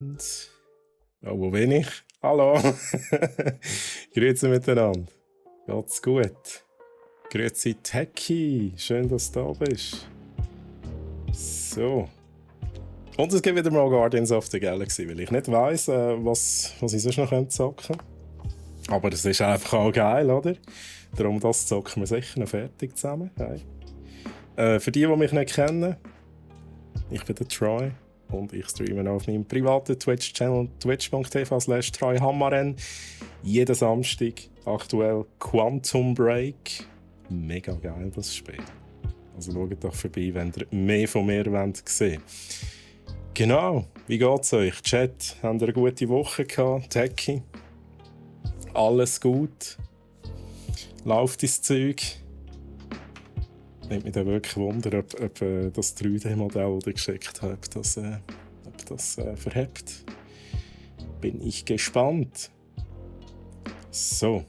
Oh, wo bin ich? Hallo! Grüezi miteinander. Geht's gut? Grüezi Techie. Schön, dass du da bist. So. Und es gibt wieder mal Guardians of the Galaxy, weil ich nicht weiss, was ich sonst noch zocken könnte. Aber es ist einfach auch geil, oder? Darum das zocken wir sicher noch fertig zusammen. Hey. Für die mich nicht kennen, ich bin der Troy. Und ich streame auf meinem privaten Twitch-Channel twitch.tv/TroyHammaren. Jeden Samstag aktuell Quantum Break. Mega geil, das Spiel. Also schaut doch vorbei, wenn ihr mehr von mir sehen wollt. Genau, wie geht's euch? Chat, habt ihr eine gute Woche gehabt? Techie? Alles gut? Läuft das Zeug? Nimmt mich dann wirklich Wunder, ob das 3D-Modell, das ich geschickt habe, ob das verhebt. Bin ich gespannt. So,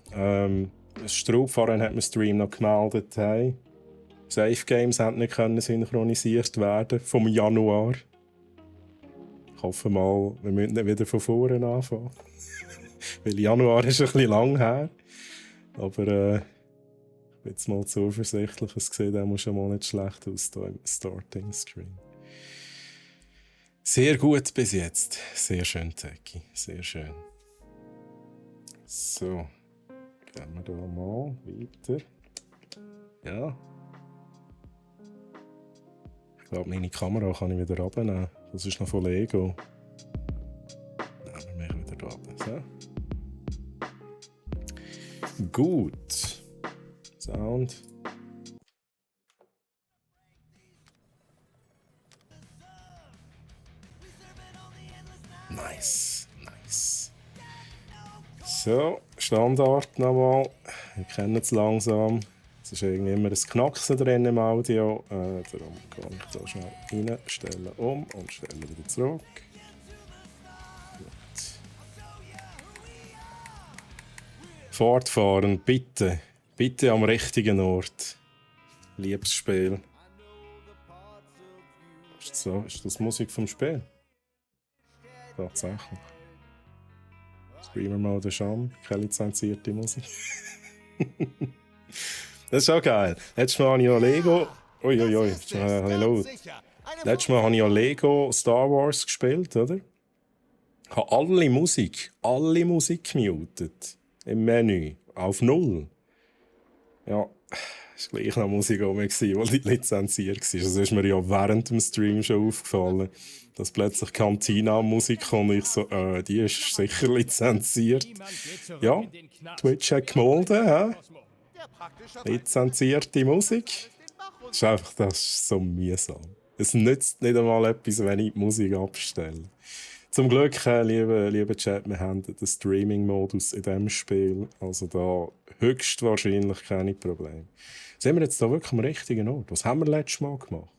Straubfahren hat mir Stream noch gemeldet. Hey. Safe Games haben nicht synchronisiert werden vom Januar. Ich hoffe mal, wir müssen nicht wieder von vorne anfangen. Weil Januar ist ein bisschen lang her. Aber ich bin jetzt mal zuversichtlich. Es sieht auch schon mal nicht schlecht aus hier im Starting Screen. Sehr gut bis jetzt. Sehr schön, Techie. Sehr schön. So. Gehen wir da mal weiter. Ja. Ich glaube, meine Kamera kann ich wieder runternehmen. Das ist noch von Lego. Nehmen wir mich wieder runter. So. Gut. Sound. Nice. So, Standard nochmal. Wir kennen es langsam. Es ist irgendwie immer ein Knacksen drin im Audio. Darum kann ich da schnell rein, stelle um und stelle wieder zurück. Gut. Fortfahren, bitte. Bitte am richtigen Ort. Liebes Spiel. Ist das Musik vom Spiel? Tatsächlich. Streamer-Mode an, keine lizenzierte Musik. Das ist auch geil. Letztes Mal habe ich noch Lego. Uiuiui, das ist ein bisschen laut. Letztes Mal habe ich noch Lego Star Wars gespielt, oder? Ich habe alle Musik gemutet. Im Menü. Auf 0. Ja, es war gleich noch Musik rum, die lizenziert war. Das ist mir ja während dem Stream schon aufgefallen, dass plötzlich Cantina-Musik kommt und ich so, die ist sicher lizenziert. Ja, Twitch hat gemolden, hä? Lizenzierte Musik. Das ist so mühsam. Es nützt nicht einmal etwas, wenn ich die Musik abstelle. Zum Glück, liebe Chat, wir haben den Streaming-Modus in diesem Spiel. Also da höchstwahrscheinlich keine Probleme. Sind wir jetzt da wirklich am richtigen Ort? Was haben wir letztes Mal gemacht?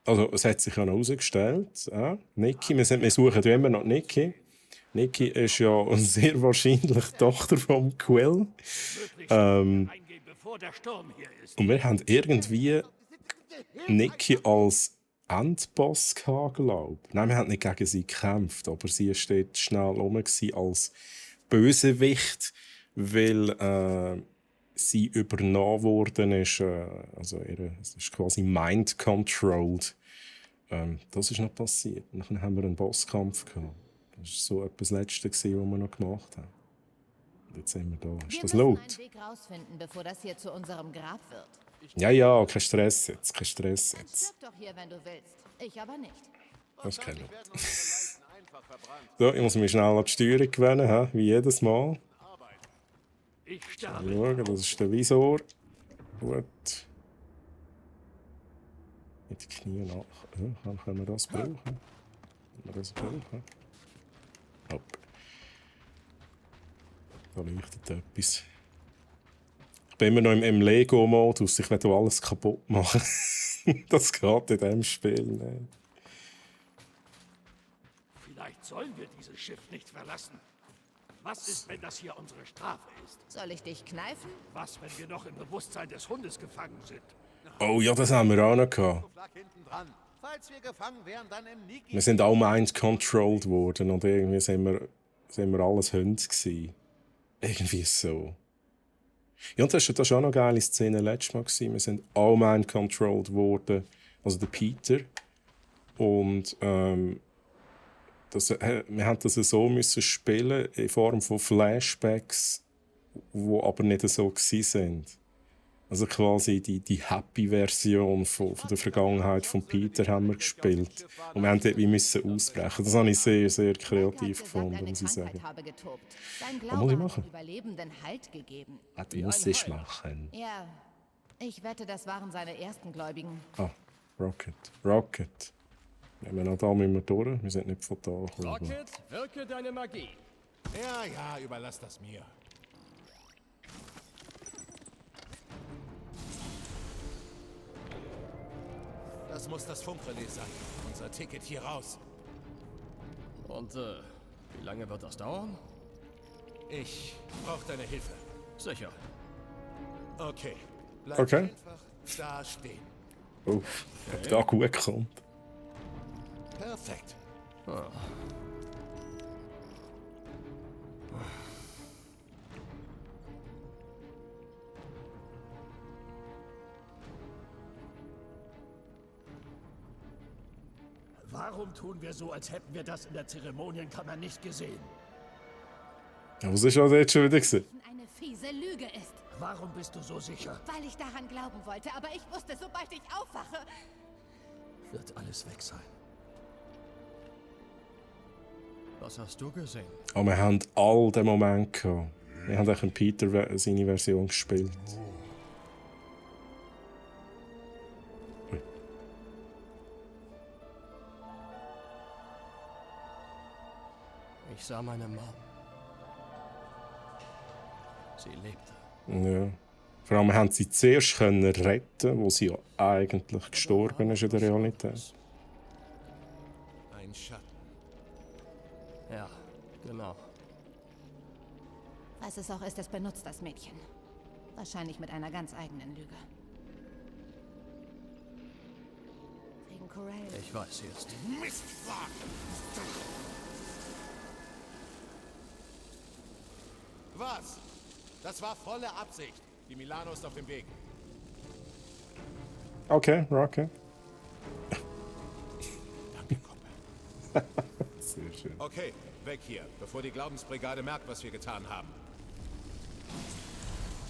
Also es hat sich ja noch herausgestellt, Niki, wir suchen ja immer noch Niki. Niki ist ja sehr wahrscheinlich Tochter vom Quill. Und wir haben irgendwie Niki als Endboss gehabt, glaube ich. Nein, wir haben nicht gegen sie gekämpft, aber sie war dort schnell rum als Bösewicht, weil sie übernommen worden ist. Also es ist quasi mind-controlled. Das ist noch passiert. Dann haben wir einen Bosskampf gehabt. Das war so etwas Letzte, was wir noch gemacht haben. Und jetzt sind wir da. Ist das laut? Wir müssen einen Weg rausfinden, bevor das hier zu unserem Grab wird. Ja, kein Stress jetzt. Stirb doch hier, wenn du willst. Ich aber nicht. Das ist kein Laut. So, ich muss mich schnell an die Steuerung gewöhnen, wie jedes Mal. Schauen, das ist der Visor. Gut. Mit den Knien nach. Können wir das brauchen? Hopp. Da leuchtet etwas. Ich bin immer noch im Lego-Modus. Ich will alles kaputt machen. Das geht in diesem Spiel nicht. Vielleicht sollen wir dieses Schiff nicht verlassen. Was ist, wenn das hier unsere Strafe ist? Soll ich dich kneifen? Was, wenn wir noch im Bewusstsein des Hundes gefangen sind? Oh ja, das haben wir auch noch gehabt. Falls wir gefangen wären, dann im Niki. Wir sind auch mind-controlled worden und irgendwie sind wir alles Hunde gewesen. Irgendwie so. Ja, und das war auch noch eine geile Szene letztes Mal gewesen. Wir sind auch mind-controlled worden. Also der Peter. Und wir haben das so müssen spielen in Form von Flashbacks, die aber nicht so waren. Also quasi die Happy-Version von der Vergangenheit von Peter haben wir gespielt. Und wir haben dort wie müssen ausbrechen. Das habe ich sehr, sehr kreativ gefunden, muss ich sagen. Was muss ich machen? Überlebenden Halt gegeben. Was muss ich machen? Ja, ich wette, das waren seine ersten Gläubigen. Ah, Rocket. Ja, da müssen wir durch. Wir sind nicht fatal. Rocket, wirke deine Magie. Ja, überlass das mir. Das muss das Funkrelais sein. Unser Ticket hier raus. Und wie lange wird das dauern? Ich brauche deine Hilfe. Sicher. Okay. Bleib Okay. einfach da stehen. Oh, ob da gut kommt. Perfekt. Warum tun wir so, als hätten wir das in der Zeremonienkammer nicht gesehen? Ja, was ist das jetzt schon wieder gewesen? Eine fiese Lüge ist. Warum bist du so sicher? Weil ich daran glauben wollte, aber ich wusste, sobald ich aufwache. Wird alles weg sein. Was hast du gesehen? Aber wir haben all den Moment gehabt. Wir haben auch Peter seine Version gespielt. Ich sah meine Mom. Sie lebte. Ja. Vor allem haben sie zuerst retten, wo sie ja eigentlich gestorben ist in der Realität. Ein Schatten. Ja, genau. Was es auch ist, es benutzt das Mädchen. Wahrscheinlich mit einer ganz eigenen Lüge. Wegen Corell. Ich weiß jetzt. Mistfahrt! Was? Das war volle Absicht. Die Milano ist auf dem Weg. Okay, Rocket. Danke, Kumpel. Sehr schön. Okay, weg hier, bevor die Glaubensbrigade merkt, was wir getan haben.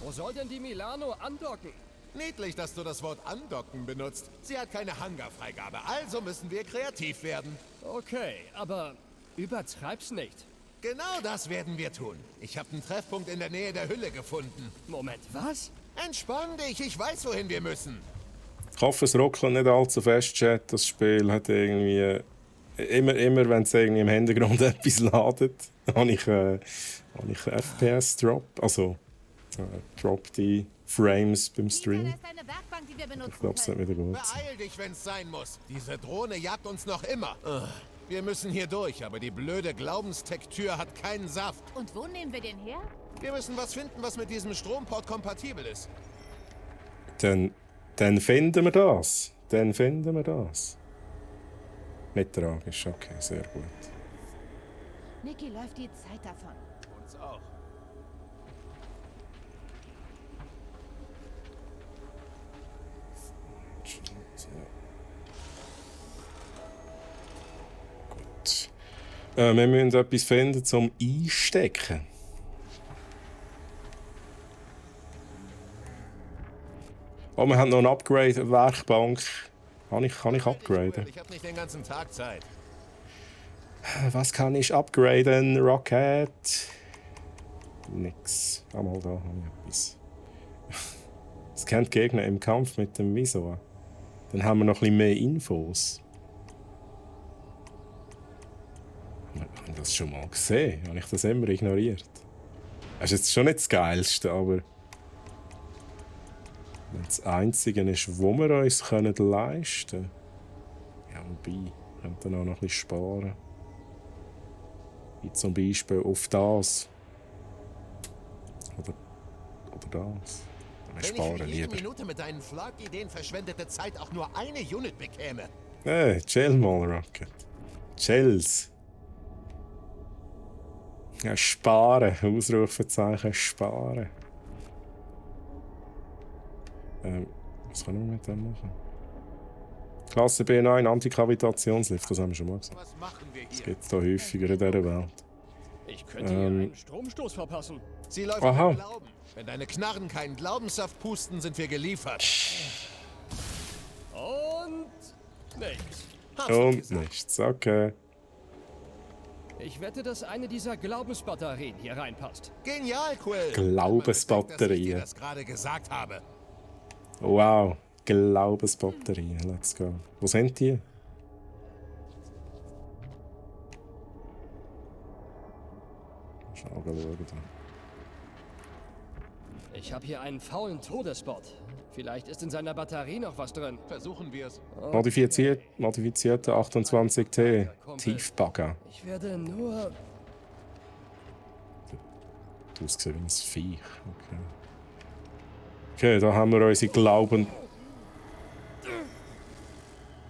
Wo soll denn die Milano andocken? Niedlich, dass du das Wort andocken benutzt. Sie hat keine Hangarfreigabe, also müssen wir kreativ werden. Okay, aber übertreib's nicht. Genau das werden wir tun. Ich habe einen Treffpunkt in der Nähe der Hülle gefunden. Moment, was? Entspann dich, ich weiß, wohin wir müssen. Ich hoffe, es ruckelt nicht allzu fest, Chat. Das Spiel hat irgendwie... Immer wenn es irgendwie im Hintergrund etwas ladet, habe ich einen FPS-Drop. Also, drop die Frames beim Stream. Da ist eine Werkbank, die wir benutzen Ich glaube, es wird können. wieder gut sein. Beeil dich, wenn's sein muss. Diese Drohne jagt uns noch immer. Wir müssen hier durch, aber die blöde Glaubenstech-Tür hat keinen Saft. Und wo nehmen wir den her? Wir müssen was finden, was mit diesem Stromport kompatibel ist. Dann finden wir das. Nicht tragisch, okay, sehr gut. Niki läuft die Zeit davon. Uns auch. Gut. Wir müssen etwas finden zum Einstecken. Oh, wir haben noch eine Upgrade-Werkbank. Kann ich upgraden? Ich habe nicht den ganzen Tag Zeit. Was kann ich upgraden, Rocket? Nix. Einmal da habe ich etwas. Es kennt Gegner im Kampf mit dem Visor. Dann haben wir noch ein bisschen mehr Infos. Habe ich das schon mal gesehen? Habe ich das immer ignoriert? Das ist jetzt schon nicht das Geilste, aber... Wenn das Einzige ist, wo wir uns leisten können. Ja, wobei, wir können dann auch noch ein bisschen sparen. Wie zum Beispiel auf das. Oder das. Wir Wenn ich sparen für jede lieber. Minute mit deinen Flag-Ideen verschwendete Zeit auch nur eine Unit bekäme. Hey, chill mal, Rocket. Chills. Ja, sparen. Ausrufezeichen sparen. Was können wir mit dem machen? Klasse B9, Antikavitationslift, das haben wir schon mal gesagt. Was machen wir Das hier? gibt es da häufiger in dieser Welt. Ich könnte hier einen Stromstoß verpassen. Sie läuft Aha. mit Glauben. Wenn deine Knarren keinen Glaubenssaft pusten, sind wir geliefert. Und nichts. Hast du Und gesagt. nichts, okay. Ich wette, dass eine dieser Glaubensbatterien hier reinpasst. Genial, Quill. Glaubensbatterien. Dass ich dir das gerade gesagt habe. Wow, Glaubensbatterien, let's go. Wo sind die? Schau mal schauen. Ich habe hier einen faulen Todesbot. Vielleicht ist in seiner Batterie noch was drin. Versuchen wir es. Modifizierte 28T. Tiefbagger. Ich werde nur... Du hast gesehen wie ein Viech. Okay. Okay, da haben wir unsere Glauben.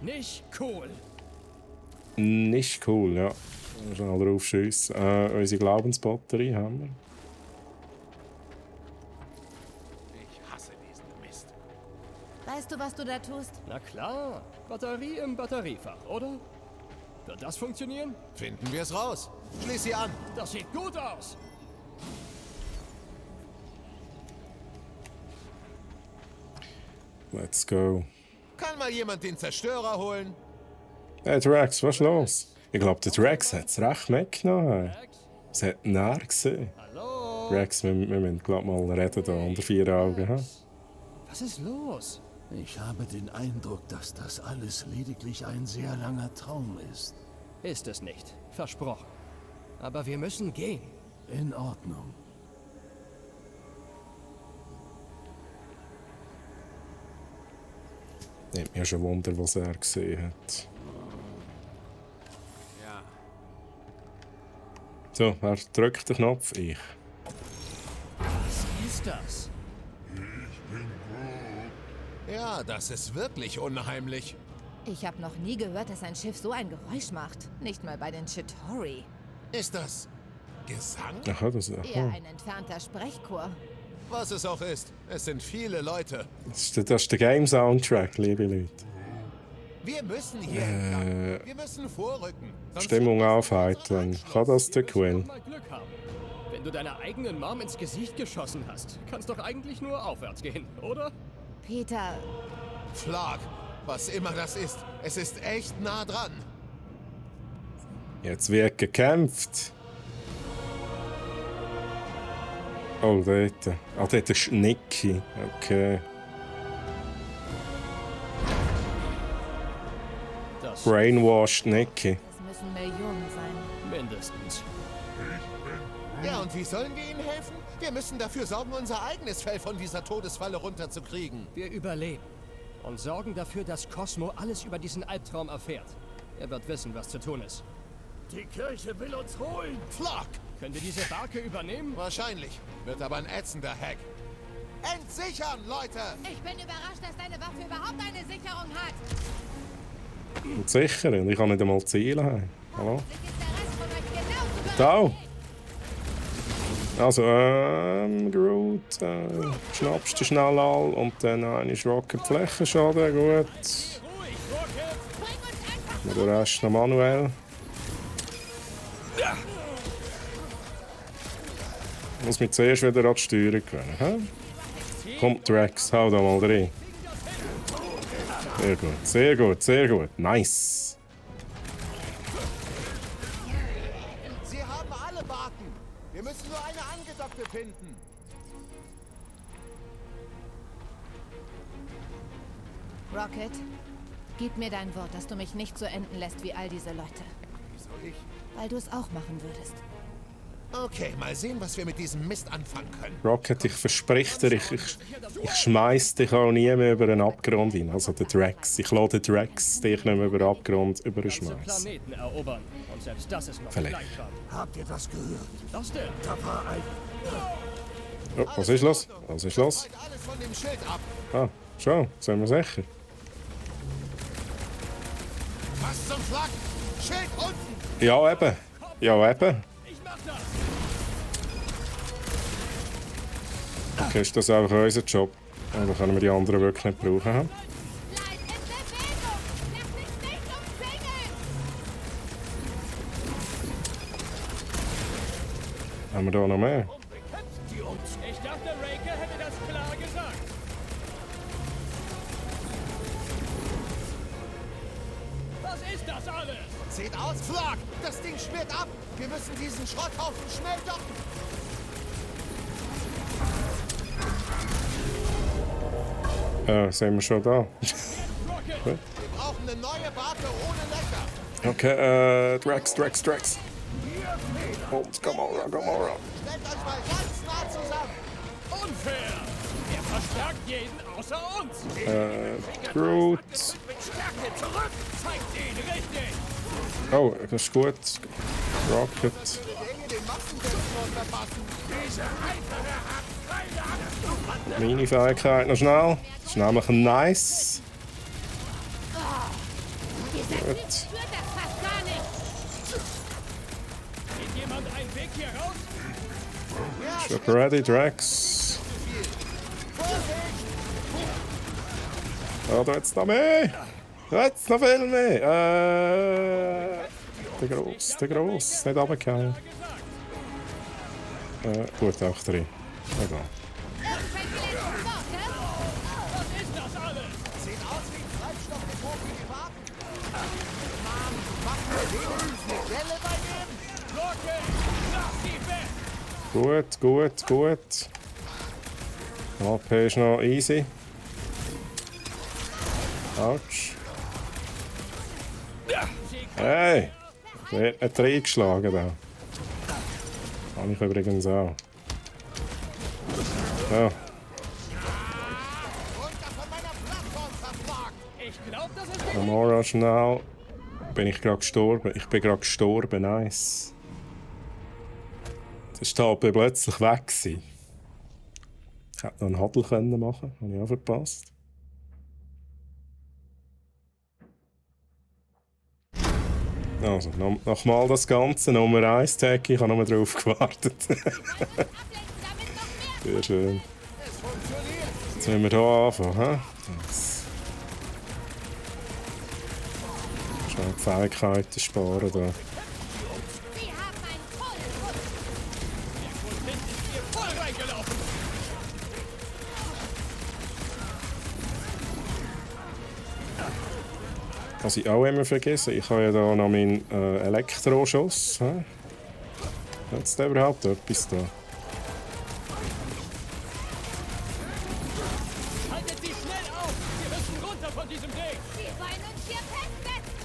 Nicht cool. Nicht cool, ja. Schnell drauf schiessen. Unsere Glaubensbatterie haben wir. Ich hasse diesen Mist. Weißt du, was du da tust? Na klar. Batterie im Batteriefach, oder? Wird das funktionieren? Finden wir es raus. Schließ sie an. Das sieht gut aus. Let's go. Kann mal jemand den Zerstörer holen? Hey Drax, was ist los? Ich glaube, der Drax hat es recht mitgenommen. Es hat näher gesehen. Hallo? Drax, wir müssen glaub mal reden da unter 4 Augen. Hm? Was ist los? Ich habe den Eindruck, dass das alles lediglich ein sehr langer Traum ist. Ist es nicht. Versprochen. Aber wir müssen gehen. In Ordnung. Nimmt mir schon Wunder, was er gesehen hat. Ja. So, wer drückt den Knopf? Ich. Was ist das? Ja, das ist wirklich unheimlich. Ich habe noch nie gehört, dass ein Schiff so ein Geräusch macht. Nicht mal bei den Chitauri. Ist das Gesang? Aha, das Eher aha. ein entfernter Sprechchor. Was es auch ist. Es sind viele Leute. Das ist der Game-Soundtrack, liebe Leute. Wir müssen hier entlang. Wir müssen vorrücken. Sonst Stimmung wird das aufheitern. unser Kann das der Doch Quill? mal Glück haben. Wenn du deiner eigenen Mom ins Gesicht geschossen hast, kannst doch eigentlich nur aufwärts gehen, oder? Peter, Flag. Was immer das ist. Es ist echt nah dran. Jetzt wird gekämpft. Oh, dort. Ah, dort ist Nicky. Okay. Das Brainwashed Nicky. das müssen Millionen sein. mindestens. Ja, und wie sollen wir ihnen helfen? Wir müssen dafür sorgen, unser eigenes Fell von dieser Todesfalle runterzukriegen. Wir überleben und sorgen dafür, dass Cosmo alles über diesen Albtraum erfährt. Er wird wissen, was zu tun ist. Die Kirche will uns holen. Flag. Könnt ihr diese Barke übernehmen? Wahrscheinlich. Wird aber ein ätzender Hack. Entsichern, Leute! Ich bin überrascht, dass deine Waffe überhaupt eine Sicherung hat. Und sicher, ich kann nicht einmal Ziele haben. Hallo? Hoffentlich ist der Rest von euch genauso Da! Also, Groot, schnappst du schnell all und dann eine Rocket Flächenschaden, gut. Ruhig, Rocket! Bring uns einfach Und der Rest noch manuell. Muss mich zuerst wieder an die Steuerung gewöhnen. Hä? Komm, Drax, hau da mal rein. Sehr gut, sehr gut, sehr gut. Nice. Sie haben alle Barken. Wir müssen nur eine angedockte finden. Rocket, gib mir dein Wort, dass du mich nicht so enden lässt wie all diese Leute. Wie soll ich? Weil du es auch machen würdest. Okay, mal sehen, was wir mit diesem Mist anfangen können. Rocket, ich verspreche dir, ich schmeiß dich auch nie mehr über einen Abgrund hin. Also der Drax. Ich lasse den Drax dich nicht mehr über den Abgrund Ganze überschmeißen. Planeten erobern. Und selbst das ist noch Vielleicht. Kleinkram. Habt ihr das gehört? Was denn? Da war ein... Oh, was ist los? Was ist los? Halt alles von dem Schild ab. Ah, schon, sind wir sicher. Was zum Flak? Schild unten! Ja, eben. Ja, eben. Ich mach das! Okay, ist das einfach unser Job? Oder können wir die anderen wirklich nicht brauchen? Hm? Bleib in Bewegung! Lass dich nicht umzingeln! Haben wir da noch mehr? Bekämpft die uns. Ich dachte, Raker hätte das klar gesagt. Was ist das alles? Sieht aus, Flak! Das Ding schmiert ab! Wir müssen diesen Schrotthaufen schnell docken! Sind wir schon da? Rocket! Wir brauchen eine neue Barke ohne Löcher! Okay, Drax. Und Gamora. Stellt euch mal ganz nah zusammen! Unfair! Er verstärkt jeden außer uns! Groot. Mit Stärke zurück. Zeigt ihn richtig! Oh, das ist gut. Rocket. Dinge den Massenselbstmord verpassen! Diese Einfache haben keine Angst. Meine Fähigkeit noch schnell. Das ist nämlich nice. Dieser Typ spürt das fast gar nicht! Geht jemand einen Weg hier raus? Schon ready, Drax. Oh, da jetzt noch mehr. Da jetzt noch viel mehr. Der Gross. Nicht runtergefallen. Gut, auch drin. Egal. Irgendwelche letzten Worte? Was ist das alles? Sieht aus wie ein Treibstoffdepot für die Barken! Mann, machen wir wenigstens eine Quelle bei dem? Rocket! Lass sie weg! Gut. AP ist noch easy. Autsch. Hey! Der hat nicht reingeschlagen da. Kann ich übrigens auch. Ja, Runter von meiner Plattform, verflagt! Ich glaub, das ist Gamora schnell. Bin ich gerade gestorben? Ich bin gerade gestorben, nice. Das war aber plötzlich weg. Ich hätte noch einen Huddle können machen, habe ich auch verpasst. Also, nochmal das Ganze, Nummer 1 Tag, ich habe nur drauf gewartet. Sehr schön. Jetzt müssen wir hier anfangen, hä? Schnell die Fähigkeiten sparen da. Sie haben einen vollen Schuss! Prozent ist hier voll reingelaufen! Was ich auch immer vergesse, ich habe ja da noch meinen Elektroschuss. Hat es da überhaupt etwas da? Haltet sie schnell auf! Wir müssen runter von diesem Ding! Sie wollen uns hier festsetzen!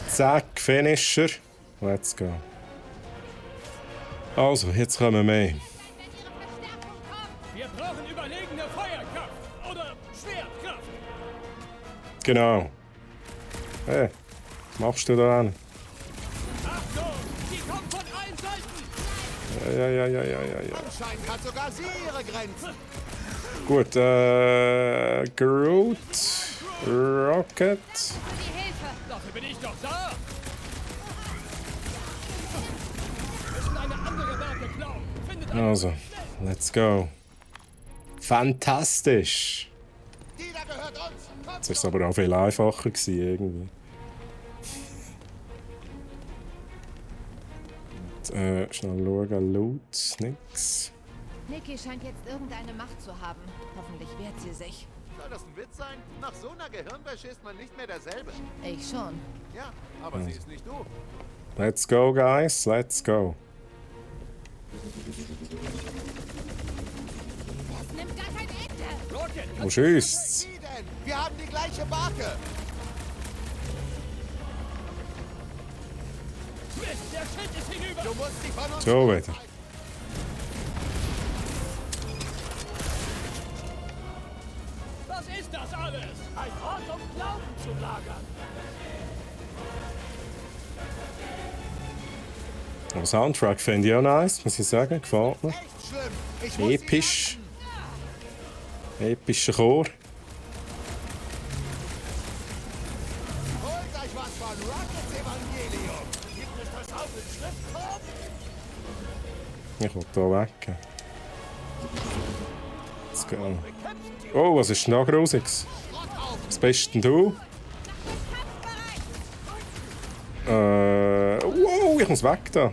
Zack, Finisher. Let's go. Also, jetzt kommen wir mehr. Wenn ihre Verstärkung kommt! Wir brauchen überlegene Feuerkraft! Oder Schwertkraft! Genau. Hey, was machst du da an? Achtung! Sie kommen von allen Seiten! Ja. Anscheinend hat sogar sie ihre Grenzen! Gut, Groot, Rocket. Die Hilfe! Dafür bin ich doch da! Wir müssen eine andere Werke klauen! Findet eine Also, let's go. Fantastisch. Die da gehört uns! Kommt Das war aber auch viel einfacher gewesen, irgendwie. Und, schnell schauen, Loot, nix. Nikki scheint jetzt irgendeine Macht zu haben. Hoffentlich wehrt sie sich. Soll das ein Witz sein? Nach so einer Gehirnwäsche ist man nicht mehr derselbe. Ich schon. Ja, aber sie ist nicht du. Let's go, guys, let's go. Das nimmt gar kein Ende! Rocket! Wo schießt's? Sie denn? Wir haben die gleiche Barke! Mist, der Schild ist hinüber! Du musst sie von uns... So wieder. Was ist das alles? Ein Ort, um Glauben zu lagern. Der Soundtrack finde ich auch nice, muss ich sagen. Gefällt mir. Echt schlimm. Ich muss Episch. Epischer Chor. Holt euch was von Rockets Evangelium. Gibt es das auch in Schriftform? Ich will hier weg. Let's go. Oh, was ist denn da Grusiges? Was bist denn du? Wow, ich muss weg da.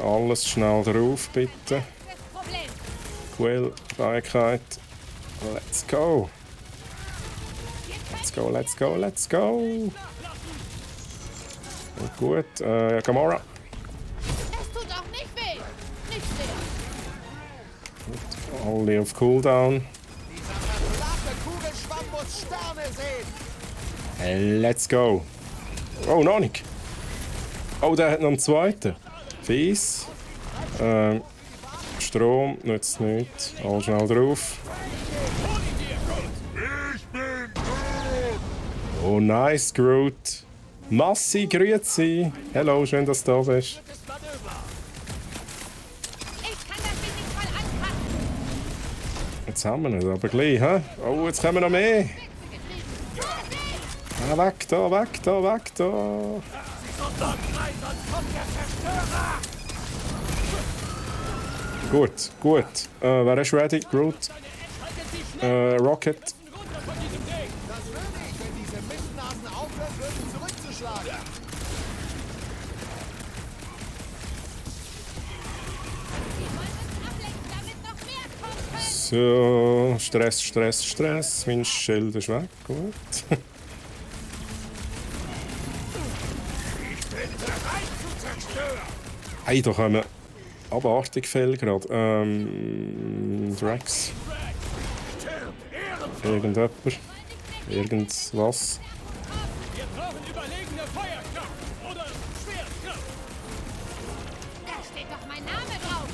Alles schnell drauf, bitte. Quell, Fähigkeit. Let's go. Let's go, let's go, let's go. Gut, Gamora. Es tut auch nicht weh. Nicht sehr. Alle auf Cooldown. Dieser verflachte Kugelschwamm muss Sterne sehen. Let's go. Oh, noch nicht. Oh, der hat noch einen zweiten. Fies. Strom nützt nichts. All schnell drauf. Oh, nice, Groot. Massi, grüezi. Hallo, schön, dass du da bist. Ich kann das Ding nicht mal anpassen. Jetzt haben wir es aber gleich, hä? Oh, jetzt kommen noch mehr. Ah, weg da, weg da, weg da. Gut, gut. Wer ist ready? Groot. Rocket. Das würde ich, wenn diese Mistnasen aufhören würden, zurückzuschlagen. So, Stress, Stress, Stress. Mein Schild ist weg. Gut. Hey, da kommen abartig viel gerade. Drax. Irgendjemand. Irgendwas. Wir brauchen überlegene Feuerkraft oder Schwertkraft. Da steht doch mein Name drauf.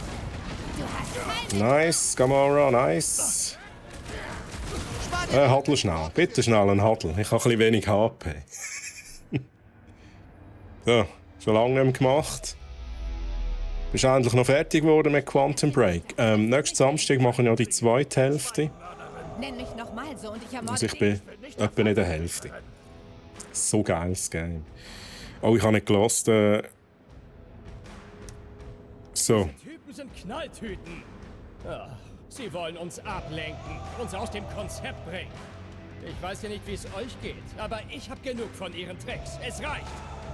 Du hast keine. Nice, Gamora, nice. Huddle schnell. Bitte schnell ein Huddle. Ich habe ein bisschen wenig HP. So, schon lange nicht mehr gemacht. Bist endlich noch fertig geworden mit Quantum Break. Nächsten Samstag machen wir ja die zweite Hälfte. Nenn mich nochmal so und ich ermorde Also ich dich. bin etwa in der Hälfte. So geiles Game. Oh, ich habe nicht gehört. So. Typen sind Knalltüten. Ah, sie wollen uns ablenken, uns aus dem Konzept bringen. Ich weiß ja nicht, wie es euch geht, aber ich habe genug von ihren Tricks. Es reicht.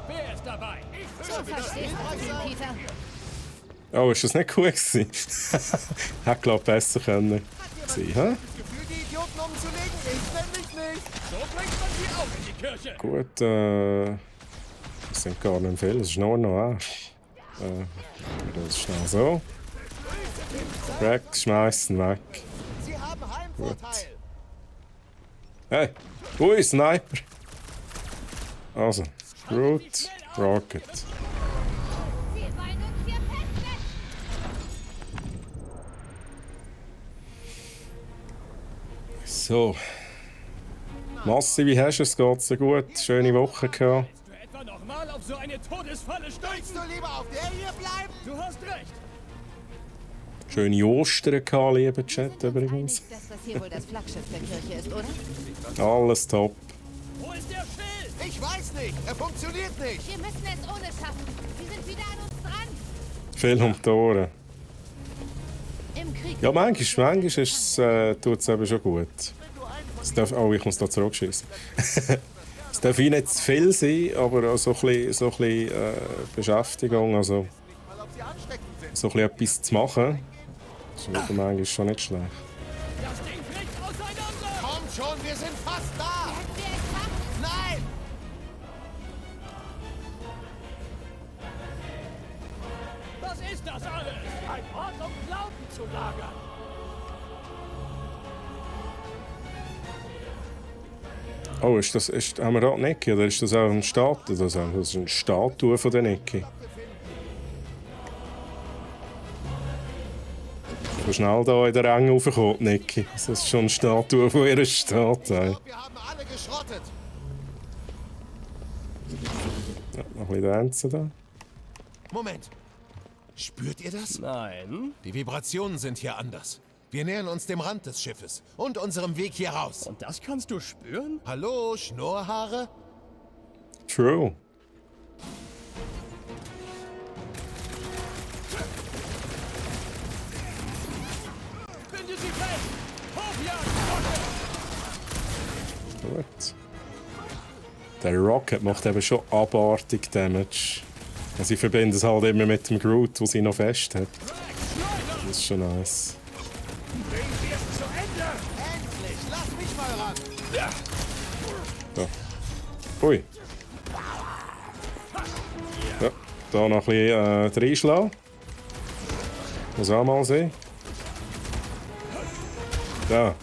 Wer ist dabei? So verstehst du ihn, Peter. Oh, ist das nicht cool gewesen? Hätte, glaube ich, besser können sein, hä? Das Gefühl, die Idioten umzulegen? Ich nämlich nicht. So bringt man sie auch in die Kirche. Gut, das sind gar nicht viel, es ist nur noch er. Das ist schnell so. Weg, schmeißen weg. Sie haben Heimvorteil. Hey, ui, Sniper! Also, Groot, Rocket. Sie wollen uns hier festnehmen. So. Massi, wie hast du es? Geht's dir gut? Schöne Woche gehabt? Du etwa nochmal auf so eine Todesfalle Willst stürzen? du lieber auf der hier bleiben? Du hast recht. Schöne Ostern gehabt, lieber Chat Wir sind uns übrigens. einig, dass das hier wohl das Flaggschiff der Kirche ist, oder? Alles top. Wo ist der Schild? Ich weiß nicht. Er funktioniert nicht. Wir müssen es ohne schaffen. Sie sind wieder an uns dran. Viel um die Ohren. Im Krieg. Ja, manchmal tut es eben schon gut. Es darf, oh, ich muss da zurückschießen. Es darf nicht zu viel sein, aber auch so ein bisschen Beschäftigung, also Mal, ob sie ansteckend sind. so ein bisschen etwas zu machen, ist manchmal schon nicht schlecht. Das Ding fliegt auseinander. Kommt schon, wir sind fast da. Werden wir es schaffen? Nein. Was ist das alles? Ein Ort, um Glauben zu lagern. Oh, haben wir da Niki oder ist das auch ein Statue? Das ist eine Statue von der Niki. So schnell da in der Ränge raufkommt, Niki. Das ist schon eine Statue von ihr steht. Ey. Wir haben alle geschrottet. Ja, noch ein bisschen dancen da. Moment. Spürt ihr das? Nein. Die Vibrationen sind hier anders. Wir nähern uns dem Rand des Schiffes und unserem Weg hier raus. Und das kannst du spüren? Hallo, Schnurrhaare? True. Binde sie fest! Hochjagen! Gut. Der Rocket macht eben schon abartig Damage. Also ich verbinde es halt immer mit dem Groot, der sie noch fest hat. Das ist schon nice. Endlich, lass mich mal ran. Da. Ui. Ja, da noch ein bisschen reinschlagen. Muss auch mal sehen. Da.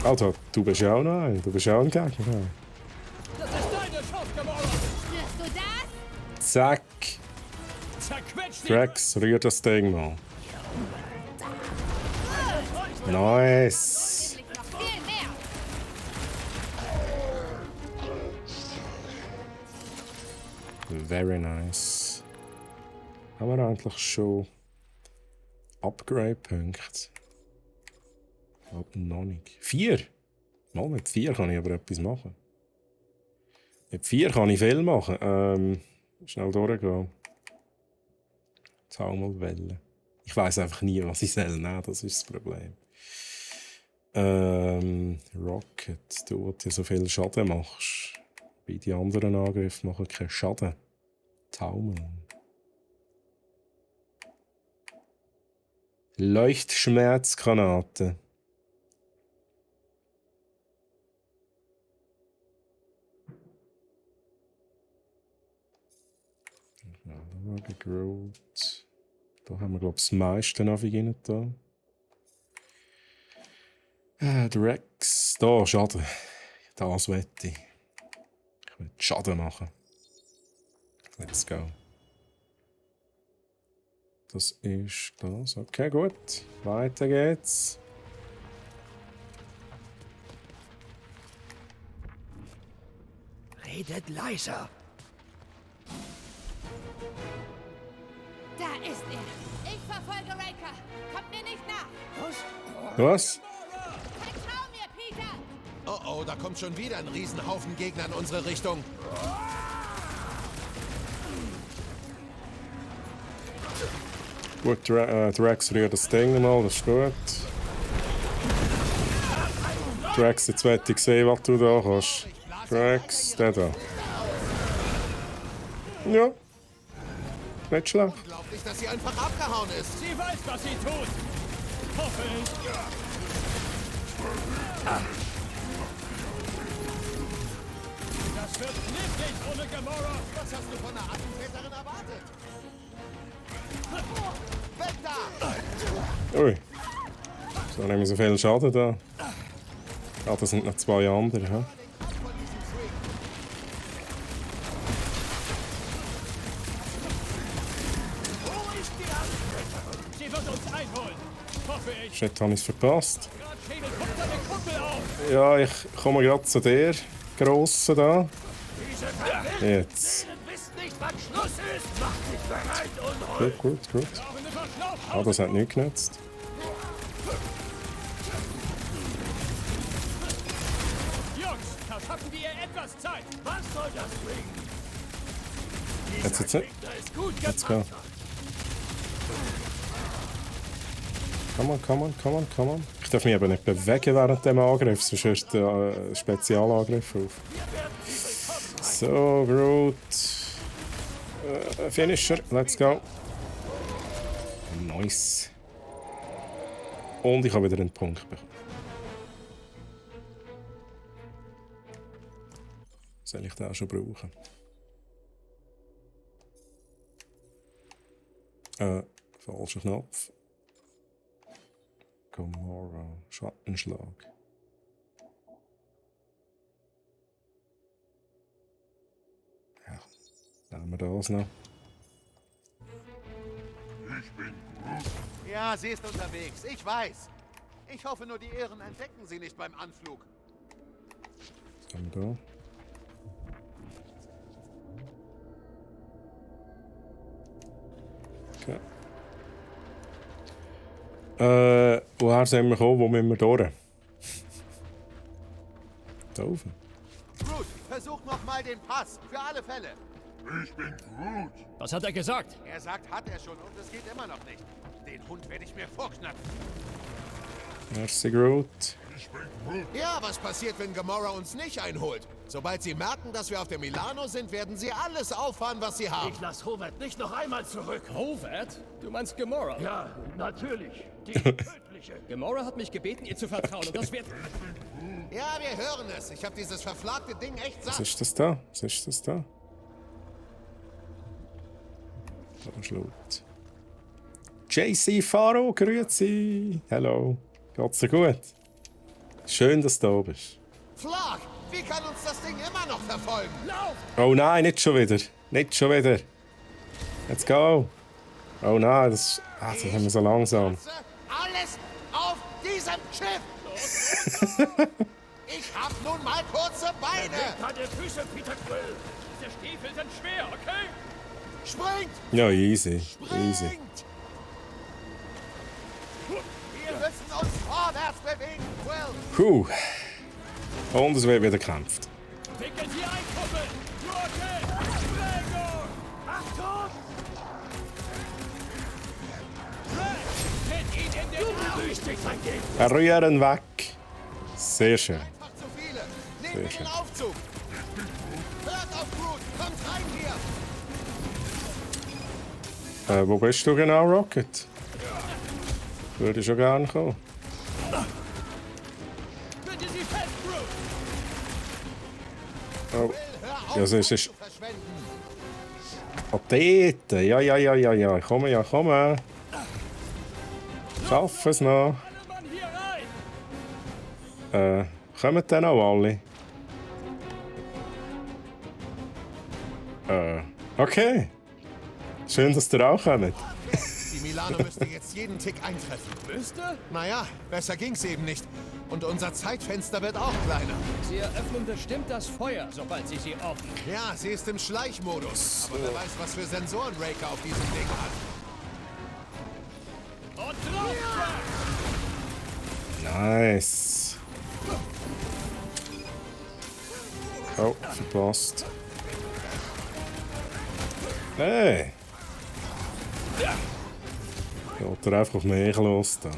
Alter, du bist ja auch noch ein. Du bist ja auch ein Gegner. Das ist deine Chance, Gamora! Spürst du das? Zack. Zerquetsch sie! Drax, rühr das Ding mal. Nice. Liegt noch viel mehr. Very nice. Haben wir eigentlich schon Upgrade-Punkte? Noch nicht. 4? Mal mit 4 kann ich aber etwas machen. Mit 4 kann ich viel machen. Schnell durchgehen. Taumelwelle. Ich weiss einfach nie, was ich soll nehmen, das ist das Problem. Rocket, du, der so viel Schaden machst. Bei die anderen Angriffe machen keinen Schaden. Taumel. Leuchtschmerzgranate. Groot. Da haben wir, glaube ich, das meiste Navigieren da. Drax. Da, Schaden. Das wette ich. Ich will Schaden machen. Let's go. Das ist das. Okay, gut. Weiter geht's. Redet leiser. Da ist er. Ich verfolge Raker. Kommt mir nicht nach. Was? Vertrau mir, Peter. Oh oh, da kommt schon wieder ein Riesenhaufen Gegner in unsere Richtung. Gut, Drax rührt das Ding mal, das ist gut. Drax, jetzt möchte ich sehen, was du da kannst. Drax, der da. Ja. Nicht schlecht. Unglaublich, dass sie einfach abgehauen ist. Sie weiß, was sie tut! Hoffe ich! Das wird knifflig ohne Gamora! Was hast du von einer Attentäterin erwartet? Weg da! Ui. So nehmen wir so viel Schaden da. Ah, das sind noch 2 andere. He? Sie wird uns einholen! Hoffe ich! Shit, habe ich es verpasst. Schädel, guckt deine Kumpel auf! Ja, ich komme gerade zu der Grossen da. Jetzt. Wisst nicht, wann Schluss ist. Macht dich bereit und hol. Gut. Brauchen eine Verschlauf! Ah, das hat nichts genützt. Jungs, verschaffen wir ihr etwas Zeit! Was soll das bringen? Jetzt. Da ist gut Let's go. Come on. Ich darf mich aber nicht bewegen während dem Angriff, sonst hörst du einen Spezialangriff auf. So, Groot. Finisher, let's go. Nice. Und ich habe wieder einen Punkt bekommen. Soll ich den auch schon brauchen? Falscher Knopf. Gamora, Schattenschlag. Ja, nehmen wir das noch. Ja, sie ist unterwegs. Ich weiß. Ich hoffe nur, die Ehren entdecken sie nicht beim Anflug. Was haben wir da? Okay. Woher sind wir gekommen? Wo müssen wir durch? Da oben. Groot, versuch nochmal den Pass. Für alle Fälle. Was hat er gesagt? Er sagt, hat er schon und es geht immer noch nicht. Den Hund werde ich mir vorknöpfen. Merci, Groot. Ja, was passiert, wenn Gamora uns nicht einholt? Sobald sie merken, dass wir auf der Milano sind, werden sie alles auffahren, was sie haben. Ich lass Howard nicht noch einmal zurück. Howard? Du meinst Gamora? Ja, natürlich. Die tödliche. Gamora hat mich gebeten, ihr zu vertrauen und das wird... Ja, wir hören es. Ich habe dieses verflagte Ding echt Was satt. ist das da? Was ist das da? Da ist laut. JC Faro, grüezi. Hallo. Geht's dir gut? Schön, dass du da bist. Flag! Wie kann uns das Ding immer noch verfolgen? Lauf! Oh nein, nicht schon wieder. Nicht schon wieder. Let's go. Oh nein, das sind wir so langsam. Alles auf diesem Schiff! Ich hab nun mal kurze Beine! Deine Füße, Peter Quill. Diese Stiefel sind schwer, okay? Springt! Ja, easy. Easy. Springt! Wir müssen uns vorwärts bewegen, Quill! Puh. Und es wird wieder gekämpft. Wickeln Sie ein, Kumpel! Rocket! Sprengung! Achtung! Tritt ihn in den Arm! Grüß dich, mein Gegner. Rühren weg. Sehr schön. Einfach zu viele! Nehmen Sehr wir schön. den Aufzug! Hört auf Groot! Kommt rein hier! Wo bist du genau, Rocket? Würde schon gerne kommen. Bitte Sie fest, Groot! Oh. Hör auf, Ja, es ist... zu verschwenden! Oh, dort. Ja. Ich komme. Schaffen es noch. Alle Mann hier rein! Kommen dann auch alle? Okay. Schön, dass ihr auch kommt. Die Milano müsste jetzt jeden Tick eintreffen. Müsste? Naja, besser ging's eben nicht. Und unser Zeitfenster wird auch kleiner. Sie eröffnen bestimmt das Feuer, sobald Sie sie offen. Ja, sie ist im Schleichmodus. Aber wer weiß, was für Sensoren Raker auf diesem Ding hat. Und drauf! Nice. Oh, verpasst. Hey! Geht er einfach auf mich los da.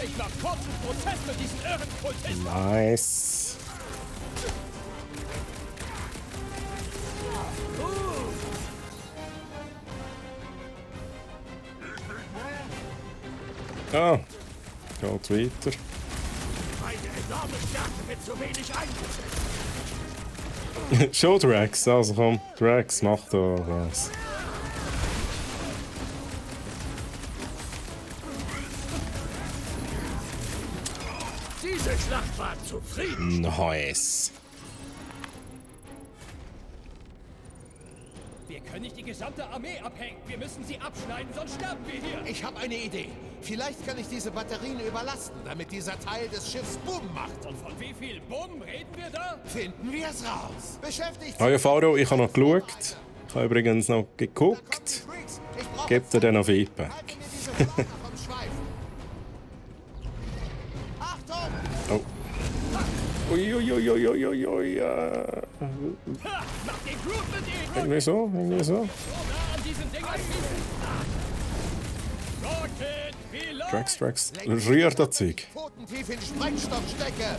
Ich mach kurzen Prozess mit diesen Irrenkultisten! Nice. Ah, geht weiter. Meine enorme Stärke wird zu wenig eingesetzt. Schon Drax, also komm, Drax, mach da was. Diese Schlacht war zufrieden. Nice. Wir können nicht die gesamte Armee abhängen. Wir müssen sie abschneiden, sonst sterben wir hier. Ich habe eine Idee. Vielleicht kann ich diese Batterien überlasten, damit dieser Teil des Schiffs Boom macht. Und von wie viel Bumm reden wir da? Finden wir es raus. Beschäftigt Hallo Faro, ich habe noch geschaut. Ich habe übrigens noch geguckt. Gebt dir dann noch Feedback. Halte mir diese Flamme vom Schweif. Achtung! Oh. Uiuiuiuiui. Ha! Mach den Groot mit ihnen! Irgendwie so. So nah an diesen Dingern schießen! Rocket, wie läuft? Drax. Rühr das Zeug. Pfoten tief in Sprengstoff stecke.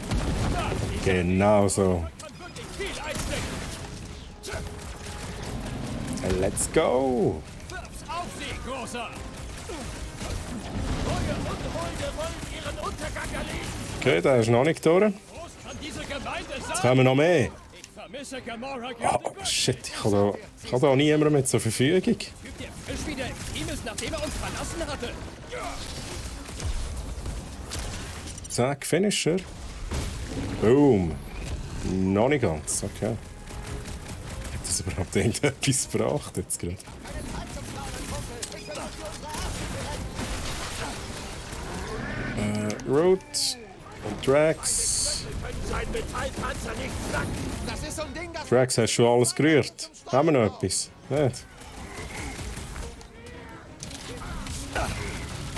Genau so. Kann wirklich viel einstecken! Let's go. Wirf's auf sie, Großer! Neue Unholde wollen ihren Untergang erleben. Okay, der ist noch nicht durch. Groß kann diese Gemeinde sein! Jetzt kommen noch mehr. Ich vermisse Gamora Oh, gerade. shit, ich habe da niemanden mehr zur Verfügung. Typ, der frisch wieder im Team ist, nachdem er uns verlassen hatte. Zack, Finisher. Boom. Noch nicht ganz, okay. Hat das überhaupt irgendetwas gebracht jetzt gerade? Root und Drax. Sein Metallpanzer nicht flacken. Das ist so ein Ding, das... Drax, hast du schon alles gerührt? Haben wir noch etwas? Nicht?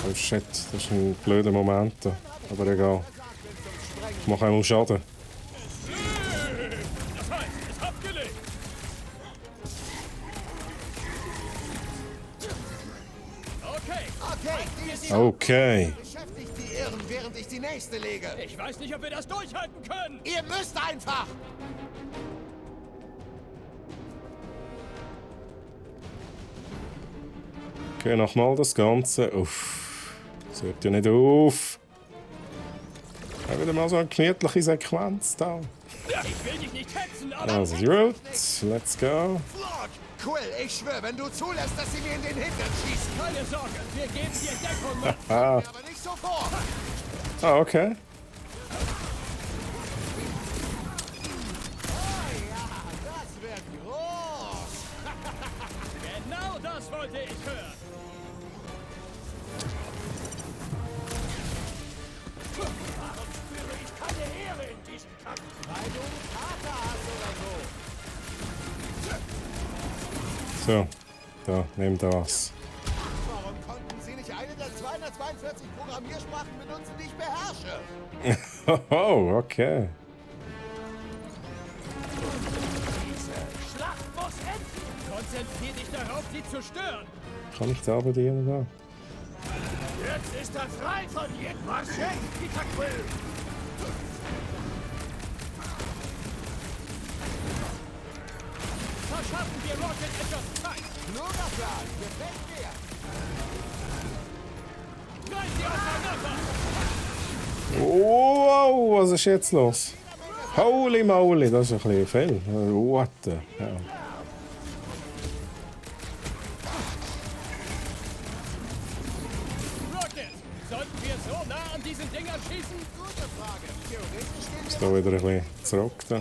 Oh shit, das ist ein blöder Moment. Aber egal. Ich mache einmal Schaden. Das heißt, es hat gelegt. Okay. Okay. Beschäftigt die Irren, während ich die nächste lege. Ich weiß nicht, ob wir das durchhalten können. Ihr müsst einfach! Okay, nochmal das Ganze. Uff. Das hört ja nicht auf. Haben wieder mal so eine gemütliche Sequenz da. Ich will dich nicht hetzen, aber... Also, die Root. Let's go. Flog! Quill, ich schwöre, wenn du zulässt, dass sie mir in den Hintern schießen. Keine Sorge, wir geben dir Deckung mit. Ah, Aber nicht sofort! ah okay. Das wird groß! Genau das wollte ich hören. Warum spüre ich keine Ehre in diesem Kampf? Weil du einen Vater hast oder so. So. Da, nimm das. Warum konnten sie nicht eine der 242 Programmiersprachen benutzen, die ich beherrsche? Oh, okay. Diese Schlacht muss enden. Konzentrier dich darauf, sie zu stören. Kann ich da bedienen da? Jetzt ist er frei von jedem Schenk, Peter Quill. Verschaffen wir Rocket etwas Zeit. Kluger Plan, gefällt mir! Reiß sie auseinander. Wow, was ist jetzt los? Holy moly, das ist ein bisschen viel. What the hell? Rocket, sollten wir so nah an diesen Dingern schießen? Gute Frage. Theoretisch gehen Ist da wieder ein bisschen zurück da.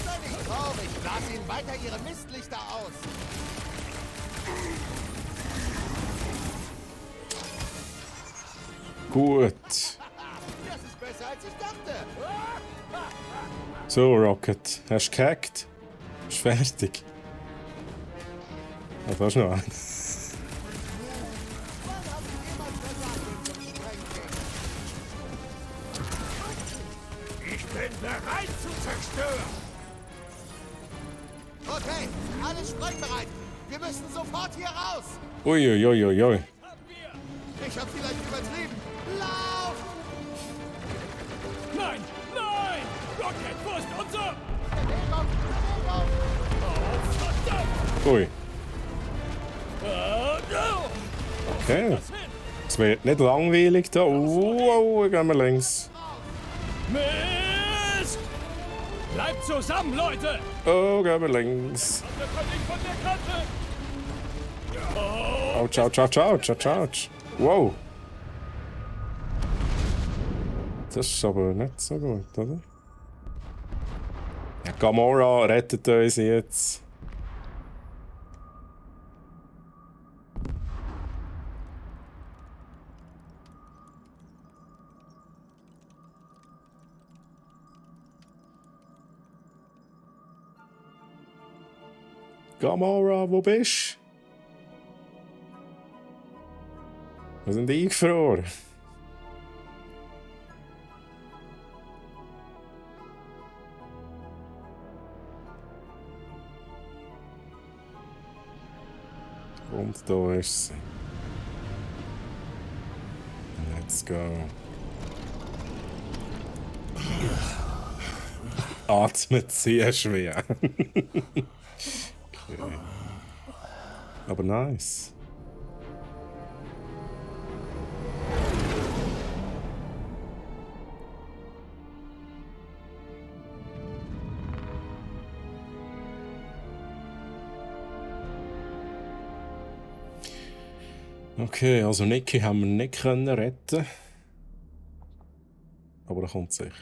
Sei nicht traurig, blas ihnen weiter ihre Mistlichter aus. Gut. Das ist besser, als ich dachte. So, Rocket. Hast du gehackt? Ist fertig. Ah, da ist noch ein. Wann hast du jemals gesagt, wenn es um Sprengen geht? Ich bin bereit zu zerstören. Okay, alles sprengbereit. Wir müssen sofort hier raus. Uiuiuiui. Haben wir. Ich habe vielleicht übertrieben. Lauf! Nein, nein! Rocket, wo ist unser... Bewegung, Bewegung! Oh, verdammt! Ui. No. Okay. Das hin. Es wird nicht langweilig da. Wow, gehen wir links. Mist! Bleibt zusammen, Leute! Oh, gehen wir links. Wir können nicht von der Kante! Ouch, ouch, ouch, ouch, ouch, ouch. Wow. Das ist aber nicht so gut, oder? Ja, Gamora rettet uns jetzt. Gamora, wo bist du? Wir sind eingefroren. Und da ist sie. Let's go. Atmet sehr schwer. Okay. Aber nice. Okay, also Nicky haben wir nicht können retten. Aber er kommt sicher.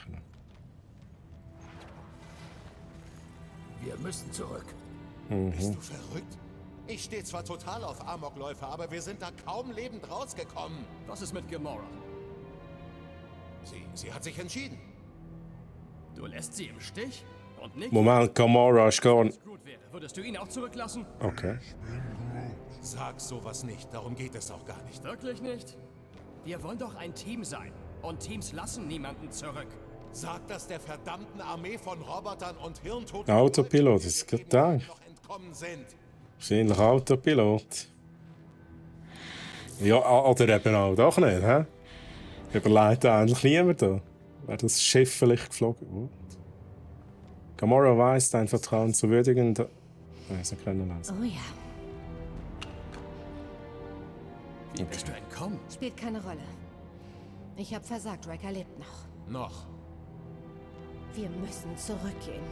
Wir müssen zurück. Bist du verrückt? Ich stehe zwar total auf Amokläufer, aber wir sind da kaum lebend rausgekommen. Was ist mit Gamora? Sie hat sich entschieden. Du lässt sie im Stich? Und Nick, Moment, Gamora ist gar nicht... gut wäre, würdest du ihn auch zurücklassen? Okay. Sag sowas nicht, darum geht es auch gar nicht. Wirklich nicht? Wir wollen doch ein Team sein. Und Teams lassen niemanden zurück. Sag das der verdammten Armee von Robotern und Hirntoten. Autopilot, das ist gerade noch entkommen sind. wahrscheinlich Autopilot. Ja, oder eben auch doch nicht, hä? Überlegt eigentlich niemand da. Wäre das Schiff vielleicht geflogen? What? Gamora weist ein Vertrauen zu würdigen... Sie können lesen. Oh ja, Wie bist du entkommen? spielt keine Rolle. Ich habe versagt, Wrecker lebt noch. Noch. Wir müssen zurückgehen.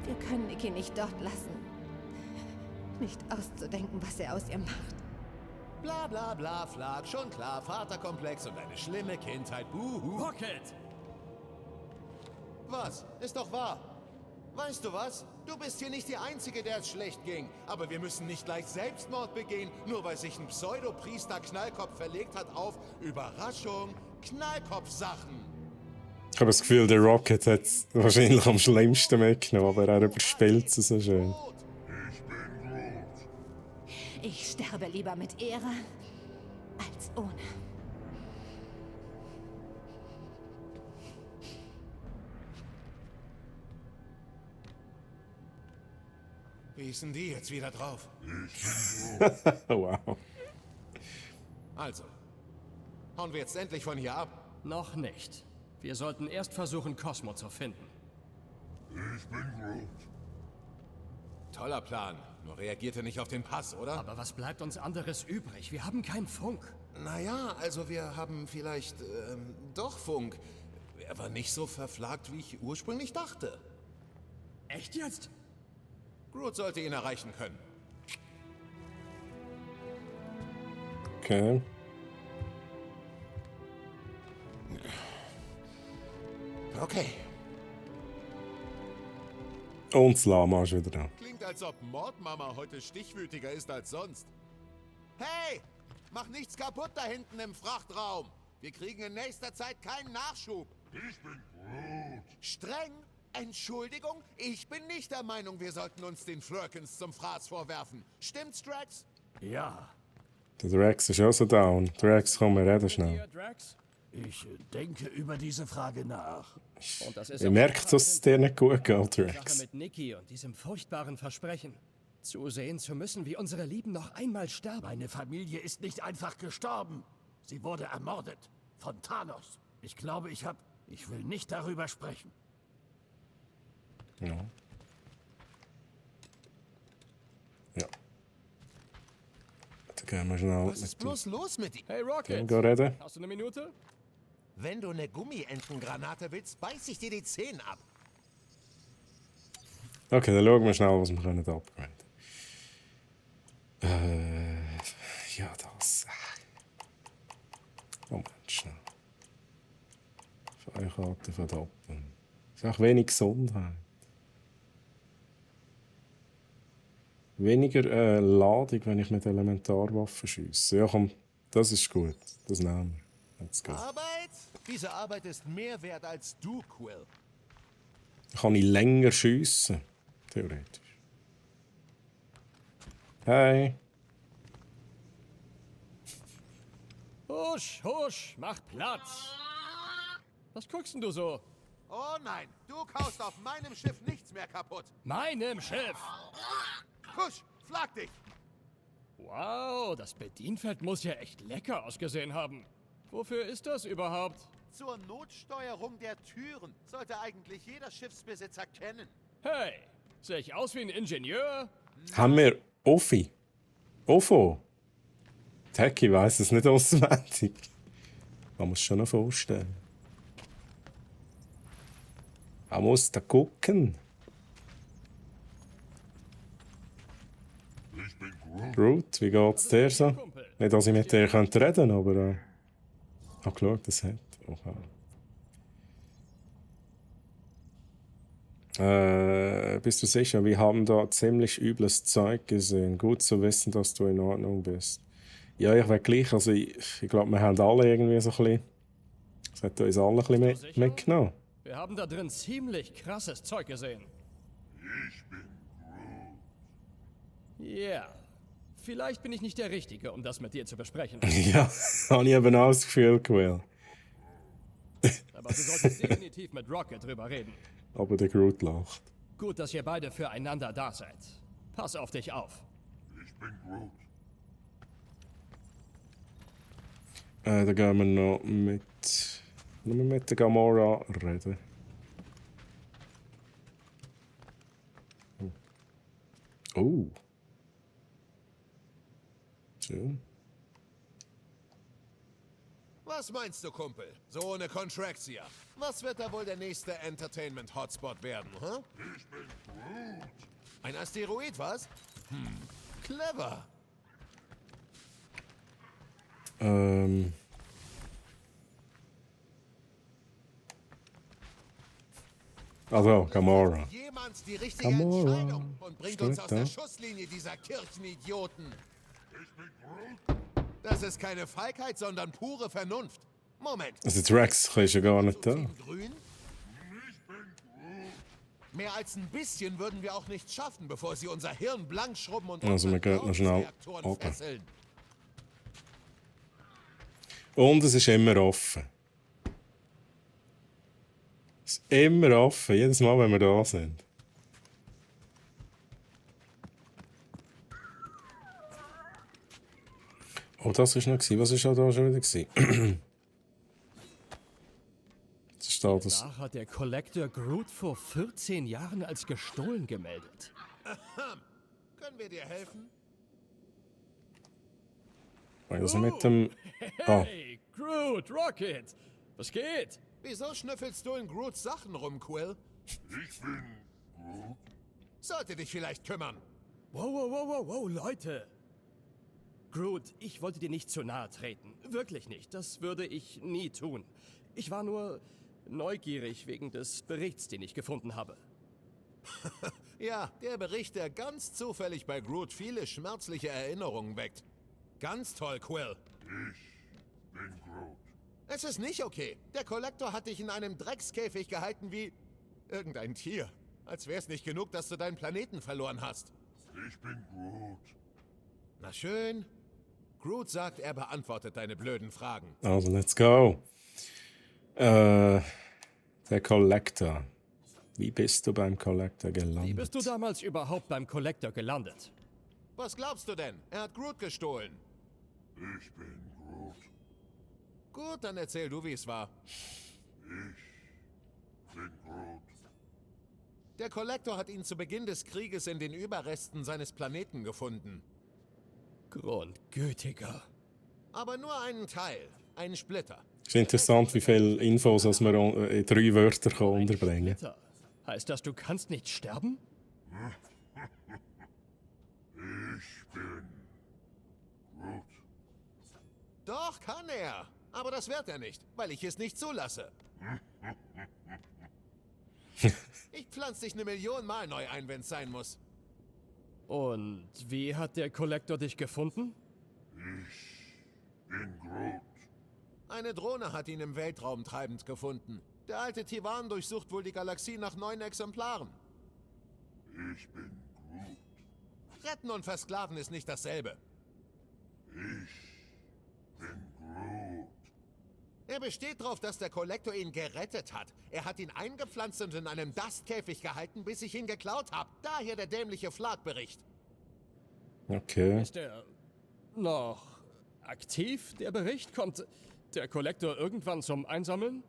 Wir können Nikki nicht dort lassen. Nicht auszudenken, was er aus ihr macht. Bla bla bla, Flag, schon klar, Vaterkomplex und eine schlimme Kindheit. Buhu. Rocket! Was? Ist doch wahr. Weißt du was? Du bist hier nicht die Einzige, der es schlecht ging. Aber wir müssen nicht gleich Selbstmord begehen, nur weil sich ein Pseudopriester Knallkopf verlegt hat auf Überraschung, Knallkopf-Sachen. Ich habe das Gefühl, der Rocket hat es wahrscheinlich am schlimmsten mitgenommen, aber er überspielt es so schön. Ich sterbe lieber mit Ehre als ohne. Wie ist denn die jetzt wieder drauf? Wow. Also, hauen wir jetzt endlich von hier ab? Noch nicht. Wir sollten erst versuchen, Cosmo zu finden. Toller Plan. Nur reagiert er nicht auf den Pass, oder? Aber was bleibt uns anderes übrig? Wir haben keinen Funk. Naja, also wir haben vielleicht doch Funk. Er war nicht so verflagt, wie ich ursprünglich dachte. Echt jetzt? Groot sollte ihn erreichen können. Okay. Okay. Und das Lama ist wieder da. Klingt, als ob Mordmama heute stichwütiger ist als sonst. Hey! Mach nichts kaputt da hinten im Frachtraum! Wir kriegen in nächster Zeit keinen Nachschub. Ich bin Groot. Streng? Entschuldigung? Ich bin nicht der Meinung, wir sollten uns den Flurkins zum Fraß vorwerfen. Stimmt's, Drax? Ja, Der Drax ist auch so down. Drax, komm, wir reden schnell. Hier, Drax? ich denke über diese Frage nach. Und das ist Ihr auch merkt, dass es dir nicht gut geht, die Sache Drax. mit Nikki und diesem furchtbaren Versprechen. Zusehen zu müssen, wie unsere Lieben noch einmal sterben. Meine Familie ist nicht einfach gestorben. Sie wurde ermordet. Von Thanos. Ich glaube, ich will nicht darüber sprechen. Ja. Ja. Dann gehen wir schnell Was ist bloß los mit ihm? Hey Rocket, Gehen reden. hast du eine Minute? Wenn du eine Gummientengranate willst, beiß ich dir die Zähne ab. Okay, dann schauen wir schnell, was wir können upgraden. Ja, das. Moment, schnell. Feuerkarte verdoppeln. Ist auch wenig Gesundheit. Weniger Ladung, wenn ich mit Elementarwaffen schiesse. Ja, komm, das ist gut. Das nehmen wir. Let's go. Arbeit? Diese Arbeit ist mehr wert als du, Quill. Dann kann ich länger schiessen. Theoretisch. Hey. Husch, husch, mach Platz. Was guckst denn du so? Oh nein, du kaust auf meinem Schiff nichts mehr kaputt. Meinem Schiff. Kusch, flag dich. Wow, das Bedienfeld muss ja echt lecker ausgesehen haben. Wofür ist das überhaupt? Zur Notsteuerung der Türen sollte eigentlich jeder Schiffsbesitzer kennen. Hey, sehe ich aus wie ein Ingenieur? Haben wir Offi? Ofo? Techie weiss es nicht auswendig. Man muss schon noch vorstellen. Man muss da gucken. Ich bin Groot. Groot, wie geht's dir so? Kumpel. Nicht, dass ich mit dir reden könnte, aber... Hab geschaut, das hat. Okay. Bist du sicher? Wir haben da ziemlich übles Zeug gesehen. Gut zu wissen, dass du in Ordnung bist. Ja, ich will gleich. Also ich glaube, wir haben alle irgendwie so ein bisschen... Das hat uns alle ein bisschen mitgenommen. Wir haben da drin ziemlich krasses Zeug gesehen. Ich bin Groot. Ja. Vielleicht bin ich nicht der Richtige, um das mit dir zu besprechen. Ja, habe ich eben auch das Gefühl, Quill. Aber du solltest definitiv mit Rocket drüber reden. Aber der Groot lacht. Gut, dass ihr beide füreinander da seid. Pass auf dich auf. Ich bin Groot. Dann gehen wir noch mit der Gamora reden. Oh. Schön. Was meinst du, Kumpel? So ohne Contraxia. Was wird da wohl der nächste Entertainment-Hotspot werden, hä? Ich bin Groot. Ein Asteroid, was? Clever. Also, Gamora. Jemand die richtige Gamora. Entscheidung und bringt uns aus Steht der da. Schusslinie dieser Kirchenidioten. Ich bin Groot. Das ist keine Feigheit, sondern pure Vernunft. Moment. Also, Drax ist ja gar nicht da. Team Grün? Ich bin Groot. Mehr als ein bisschen würden wir auch nicht schaffen, bevor sie unser Hirn blank schrubben und Also, wir unsere gehen noch schnell. Reaktoren Okay. fesseln. Und es ist immer offen. Es ist immer offen, jedes Mal, wenn wir da sind. Oh, das war noch. Was war da schon wieder? Das ist da das. Danach hat der Collector Groot vor 14 Jahren als gestohlen gemeldet. Können wir dir helfen? Also mit dem. Ah, Hey, Groot, Rocket! Was geht? Wieso schnüffelst du in Groots Sachen rum, Quill? Ich bin Groot. Sollte dich vielleicht kümmern. Wow, Leute! Groot, ich wollte dir nicht zu nahe treten. Wirklich nicht. Das würde ich nie tun. Ich war nur neugierig wegen des Berichts, den ich gefunden habe. Ja, der Bericht, der ganz zufällig bei Groot viele schmerzliche Erinnerungen weckt. Ganz toll, Quill. Ich bin Groot. Es ist nicht okay. Der Kollektor hat dich in einem Dreckskäfig gehalten wie irgendein Tier. Als wär's nicht genug, dass du deinen Planeten verloren hast. Ich bin Groot. Na schön. Groot sagt, er beantwortet deine blöden Fragen. also, let's go. Der Collector. Wie bist du beim Collector gelandet? Wie bist du damals überhaupt beim Collector gelandet? Was glaubst du denn? Er hat Groot gestohlen. Ich bin Groot. Gut, dann erzähl du, wie es war. Ich bin Groot. Der Kollektor hat ihn zu Beginn des Krieges in den Überresten seines Planeten gefunden. Grundgütiger. Aber nur einen Teil. Einen Splitter. Es ist interessant, wie viele Infos als wir in 3 Wörter unterbringen Splitter. Heißt das, du kannst nicht sterben? Ich bin Groot. Doch, kann er. Aber das wird er nicht, weil ich es nicht zulasse. Ich pflanze dich 1 Million Mal neu ein, wenn es sein muss. Und wie hat der Collector dich gefunden? Ich bin Groot. Eine Drohne hat ihn im Weltraum treibend gefunden. Der alte Tivan durchsucht wohl die Galaxie nach 9 Exemplaren. Ich bin Groot. Retten und versklaven ist nicht dasselbe. Ich bin Groot. Er besteht darauf, dass der Kollektor ihn gerettet hat. Er hat ihn eingepflanzt und in einem Dustkäfig gehalten, bis ich ihn geklaut habe. Daher der dämliche Flag-Bericht. Okay. Ist er noch aktiv, der Bericht? Kommt der Collector irgendwann zum Einsammeln?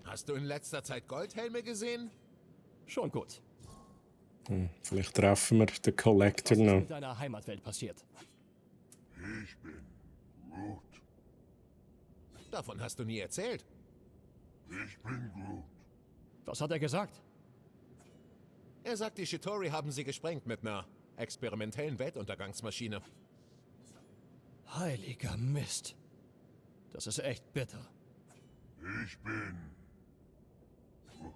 Hast du in letzter Zeit Goldhelme gesehen? Schon gut. Vielleicht treffen wir den Collector Was ist noch. mit deiner Heimatwelt passiert? Ich bin Groot. Davon hast du nie erzählt. Ich bin Groot. Was hat er gesagt? Er sagt, die Chitauri haben sie gesprengt mit einer experimentellen Weltuntergangsmaschine. Heiliger Mist. Das ist echt bitter. Ich bin gut.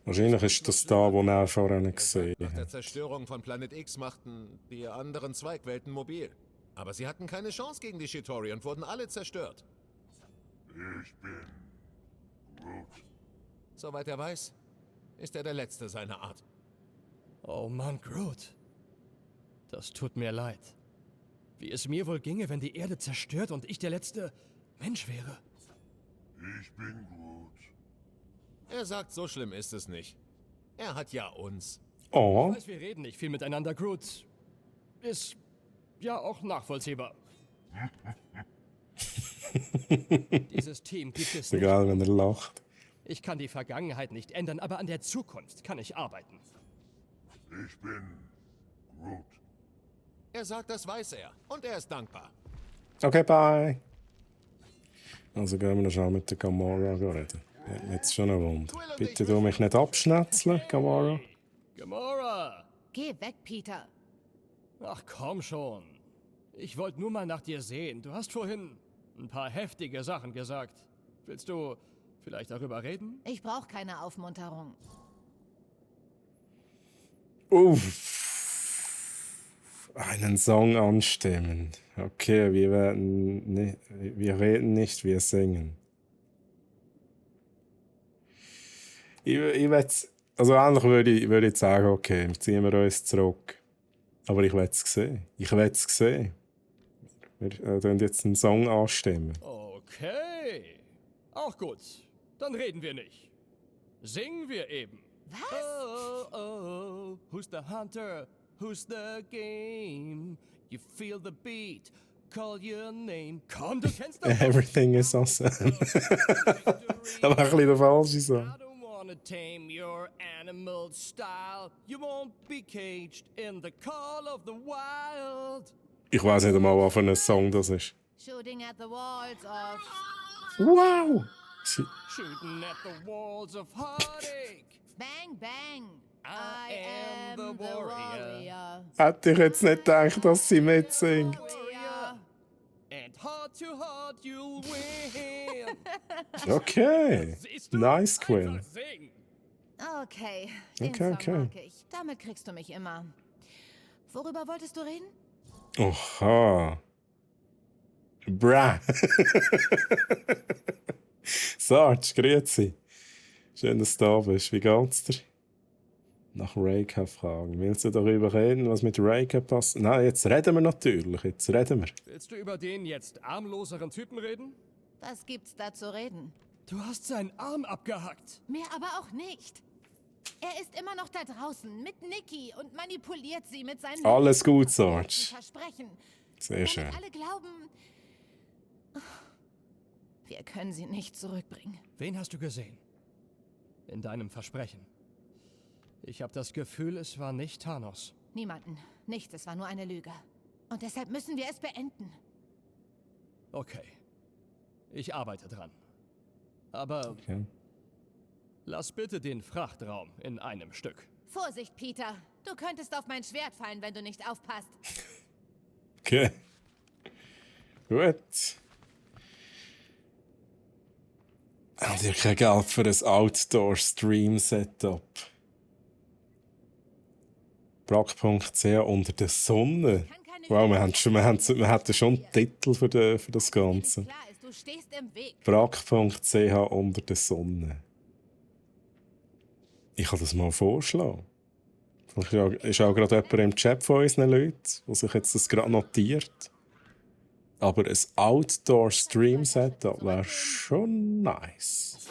Wahrscheinlich ist das da, wo er vorhin gesehen Nach der hat. Zerstörung von Planet X machten die anderen Zweigwelten mobil. Aber sie hatten keine Chance gegen die Chitauri und wurden alle zerstört. Ich bin gut. Soweit er weiß, ist er der Letzte seiner Art. Oh Mann, Groot. Das tut mir leid. Wie es mir wohl ginge, wenn die Erde zerstört und ich der letzte Mensch wäre. Ich bin gut. Er sagt, so schlimm ist es nicht. Er hat ja uns. Oh, Ich weiß, wir reden nicht viel miteinander, Groot. Ist ja auch nachvollziehbar. Dieses Team gibt es ist nicht. egal, wenn er lacht. Ich kann die Vergangenheit nicht ändern, aber an der Zukunft kann ich arbeiten. Ich bin gut. Er sagt, das weiß er. Und er ist dankbar. Okay, bye. Also gehen wir noch schnell mit der Gamora reden. Hat mich jetzt schon ein Wunder. Bitte du mich nicht abschnetzeln, Gamora. Gamora! Geh weg, Peter. Ach komm schon. Ich wollte nur mal nach dir sehen. Du hast vorhin ein paar heftige Sachen gesagt. Willst du vielleicht darüber reden? Ich brauche keine Aufmunterung. Uff. Einen Song anstimmen. Okay, wir reden nicht, wir singen. Ich also eigentlich würde ich sagen, okay, ziehen wir uns zurück. Aber ich will es sehen. Wir tun jetzt einen Song anstimmen. Okay. Auch gut. Dann reden wir nicht. Singen wir eben. Was? Oh, oh, oh. Who's the hunter? Who's the game? You feel the beat. Call your name. Komm, du kennst das. Everything is awesome. Aber ein bisschen der falsche Song. I don't wanna tame your animal style. You won't be caged in the call of the wild. Ich weiß nicht einmal, was für ein Song das ist. Shooting at the walls of... Wow! Shooting at the walls of heartache. Bang, bang. I am the warrior. Hätte ich jetzt nicht gedacht, dass sie mitsingt. Warrior. And heart to heart you'll win. Okay. Siehst du? Nice, Quinn. Einfach singen. Okay, den Okay, Song okay. mag ich. Damit kriegst du mich immer. Worüber wolltest du reden? Oha. Bra. Sarge, grüezi. Schön, dass du da bist. Wie geht's dir? Nach Reika fragen. Willst du darüber reden, was mit Reika passt? Nein, jetzt reden wir natürlich. Jetzt reden wir. Willst du über den jetzt armloseren Typen reden? Was gibt's da zu reden? Du hast seinen Arm abgehackt. Mehr aber auch nicht. Er ist immer noch da draußen mit Nikki und manipuliert sie mit seinen Alles gut, Sarge. Versprechen. Sehr Damit schön. alle glauben, wir können sie nicht zurückbringen. Wen hast du gesehen? In deinem Versprechen. Ich habe das Gefühl, es war nicht Thanos. Niemanden. Nichts, es war nur eine Lüge. Und deshalb müssen wir es beenden. Okay. Ich arbeite dran. Aber Okay. lass bitte den Frachtraum in einem Stück. Vorsicht, Peter. Du könntest auf mein Schwert fallen, wenn du nicht aufpasst. Okay. Gut. Habt ihr kein Geld für ein Outdoor-Stream-Setup? Brack.ch unter der Sonne. Wow, wir hätten schon einen Titel für das Ganze. Klar ist, du stehst im Weg. Brack.ch unter der Sonne. Ich kann das mal vorschlagen. Vielleicht ist auch gerade jemand im Chat von unseren Leuten, der sich jetzt das gerade notiert. Aber ein Outdoor-Stream-Setup wäre schon nice.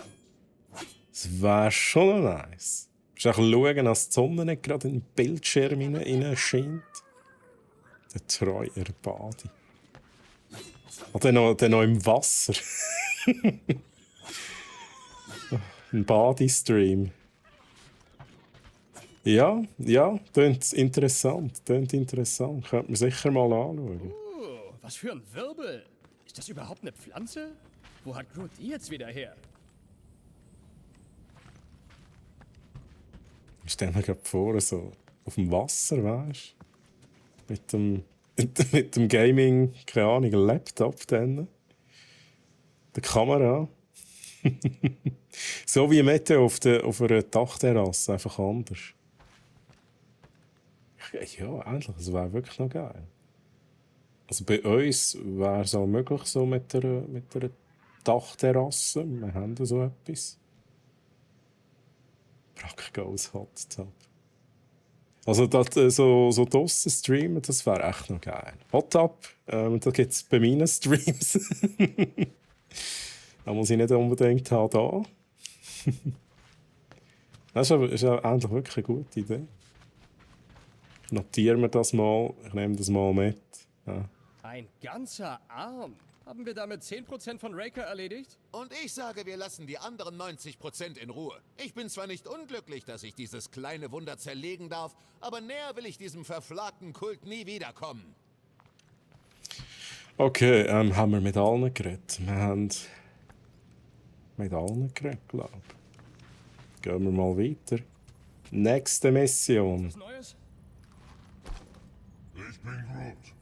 Es wäre schon nice. Du musst auch schauen, dass die Sonne nicht gerade in den Bildschirm hinein scheint. Der treue Badi. Oder dann noch im Wasser. Ein Badi-Stream. Ja, klingt interessant. Könnte man sicher mal anschauen. Was für ein Wirbel. Ist das überhaupt eine Pflanze? Wo hat Groot die jetzt wieder her? Ich stelle mir gerade vor, so auf dem Wasser, weißt du? Mit dem mit dem Gaming, keine Ahnung, ein Laptop dann. Der Kamera. So wie Mette auf einer Dachterrasse, einfach anders. Ja, endlich, das wäre wirklich noch geil. Also bei uns wäre es auch möglich, so mit einer Dachterrasse. Wir haben da so etwas. Brack Goes Hot Tub. Also das, so draussen streamen, das wäre echt noch geil. Hot Tub, da gibt es bei meinen Streams. Da muss ich nicht unbedingt haben da. Das ist eigentlich wirklich eine gute Idee. Ich notiere mir das mal, ich nehme das mal mit. Ja. Ein ganzer Arm. Haben wir damit 10% von Raker erledigt? Und ich sage, wir lassen die anderen 90% in Ruhe. Ich bin zwar nicht unglücklich, dass ich dieses kleine Wunder zerlegen darf, aber näher will ich diesem verflagten Kult nie wiederkommen. Okay, haben wir mit allen geredet? Wir haben mit allen geredet, glaube ich. Gehen wir mal weiter. Nächste Mission. Was Neues? Ich bin Groot.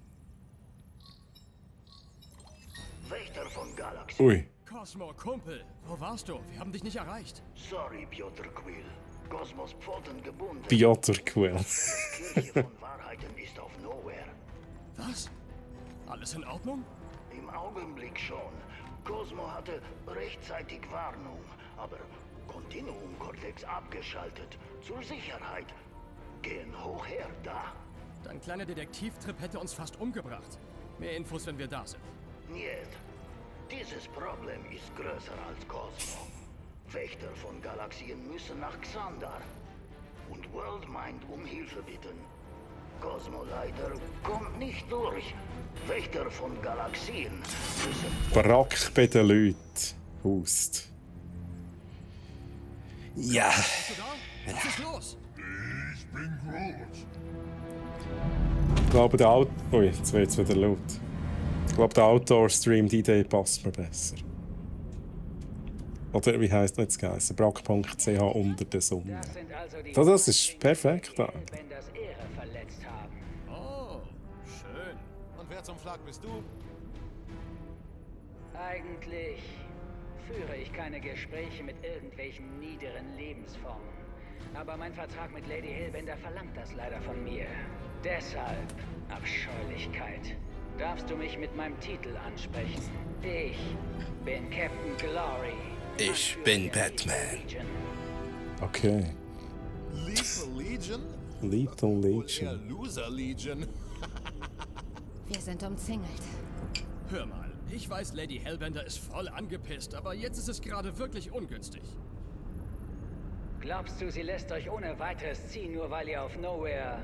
Wächter von Galaxy. Ui, Cosmo, Kumpel, wo warst du? Wir haben dich nicht erreicht. Sorry, Piotr Quill. Kosmos Pfoten gebunden. Piotr Quill. Kirche von Wahrheiten ist auf Nowhere. Was? Alles in Ordnung? Im Augenblick schon. Cosmo hatte rechtzeitig Warnung, aber Continuum Cortex abgeschaltet. Zur Sicherheit. Gehen hoch her, da. Dein kleiner Detektivtrip hätte uns fast umgebracht. Mehr Infos, wenn wir da sind. Niet. Dieses Problem ist größer als Cosmo. Wächter von Galaxien müssen nach Xandar und Worldmind um Hilfe bitten. Cosmo leider kommt nicht durch. Wächter von Galaxien müssen... Brack bei den Leuten. Hust. Ja. Bist du da? Was ist los? Ich bin Groot. Ich glaube, der Ui, jetzt wird es wieder laut. Ich glaube, der Outdoor-Stream, die Idee passt mir besser. Oder wie heisst das jetzt? Brack.ch unter der Sonne. Das ist perfekt. Wenn das Ehre verletzt haben. Oh, schön. Und wer zum Schlag bist du? Eigentlich führe ich keine Gespräche mit irgendwelchen niederen Lebensformen. Aber mein Vertrag mit Lady Hellbender verlangt das leider von mir. Deshalb, Abscheulichkeit, darfst du mich mit meinem Titel ansprechen. Ich bin Captain Glory. Ich bin Batman. Okay. Lethal Legion? Lethal Wohl eher Legion. Loser Legion. Wir sind umzingelt. Hör mal, ich weiß, Lady Hellbender ist voll angepisst, aber jetzt ist es gerade wirklich ungünstig. Glaubst du, sie lässt euch ohne weiteres ziehen, nur weil ihr auf Nowhere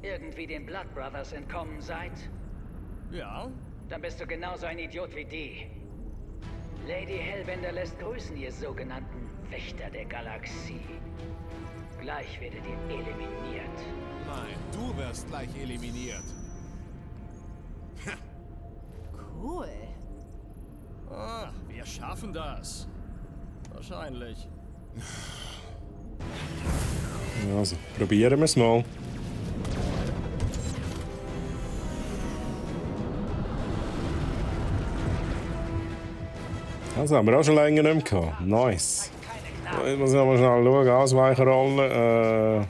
irgendwie den Blood Brothers entkommen seid? Ja? Dann bist du genauso ein Idiot wie die. Lady Hellbender lässt grüßen, ihr sogenannten Wächter der Galaxie. Gleich werdet ihr eliminiert. Nein, du wirst gleich eliminiert. Cool. Ah, wir schaffen das. Wahrscheinlich. Also, probieren wir es mal. Das haben wir auch schon länger nicht mehr gehabt. Nice. Ich muss aber schnell schauen. Ausweichrolle.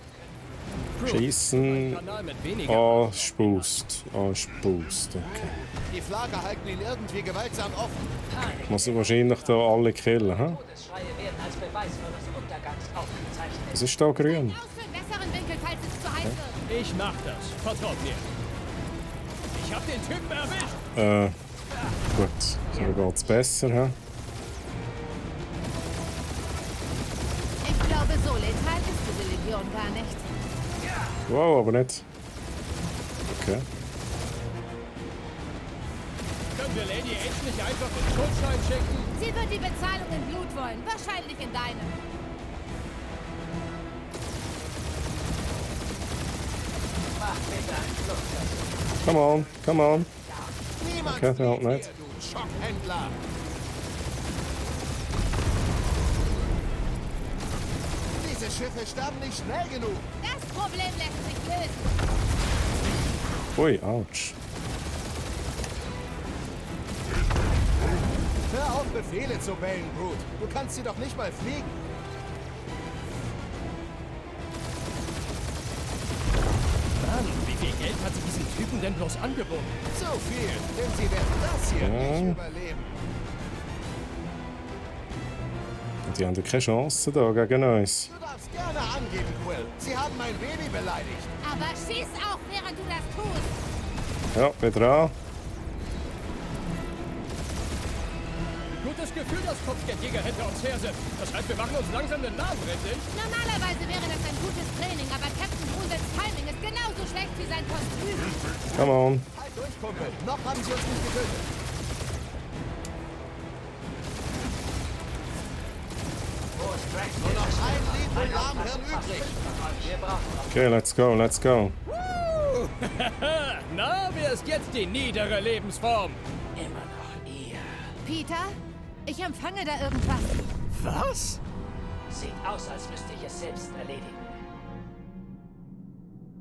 Schießen. Kanal mit weniger. Anspust. Anspust. Okay. Die Flagge halten ihn irgendwie gewaltsam offen. Ich muss wahrscheinlich da alle killen. He? Todesschreie werden als Beweis eures Untergangs aufgezeichnet. Was ist da grün? Aus für einen besseren Winkel, falls es zu heiß wird. Ich mach das. Vertraut mir. Ich hab den Typen erwischt. Gut. So geht's besser. He? Ich glaube, so letal ist diese Legion gar nicht. Wow, aber nicht. Okay. Können wir Lady H nicht einfach den Schuldschein schicken? Sie wird die Bezahlung in Blut wollen. Wahrscheinlich in deinem. Come on, come on. Niemand Okay, flieht halt nicht. hier, du Schockhändler. Diese Schiffe sterben nicht schnell genug. Das Problem lässt sich lösen. Ui, ouch. Befehle zu bellen, Groot. Du kannst sie doch nicht mal fliegen. Mann, wie viel Geld hat sie diesen Typen denn bloß angeboten? So viel, denn sie werden das hier nicht überleben. Die haben ja keine Chance da gegen uns. Du darfst gerne angeben, Quill. Sie haben mein Baby beleidigt. Aber schieß auch, während du das tust. Ja, wieder an. Gutes Gefühl, dass Kopfgeldjäger hinter uns her sind. Das heißt, wir machen uns langsam den Namen, richtig? Normalerweise wäre das ein gutes Training, aber Captain Brundels Timing ist genauso schlecht wie sein Kostüm. Come on. Halt durch, Kumpel. Noch haben sie uns nicht getötet. Nur noch ein Lied und Lahmhirn übrig. Okay, let's go, let's go. Na, wer ist jetzt die niedere Lebensform? Immer noch ihr. Peter, ich empfange da irgendwas. Was? Sieht aus, als müsste ich es selbst erledigen.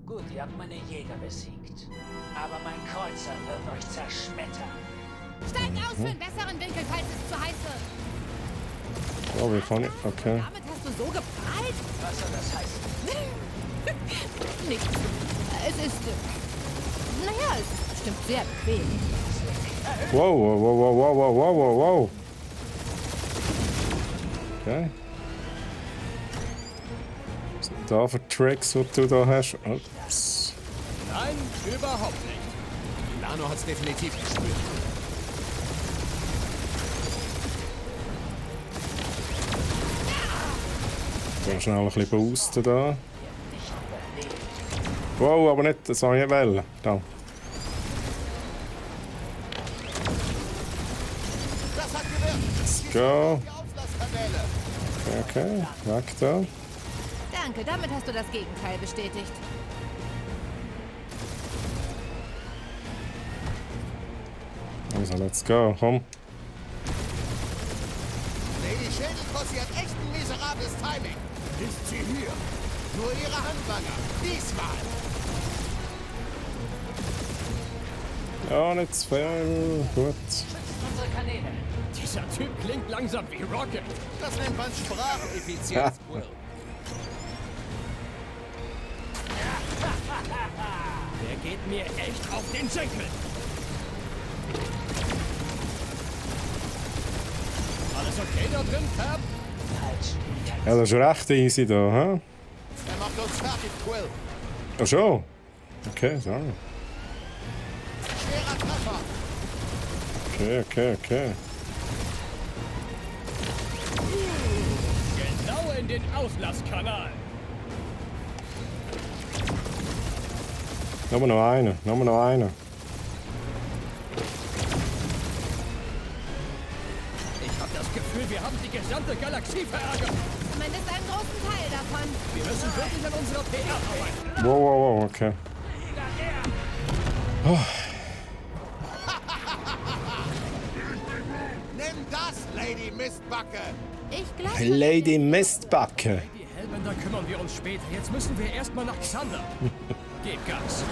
Gut, ihr habt meine Jäger besiegt. Aber mein Kreuzer wird euch zerschmettern. Steig aus für einen besseren Winkel, falls es zu heiß wird. Oh, wie kann ich? Okay. Damit hast du so geprahlt? Was soll das heißen? Nichts. Es ist... naja, es ist bestimmt sehr bequem. Wow, wow, wow, wow, wow, wow, wow, wow. Okay. Was sind da für Tricks, die du da hast? Ups. Nein, überhaupt nicht. Lano hat's definitiv gespürt. So, schnell ein bisschen boosten da. Wow, aber nicht, das soll ich nicht wollen. Da. Das hat gewirkt. Let's go. Die Auflasskanäle. Okay, weg da. Danke, damit hast du das Gegenteil bestätigt. Also, let's go, komm. Lady Schädelkossi hat echt ein miserables Timing. Ist sie hier? Nur ihre Handlanger. Diesmal. Ja, nicht zu viel. Gut. Unsere Kanäle. Dieser Typ klingt langsam wie Rocket. Das nennt man Spracheffizienz, Quill. Der geht mir echt auf den Senkel. Alles okay da drin, Fab? Ja, das ist recht easy da, hä? Er macht uns fertig, Quill. Ach schon? Okay, sorry. Schwerer Treffer. Okay. Genau in den Auslasskanal. Nur noch einer. Ich habe das Gefühl, wir haben die gesamte Galaxie verärgert. Zumindest einen großen Teil davon. Wir müssen wirklich an unserer PR arbeiten. Wow, okay. Nimm das, Lady Mistbacke. Ich glaube... Lady Mistbacke. Die Hellbänder kümmern wir uns später. Jetzt müssen wir erstmal nach Xander. Gebt Gas.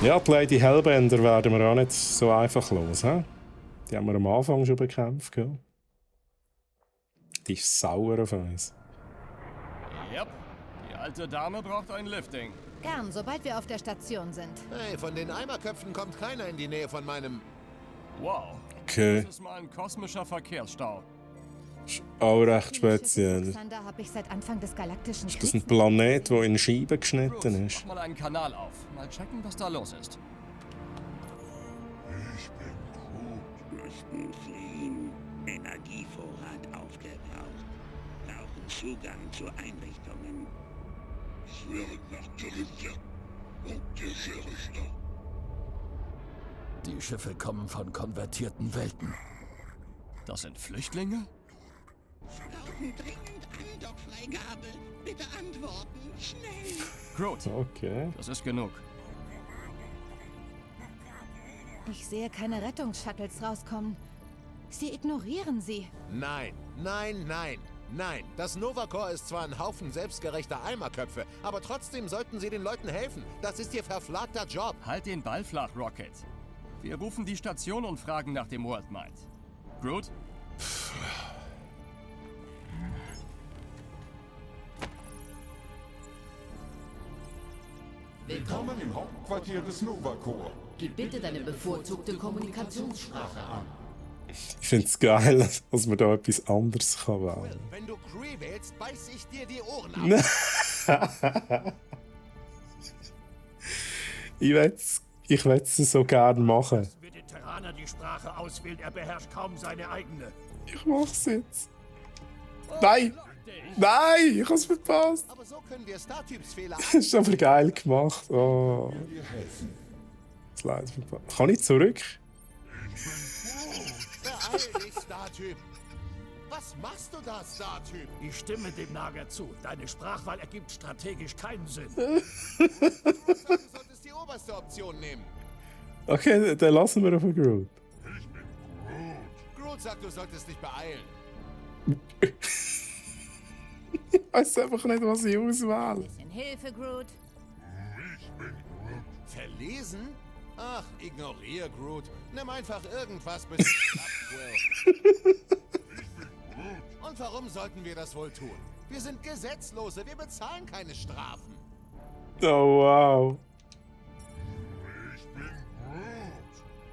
Ja, die Lady Hellbender werden wir auch nicht so einfach los, hä? Die haben wir am Anfang schon bekämpft, gell? Die ist sauer auf uns. Yep. Die alte Dame braucht ein Lifting. Gern, sobald wir auf der Station sind. Hey, von den Eimerköpfen kommt keiner in die Nähe von meinem... Wow. Okay. Das ist mal ein kosmischer Verkehrsstau. Ist auch recht speziell. Alexander habe ich seit Anfang des Galaktischen Ist das Kriegs... ein Planet, der in Scheiben geschnitten ist? Mach mal einen Kanal auf. Mal checken, was da los ist. Ich bin Groot. Mussten fliehen. Energievorrat aufgebraucht. Brauchen Zugang zu Einrichtungen. Es werden nach Terrifier und der Richter. Die Schiffe kommen von konvertierten Welten. Das sind Flüchtlinge? Brauchen dringend Andockfreigabe. Bitte antworten. Schnell. Groot, Okay. das ist genug. Ich sehe keine Rettungsshuttles rauskommen. Sie ignorieren sie. Nein. Das Nova-Corps ist zwar ein Haufen selbstgerechter Eimerköpfe, aber trotzdem sollten sie den Leuten helfen. Das ist ihr verflagter Job. Halt den Ball flach, Rocket. Wir rufen die Station und fragen nach dem Worldmind. Groot, Willkommen im Hauptquartier des Nova Corps. Gib bitte deine bevorzugte Kommunikationssprache an. Ich finde es geil, dass man da etwas anderes kann wählen. Wenn du Kree wählst, beiß ich dir die Ohren ab. Ich will es so gern machen. Wenn der Terraner die Sprache auswählt, er beherrscht kaum seine eigene. Ich mach's jetzt. Nein! Nein! Ich hab's verpasst! Aber so können wir Star-Typs-Fehler Das ist aber geil gemacht. Oh. Das Leid verpasst. Kann ich zurück? Beeil dich, Star-Typ! Was machst du da, Star-Typ? Ich stimme dem Nager zu. Deine Sprachwahl ergibt strategisch keinen Sinn. Du solltest die oberste Option nehmen. Okay, dann lassen wir auf Groot. Groot sagt, du solltest dich beeilen. Ich weiß einfach nicht, was ich auswähle. Bisschen Hilfe, Groot. Verlesen? Ach, ignoriere Groot. Nimm einfach irgendwas, bis es klappt, Will. Und warum sollten wir das wohl tun? Wir sind Gesetzlose, wir bezahlen keine Strafen. Oh, wow.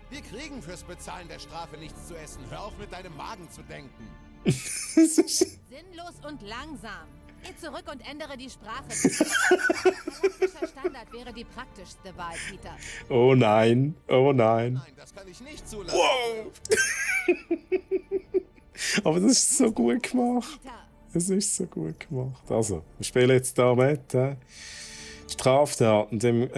Wir kriegen fürs Bezahlen der Strafe nichts zu essen. Hör auf, mit deinem Magen zu denken. Sinnlos und langsam. Geh zurück und ändere die Sprache. Galaktischer Standard wäre die praktischste Wahl, Peter. Oh nein, oh nein. Nein, das kann ich nicht zulassen. Wow! Aber das ist so gut gemacht. Das ist so gut gemacht. Also, wir spielen jetzt da mit. Straftaten dem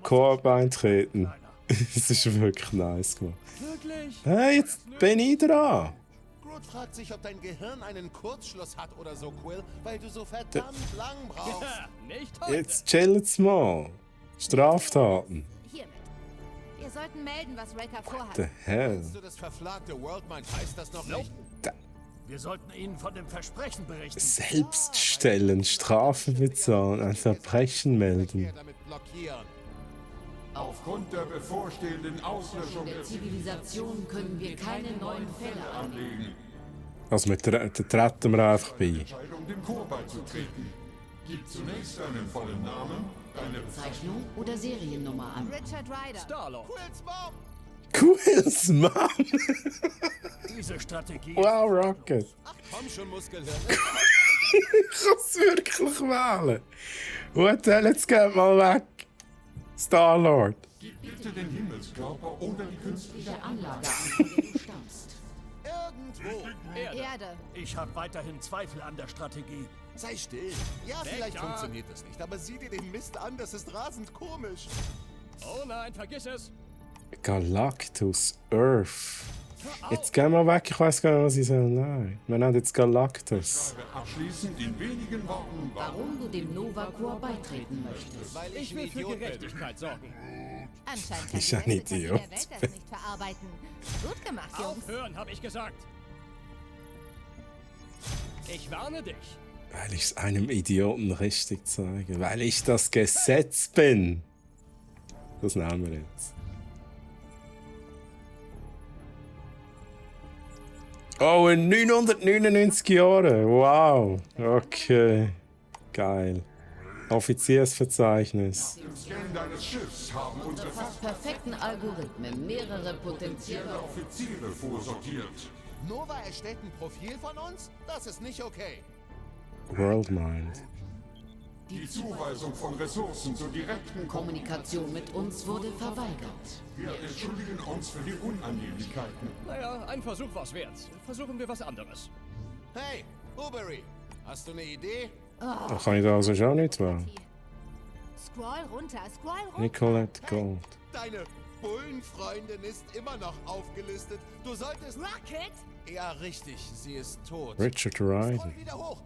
Korb eintreten. Das ist wirklich nice gemacht. Wirklich? Hey, jetzt bin ich dran. Groot fragt sich, ob dein Gehirn einen Kurzschluss hat oder so, Quill, weil du so verdammt lang brauchst. Ja, nicht heute. Jetzt chillen's mal. Straftaten. Hiermit. Wir sollten melden, was Raker vorhat. The hell? Kennst du das verflagte Worldmind? Heißt das noch nicht? Wir sollten Ihnen von dem Versprechen berichten. Selbststellen, Strafen bezahlen, ein Verbrechen melden. Damit blockieren. Aufgrund der bevorstehenden Auslöschung Der Zivilisation können wir keine neuen Fälle anlegen. Also mit der treten wir einfach bei. Entscheidung, dem Chor beizutreten. Gib zunächst einen vollen Namen, deine Bezeichnung oder Seriennummer an. Richard Ryder. Starlord. Quills Mom! Cooles Mann! Diese Strategie. Wow, Rocket! Ach komm schon, Muskelhirn. Ich kann es wirklich wählen. Gut, jetzt geht mal weg. Star-Lord. Gib bitte den Himmelskörper oder die künstliche Anlage an, von der du stammst. Irgendwo. Erde. Ich habe weiterhin Zweifel an der Strategie. Sei still. Ja, vielleicht funktioniert es nicht, aber sieh dir den Mist an, das ist rasend komisch. Oh nein, vergiss es. Galactus Earth. Jetzt gehen wir weg, ich weiß gar nicht, was ich soll. Nein, wir nennen jetzt Galactus. abschließend in wenigen Worten, Warum du dem Nova Corps beitreten möchtest. Weil Ich will für Idiot bin. Gerechtigkeit sorgen. Anscheinend Ist kann ein die beste KI Idiot. der Welt das nicht verarbeiten. Gut gemacht, Jungs. Aufhören, habe ich gesagt. Ich warne dich. Weil ich es einem Idioten richtig zeige. Weil ich das Gesetz bin. Das nehmen wir jetzt. Oh, in 999 Jahren. Wow. Okay. Geil. Offiziersverzeichnis. im Scan deines Schiffs haben unsere Fast perfekten Algorithmen mehrere potenzielle Offiziere vorsortiert. Nova erstellt ein Profil von uns? Das ist nicht okay. Worldmind. Die Zuweisung von Ressourcen zur direkten Kommunikation mit uns wurde verweigert. Wir entschuldigen uns für die Unannehmlichkeiten. Naja, ein Versuch war's wert. Versuchen wir was anderes. Hey, Ubery, hast du eine Idee? Da kann ich da also schon nicht wählen. Scroll runter, scroll runter. Nicolette Gold. Deine Bullenfreundin ist immer noch aufgelistet. Du solltest... Rocket? Ja, richtig, sie ist tot. Richard Ryder. Scroll wieder hoch.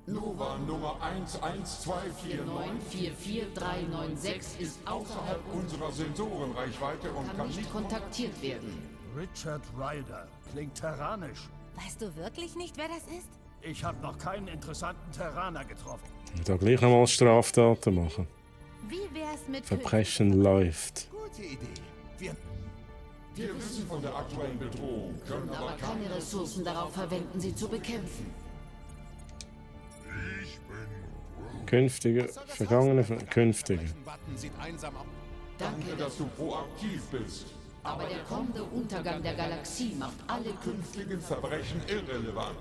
Nova Nummer 492444396 ist außerhalb unserer Sensorenreichweite und kann nicht kontaktiert werden. Richard Ryder. Klingt terranisch. Weißt du wirklich nicht, wer das ist? Ich habe noch keinen interessanten Terraner getroffen. Da gleich nochmal Straftaten machen. Wie wär's mit Verbrechen läuft. Gute Idee. Wir wissen von der aktuellen Bedrohung, können aber keine Ressourcen darauf verwenden, sie zu bekämpfen. Künftige, vergangene, künftige. Sieht einsam aus. Danke, dass du proaktiv bist. aber der kommende Untergang der Galaxie macht alle künftigen Verbrechen irrelevant.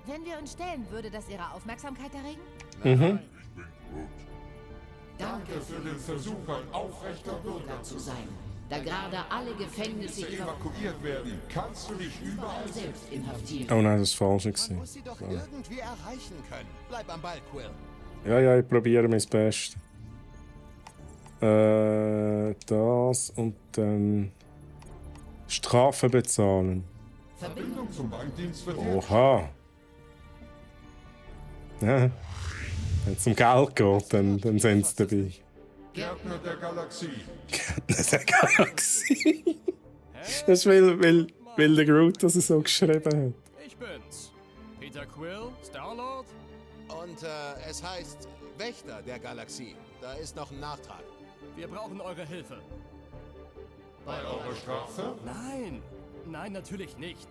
Wenn wir uns stellen, würde das Ihre Aufmerksamkeit erregen? Mhm. Danke für den Versuch, ein aufrechter Bürger zu sein. Da gerade alle Gefängnisse evakuiert werden, kannst du dich überall selbst inhaftieren. Oh nein, das ist falsch. Man muss sie doch irgendwie erreichen können. Bleib am Ball, Quill. Ja, ich probiere mein Bestes. Das und dann Strafe bezahlen. Verbindung zum Bankdienst wird Oha. Ja. Wenn es um Geld geht, dann sind sie dabei. Gärtner der Galaxie. Gärtner der Galaxie. Das ist, weil der Groot das so geschrieben hat. Ich bin's. Peter Quill, Star-Lord. Und es heißt Wächter der Galaxie. Da ist noch ein Nachtrag. Wir brauchen eure Hilfe. Bei eurer Strafe? Nein, natürlich nicht.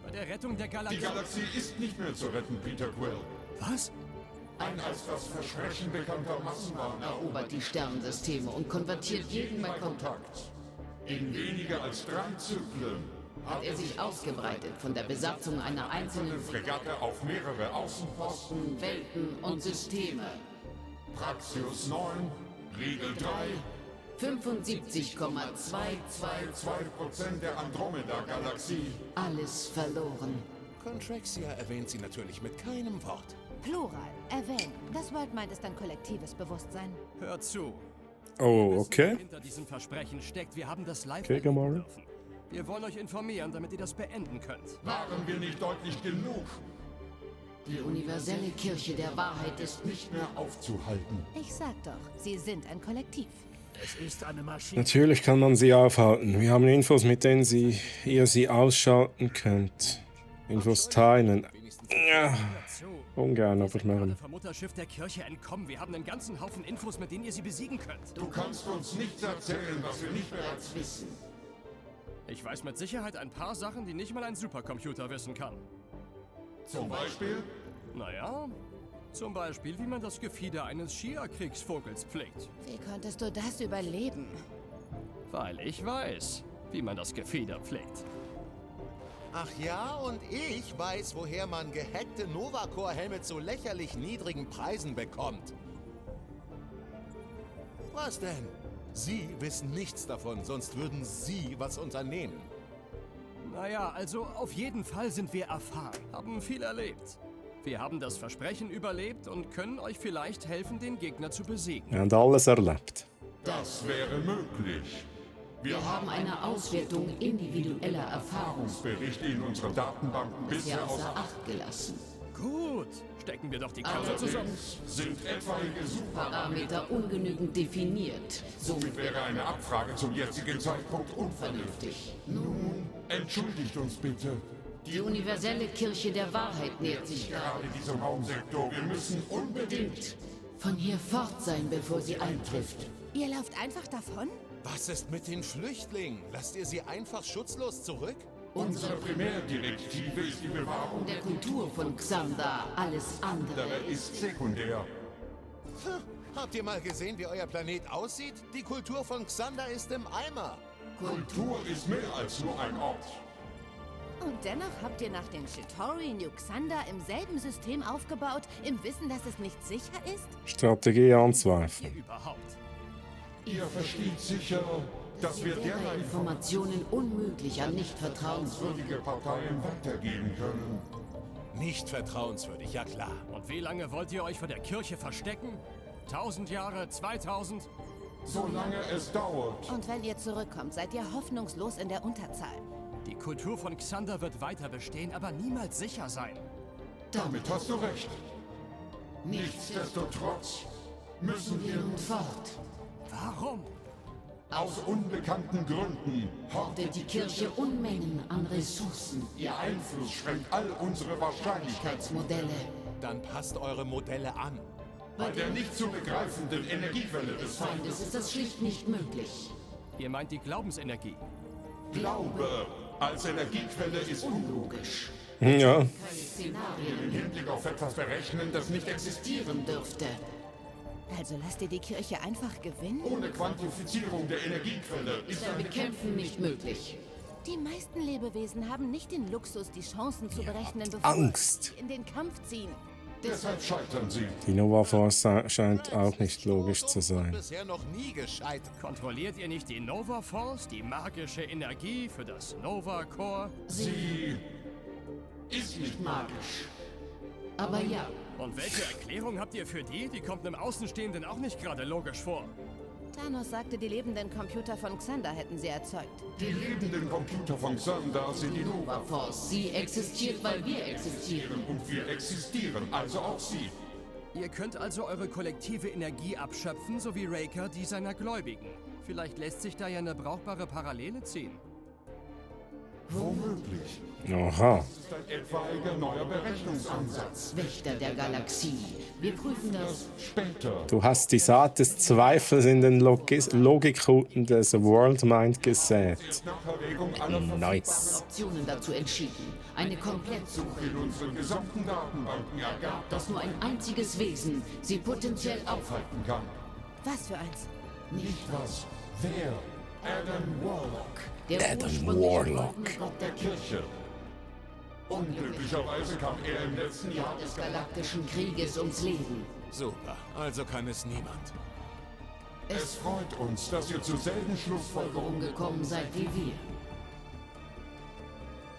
Bei der Rettung der Galaxie. Die Galaxie ist nicht mehr zu retten, Peter Quill. Was? Ein als das Versprechen bekannter Massenwahn erobert die Sternensysteme und konvertiert jeden bei Kontakt. In weniger als 3 Zyklen hat er sich ausgebreitet von der Besatzung einer einzelnen Fregatte auf mehrere Außenposten, Welten und Systeme. Praxius 9, Regel 3, 75,222% der Andromeda-Galaxie. Alles verloren. Contraxia erwähnt sie natürlich mit keinem Wort. Plural, erwähnen. Das WorldMind ist ein kollektives Bewusstsein. Hört zu. Oh, okay. Hinter diesem Versprechen steckt, wir haben das live Okay, Gamora. Wir wollen euch informieren, damit ihr das beenden könnt. Waren wir nicht deutlich genug? Die universelle Kirche der Wahrheit ist nicht mehr aufzuhalten. Ich sag doch, sie sind ein Kollektiv. Es ist eine Maschine. Natürlich kann man sie aufhalten. Wir haben Infos, mit denen ihr sie ausschalten könnt. Infos teilen. Ja. Ungern, aber machen. Vom Mutterschiff der Kirche entkommen. Wir haben einen ganzen Haufen Infos, mit denen ihr sie besiegen könnt. Du kannst uns nichts erzählen, was wir nicht bereits wissen. Ich weiß mit Sicherheit ein paar Sachen, die nicht mal ein Supercomputer wissen kann. Zum Beispiel? Naja, zum Beispiel, wie man das Gefieder eines Shia-Kriegsvogels pflegt. Wie konntest du das überleben? Weil ich weiß, wie man das Gefieder pflegt. Ach ja, und ich weiß, woher man gehackte Nova-Core-Helme zu lächerlich niedrigen Preisen bekommt. Was denn? Sie wissen nichts davon, sonst würden Sie was unternehmen. Naja, also auf jeden Fall sind wir erfahren, haben viel erlebt. Wir haben das Versprechen überlebt und können euch vielleicht helfen, den Gegner zu besiegen. Wir haben alles erlebt. Das wäre möglich. Wir haben eine Auswertung individueller Erfahrungsberichte in unseren Datenbanken bisher außer Acht gelassen. Gut, stecken wir doch die Köpfe zusammen. Sind etwaige Parameter ungenügend definiert. Somit wäre eine Abfrage zum jetzigen Zeitpunkt unvernünftig. Nun, entschuldigt uns bitte. Die universelle Kirche der Wahrheit nähert sich gerade diesem Raumsektor. Wir müssen unbedingt von hier fort sein, bevor sie eintrifft. Ihr lauft einfach davon? Was ist mit den Flüchtlingen? Lasst ihr sie einfach schutzlos zurück? Unsere Primärdirektive ist die Bewahrung der Kultur von Xandar. Alles andere ist sekundär. Habt ihr mal gesehen, wie euer Planet aussieht? Die Kultur von Xandar ist im Eimer. Kultur ist mehr als nur ein Ort. Und dennoch habt ihr nach den Chitauri New Xandar im selben System aufgebaut, im Wissen, dass es nicht sicher ist? Strategie anzweifeln. Ihr versteht sicher, dass wir derlei Informationen unmöglich an nicht vertrauenswürdige Parteien weitergeben können. Nicht vertrauenswürdig, ja klar. Und wie lange wollt ihr euch vor der Kirche verstecken? 1000 Jahre, 2000? Solange es dauert. Und wenn ihr zurückkommt, seid ihr hoffnungslos in der Unterzahl. Die Kultur von Xandar wird weiter bestehen, aber niemals sicher sein. Damit hast du recht. Nichtsdestotrotz müssen wir nun fort. Warum? Aus unbekannten Gründen hortet die Kirche Unmengen an Ressourcen. Ihr Einfluss schränkt all unsere Wahrscheinlichkeitsmodelle. Dann passt eure Modelle an. Bei der nicht zu begreifenden Energiequelle des Feindes ist das schlicht nicht möglich. Ihr meint die Glaubensenergie? Glaube als Energiequelle ist unlogisch. Ja. Keine Szenarien Szenarien im Hinblick auf etwas berechnen, das nicht existieren dürfte. Also lasst ihr die Kirche einfach gewinnen? Ohne Quantifizierung der Energiequelle ist Ist ein Bekämpfen nicht möglich. Die meisten Lebewesen haben nicht den Luxus, die Chancen zu berechnen, bevor Angst. sie in den Kampf ziehen. Deshalb scheitern sie. Die Nova Force scheint auch nicht logisch zu sein. Bisher noch nie gescheitert. Kontrolliert ihr nicht die Nova Force, die magische Energie für das Nova Core? Sie ist nicht magisch. Aber ja, Und welche Erklärung habt ihr für die? Die kommt einem Außenstehenden auch nicht gerade logisch vor. Thanos sagte, die lebenden Computer von Xander hätten sie erzeugt. Die lebenden Computer von Xander sind die Nova Force, sie existiert, weil wir existieren. und wir existieren, also auch sie. Ihr könnt also eure kollektive Energie abschöpfen, so wie Raker die seiner Gläubigen. Vielleicht lässt sich da ja eine brauchbare Parallele ziehen. Womöglich. Aha. Das ist ein etwaiger neuer Berechnungsansatz. Wächter der Galaxie. Wir prüfen das Später. Du hast die Saat des Zweifels in den Logikhutten des Worldmind gesät. Nach Erwägung aller Nice. Optionen dazu entschieden. Eine Komplettsuche, in unseren gesamten Datenbanken ergab, dass nur ein einziges Wesen sie potenziell aufhalten kann. Was für eins? Nicht Was? Wer? Adam Warlock. der Adam ursprüngliche Warlock. Gott der Kirche Unglücklicherweise kam er im letzten Jahr des Galaktischen Krieges ums Leben. Super, also kann es niemand. Es freut uns, dass ihr zur selben Schlussfolgerung Gekommen seid wie wir.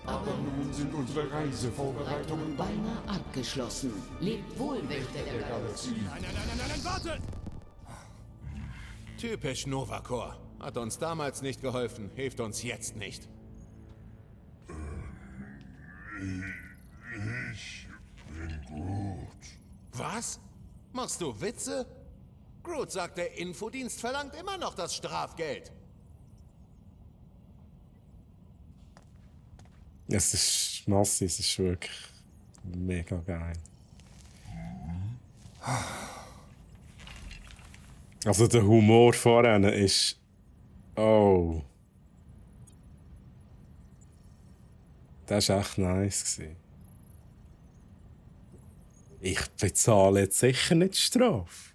Aber nun sind unsere Reisevorbereitungen Beinahe abgeschlossen. Lebt wohl, Wächter der Galaxie. Nein, wartet! Typisch Nova Corps. Hat uns damals nicht geholfen, hilft uns jetzt nicht. Ich bin Groot. Was? Machst du Witze? Groot sagt, der Infodienst verlangt immer noch das Strafgeld. Es ist massiv, es ist wirklich mega geil. Also der Humor vorne ist... Oh. Das war echt nice gewesen. Ich bezahle jetzt sicher nicht die Strafe.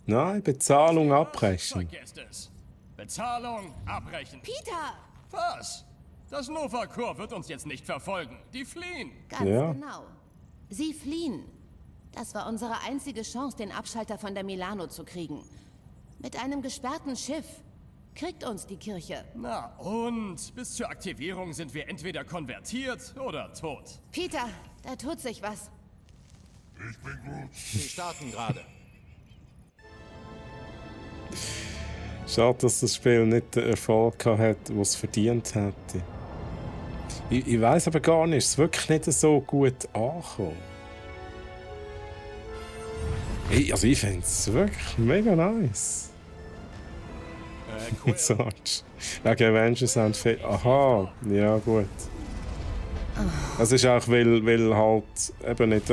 Nein, Bezahlung abbrechen. Vergesst es. Bezahlung abbrechen. Peter! Was? Das Nova Corps wird uns jetzt nicht verfolgen. Die fliehen. Ganz Ja. genau. Sie fliehen. Das war unsere einzige Chance, den Abschalter von der Milano zu kriegen. Mit einem gesperrten Schiff kriegt uns die Kirche. Na und? Bis zur Aktivierung sind wir entweder konvertiert oder tot. Peter, da tut sich was. Ich bin Groot. Die starten gerade. Schade, dass das Spiel nicht den Erfolg hat, den es verdient hätte. Ich weiss aber gar nicht, es ist wirklich nicht so gut angekommen. Also ich finde es wirklich mega nice. Cool. Sonst. Wegen Avengers haben viel... Aha, ja gut. Das ist auch, weil halt eben nicht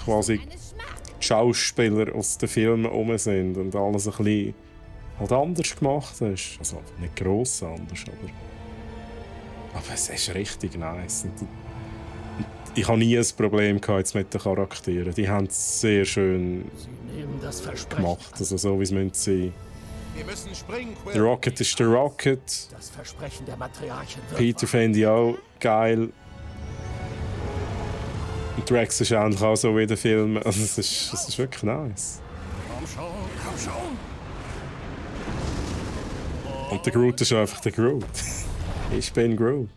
quasi die Schauspieler aus den Filmen rum sind und alles ein bisschen halt anders gemacht ist. Also nicht gross anders, aber es ist richtig nice. Und ich habe nie ein Problem gehabt mit den Charakteren. Die haben es sehr schön Sie nehmen das Versprechen gemacht, also so wie es sein müsste. Wir müssen springen, Quill. Der Rocket ist der Rocket. Das Versprechen der Matriarchen wird Peter wahr. finde ich auch geil. Und Drax ist eigentlich auch so wie der Film. Also es ist wirklich nice. Komm schon, komm schon. Und der Groot ist einfach der Groot. Ich bin Groot.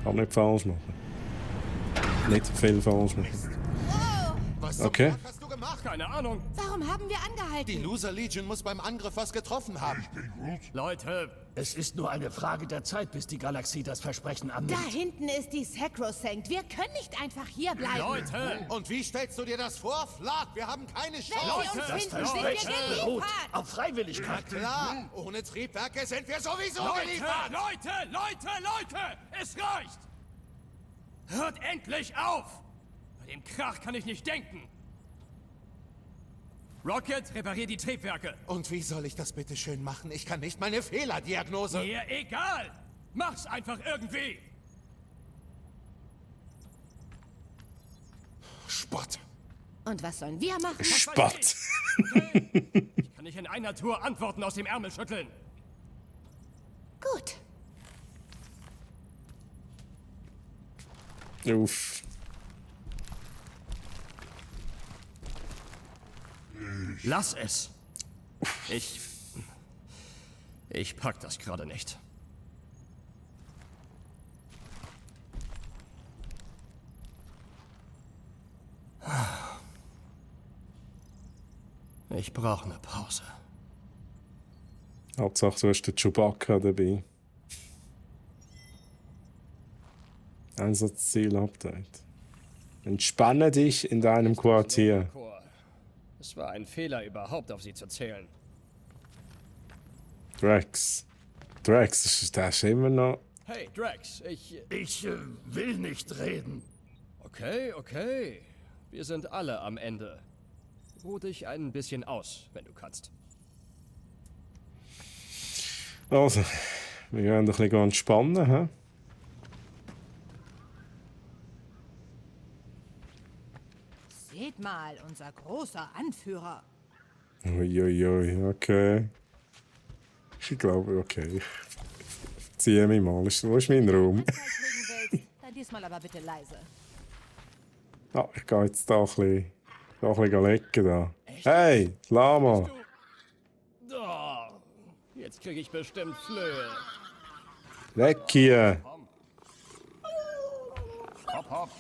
Kann nicht falsch machen. Nicht viel falsch machen. Was Okay. zum Fuck hast du gemacht? Keine Ahnung. Warum haben wir Die angehalten? Loser Legion muss beim Angriff was getroffen haben. Leute, Es ist nur eine Frage der Zeit, bis die Galaxie das Versprechen annimmt. Da hinten ist die Sacrosanct. Wir können nicht einfach hier bleiben. Leute. Und wie stellst du dir das vor, Flag? Wir haben keine Wenn Chance. sie uns Das finden, sind wir Versprechen beruht geliefert. auf Freiwilligkeit. Klar, ohne Triebwerke sind wir sowieso Leute, geliefert. Leute! Es reicht! Hört endlich auf! Bei dem Krach kann ich nicht denken. Rocket, reparier die Triebwerke. Und wie soll ich das bitte schön machen? Ich kann nicht meine Fehlerdiagnose... Mir egal! Mach's einfach irgendwie! Spott. Und was sollen wir machen? Spott. Ich kann nicht in einer Tour Antworten aus dem Ärmel schütteln. Gut. Uff. Lass es. Ich pack das gerade nicht. Ich brauche eine Pause. Hauptsache, du hast den Chewbacca dabei. Einsatzziel-Update. Entspanne dich in deinem Quartier. Es war ein Fehler, überhaupt auf sie zu zählen. Drax. Drax, der ist immer noch... Hey, Drax, ich will nicht reden. Okay. Wir sind alle am Ende. Ruh dich ein bisschen aus, wenn du kannst. Also, wir gehen ein bisschen entspannen, hä? Seht mal, unser großer Anführer. Uiuiui, okay. Ich glaube, okay. Ich ziehe mich mal. Wo ist mein Raum? Dann diesmal aber bitte leise. Ah, ich gehe jetzt da ein bisschen lecken. Da. Hey, Lama! Oh, jetzt kriege ich bestimmt Flöhe. Weg hier! Hopp.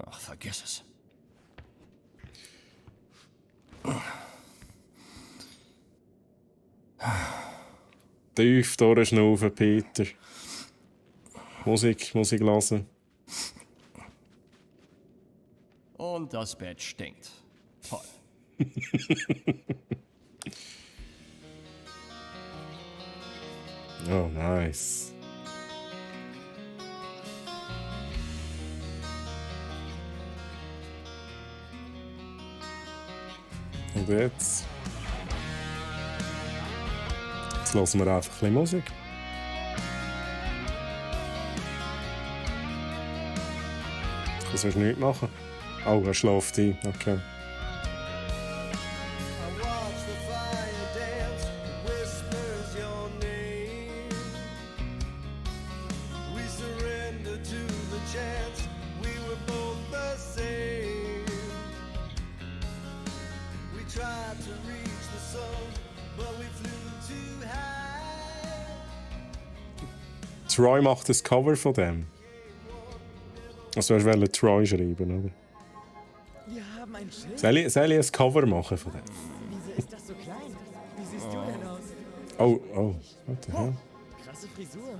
Ach, vergiss es. Tief durchschnaufen, Peter. Musik hören. Und das Bett stinkt. Toll. Oh, nice. Und jetzt? Jetzt hören wir einfach ein bisschen Musik. Ich kann sonst nichts machen. Oh, er schläft ein. Okay. Troy macht das Cover von dem. Also du wolltest Troy schreiben, oder? Wir haben ein Schild. Soll ich ein Cover machen von dem? Wieso ist das so klein? Wie siehst du denn aus? Oh, what the hell? Krasse Frisur.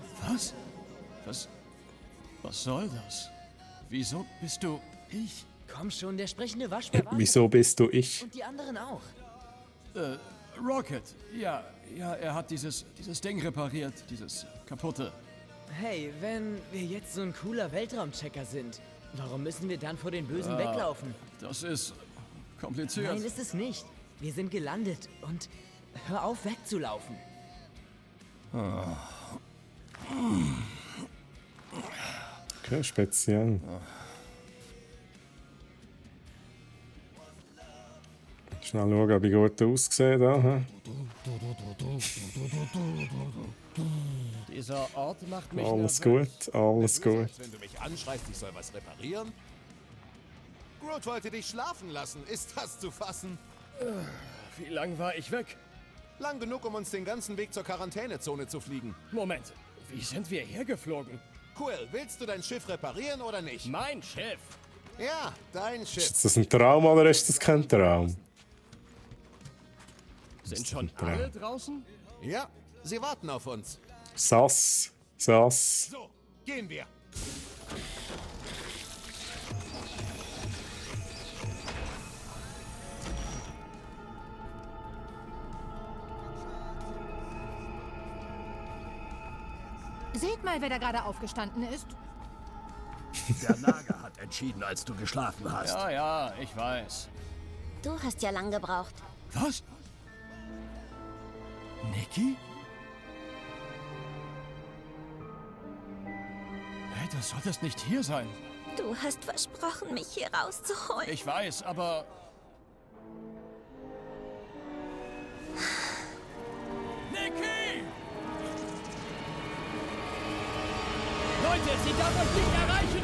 Was soll das? Wieso bist du ich? Komm schon, der sprechende Waschbär war. Wieso bist du ich? Und die anderen auch. Rocket. Ja, er hat dieses Ding repariert, dieses kaputte. Hey, wenn wir jetzt so ein cooler Weltraumchecker sind, warum müssen wir dann vor den Bösen weglaufen? Das ist kompliziert. Nein, ist es nicht. Wir sind gelandet und hör auf wegzulaufen. Okay, speziell. Schnell schauen, ob ich gut aussehe da. He? Dieser Ort macht mich Alles nervös. gut, alles gut. Wenn du mich anschreist, ich soll was reparieren? Groot wollte dich schlafen lassen. Ist das zu fassen? Wie lang war ich weg? Lang genug, um uns den ganzen Weg zur Quarantänezone zu fliegen. Moment, wie sind wir hergeflogen? Quill, willst du dein Schiff reparieren oder nicht? Mein Schiff? Ja, dein Schiff. Ist das ein Traum oder ist das kein Traum? Sind schon alle draußen? Ja, sie warten auf uns. Sass. So, gehen wir. Seht mal, wer da gerade aufgestanden ist. Der Nager hat entschieden, als du geschlafen hast. Ja, ja, ich weiß. Du hast ja lang gebraucht. Was? Nikki? Hey, du solltest nicht hier sein. Du hast versprochen, mich hier rauszuholen. Ich weiß, aber... Nikki! Leute, sie darf euch nicht erreichen!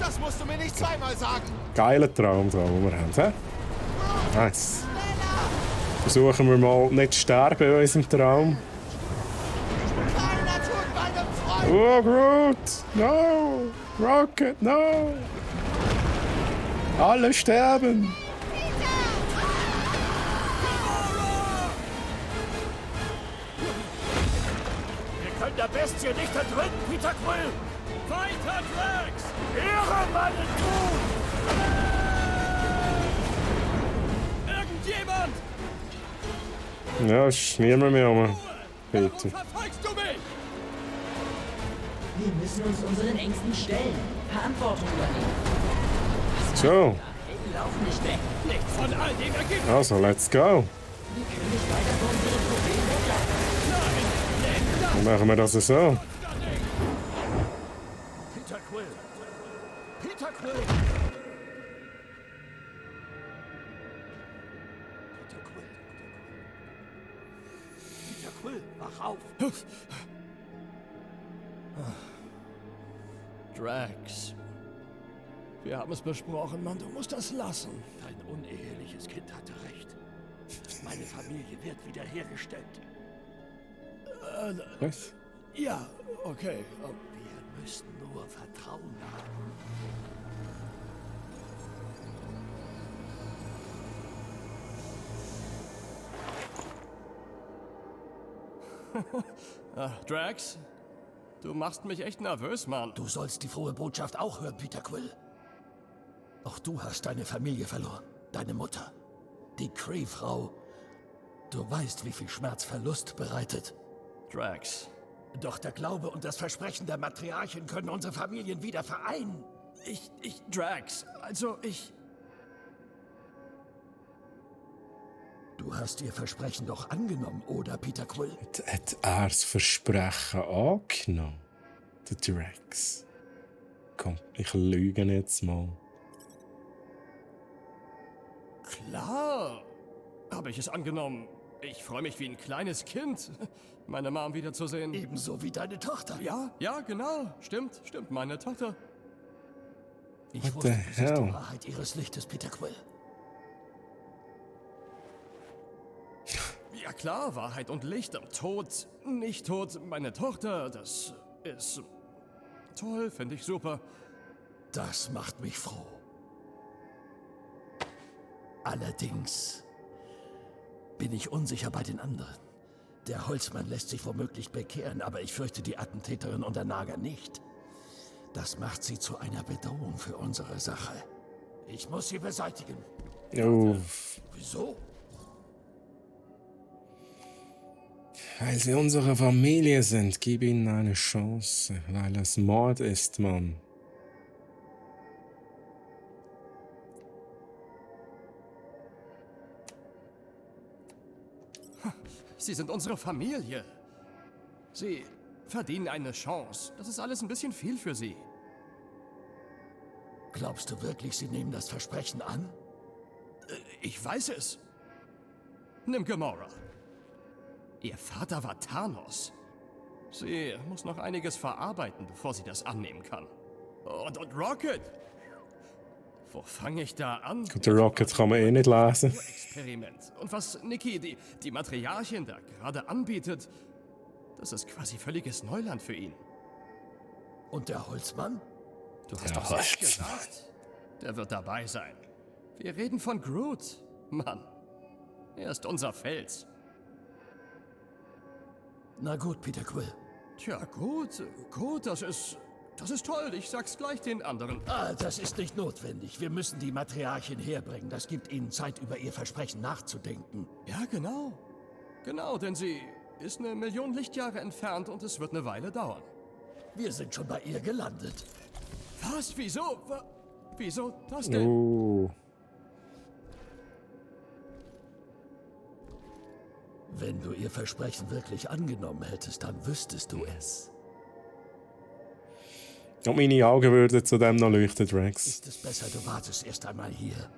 Das musst du mir nicht zweimal sagen. Geiler Traum, da, den wir haben. He? Nice. Versuchen wir mal nicht zu sterben in unserem Traum. Keiner tut meinem Freund. Oh, Groot! No! Rocket, no! Alle sterben! Wir können der Bestie nicht entrinnen, Peter Quill! Weiter, Drax! Ehre meinen Tod! Irgendjemand! Ja, ist niemand mehr rum. Bitte. Verfolgst du mich? Wir müssen uns unseren Ängsten stellen. Verantwortung übernehmen. So, Wir laufen nicht weg. Nicht von all dem ergibt. also, let's go. Wir können nicht weiter vor unserem Problem weglaufen. Dann machen wir das so. Peter Quill! Peter Quill! Peter Quill! Peter Quill, wach auf! Drax. Wir haben es besprochen, Mann. Du musst das lassen. Dein uneheliches Kind hatte recht. Meine Familie wird wiederhergestellt. Was? Ja, okay. Wir müssen nur Vertrauen haben. Drax, du machst mich echt nervös, Mann. Du sollst die frohe Botschaft auch hören, Peter Quill. Auch du hast deine Familie verloren. Deine Mutter. Die Kree-Frau. Du weißt, wie viel Schmerz Verlust bereitet. Drax. Doch der Glaube und das Versprechen der Matriarchin können unsere Familien wieder vereinen. Drax, also ich... Du hast ihr Versprechen doch angenommen, oder, Peter Quill? Hat er das Versprechen angenommen? Der Drax. Komm, ich lüge jetzt mal. Klar, habe ich es angenommen. Ich freue mich wie ein kleines Kind, meine Mom wiederzusehen. Ebenso wie deine Tochter. Ja, genau. Stimmt, meine Tochter. Ich wusste, du siehst die Wahrheit ihres Lichtes, Peter Quill. Ja klar, Wahrheit und Licht. Tod, nicht tot, meine Tochter, das ist toll, finde ich super. Das macht mich froh. Allerdings bin ich unsicher bei den anderen. Der Holzmann lässt sich womöglich bekehren, aber ich fürchte die Attentäterin und der Nager nicht. Das macht sie zu einer Bedrohung für unsere Sache. Ich muss sie beseitigen. Oh. Wieso? Weil sie unsere Familie sind, gib ihnen eine Chance. Weil es Mord ist, Mann. Sie sind unsere Familie. Sie verdienen eine Chance. Das ist alles ein bisschen viel für sie. Glaubst du wirklich, sie nehmen das Versprechen an? Ich weiß es. Nimm Gamora. Ihr Vater war Thanos. Sie muss noch einiges verarbeiten, bevor sie das annehmen kann. Und Rocket. Wo fange ich da an? Gut, der Rocket kann man eh nicht lesen. Experiment. Und was Nikki, die Matriarchin, da gerade anbietet, das ist quasi völliges Neuland für ihn. Und der Holzmann? Du hast doch selbst gesagt, der wird dabei sein. Wir reden von Groot. Mann, er ist unser Fels. Na gut, Peter Quill. Tja, gut, das ist toll. Ich sag's gleich den anderen. Das ist nicht notwendig. Wir müssen die Matriarchin herbringen. Das gibt ihnen Zeit, über ihr Versprechen nachzudenken. Ja, genau. Genau, denn sie ist 1 Million Lichtjahre entfernt und es wird eine Weile dauern. Wir sind schon bei ihr gelandet. Was? Wieso? Wieso das denn? Oh. Wenn du ihr Versprechen wirklich angenommen hättest, dann wüsstest du es. Und meine Augen würden zu dem noch leuchten, Drax. Ist es besser, du wartest erst einmal hier.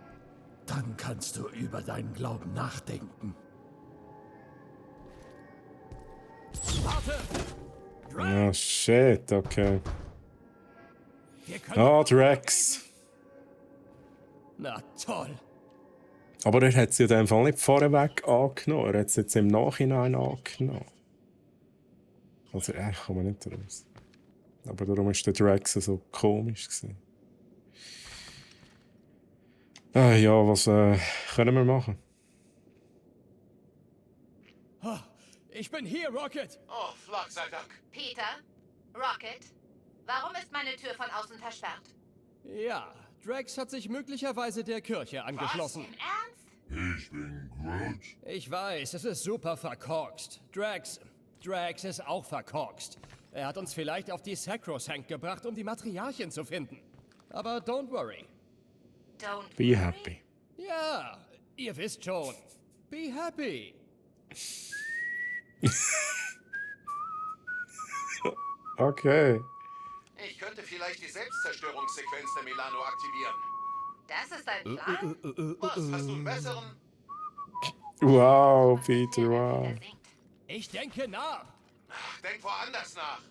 Dann kannst du über deinen Glauben nachdenken. Warte! Ah, shit, okay. Wir können Ah, Drax. Na toll. Aber er hat sie in dem Fall nicht vorweg angenommen. Er hat sie jetzt im Nachhinein angenommen. Also, ich komme nicht raus. Aber darum war der Drax so komisch gewesen. Ja, was können wir machen? Ich bin hier, Rocket. Oh, Flak sei Dank. Peter? Rocket? Warum ist meine Tür von außen versperrt? Ja, Drax hat sich möglicherweise der Kirche angeschlossen. Im Ernst? Ich bin Groot. Ich weiß, es ist super verkorkst. Drax ist auch verkorkst. Er hat uns vielleicht auf die Sacrosanct gebracht, um die Matriarchin zu finden. Aber don't worry. Be happy. Ja, ihr wisst schon. Be happy. Okay. Ich könnte vielleicht die Selbstzerstörungssequenz der Milano aktivieren. Das ist ein Plan? Was, hast du einen besseren? Wow, Peter, wow. Ich denke nach. Denk woanders nach.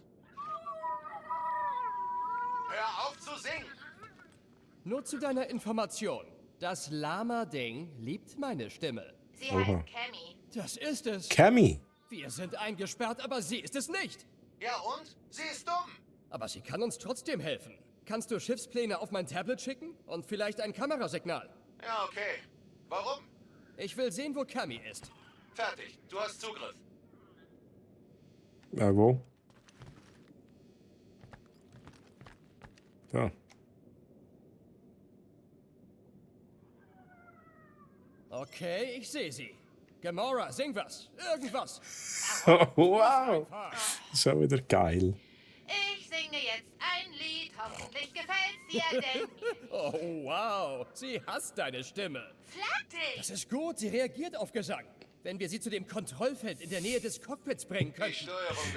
Hör auf zu singen. Nur zu deiner Information. Das Lama-Ding liebt meine Stimme. Sie heißt Cammy. Das ist es. Cammy? Wir sind eingesperrt, aber sie ist es nicht. Ja und? Sie ist dumm. Aber sie kann uns trotzdem helfen. Kannst du Schiffspläne auf mein Tablet schicken? Und vielleicht ein Kamerasignal? Ja, okay. Warum? Ich will sehen, wo Cammy ist. Fertig. Du hast Zugriff. Wo? Da. Okay, ich sehe sie. Gamora, sing was. Irgendwas. Wow. Schon wieder geil. Ich singe jetzt ein Lied. Hoffentlich gefällt's dir, denn Oh, wow. Sie hasst deine Stimme. Flattig. Das ist gut, sie reagiert auf Gesang. Wenn wir sie zu dem Kontrollfeld in der Nähe des Cockpits bringen könnten.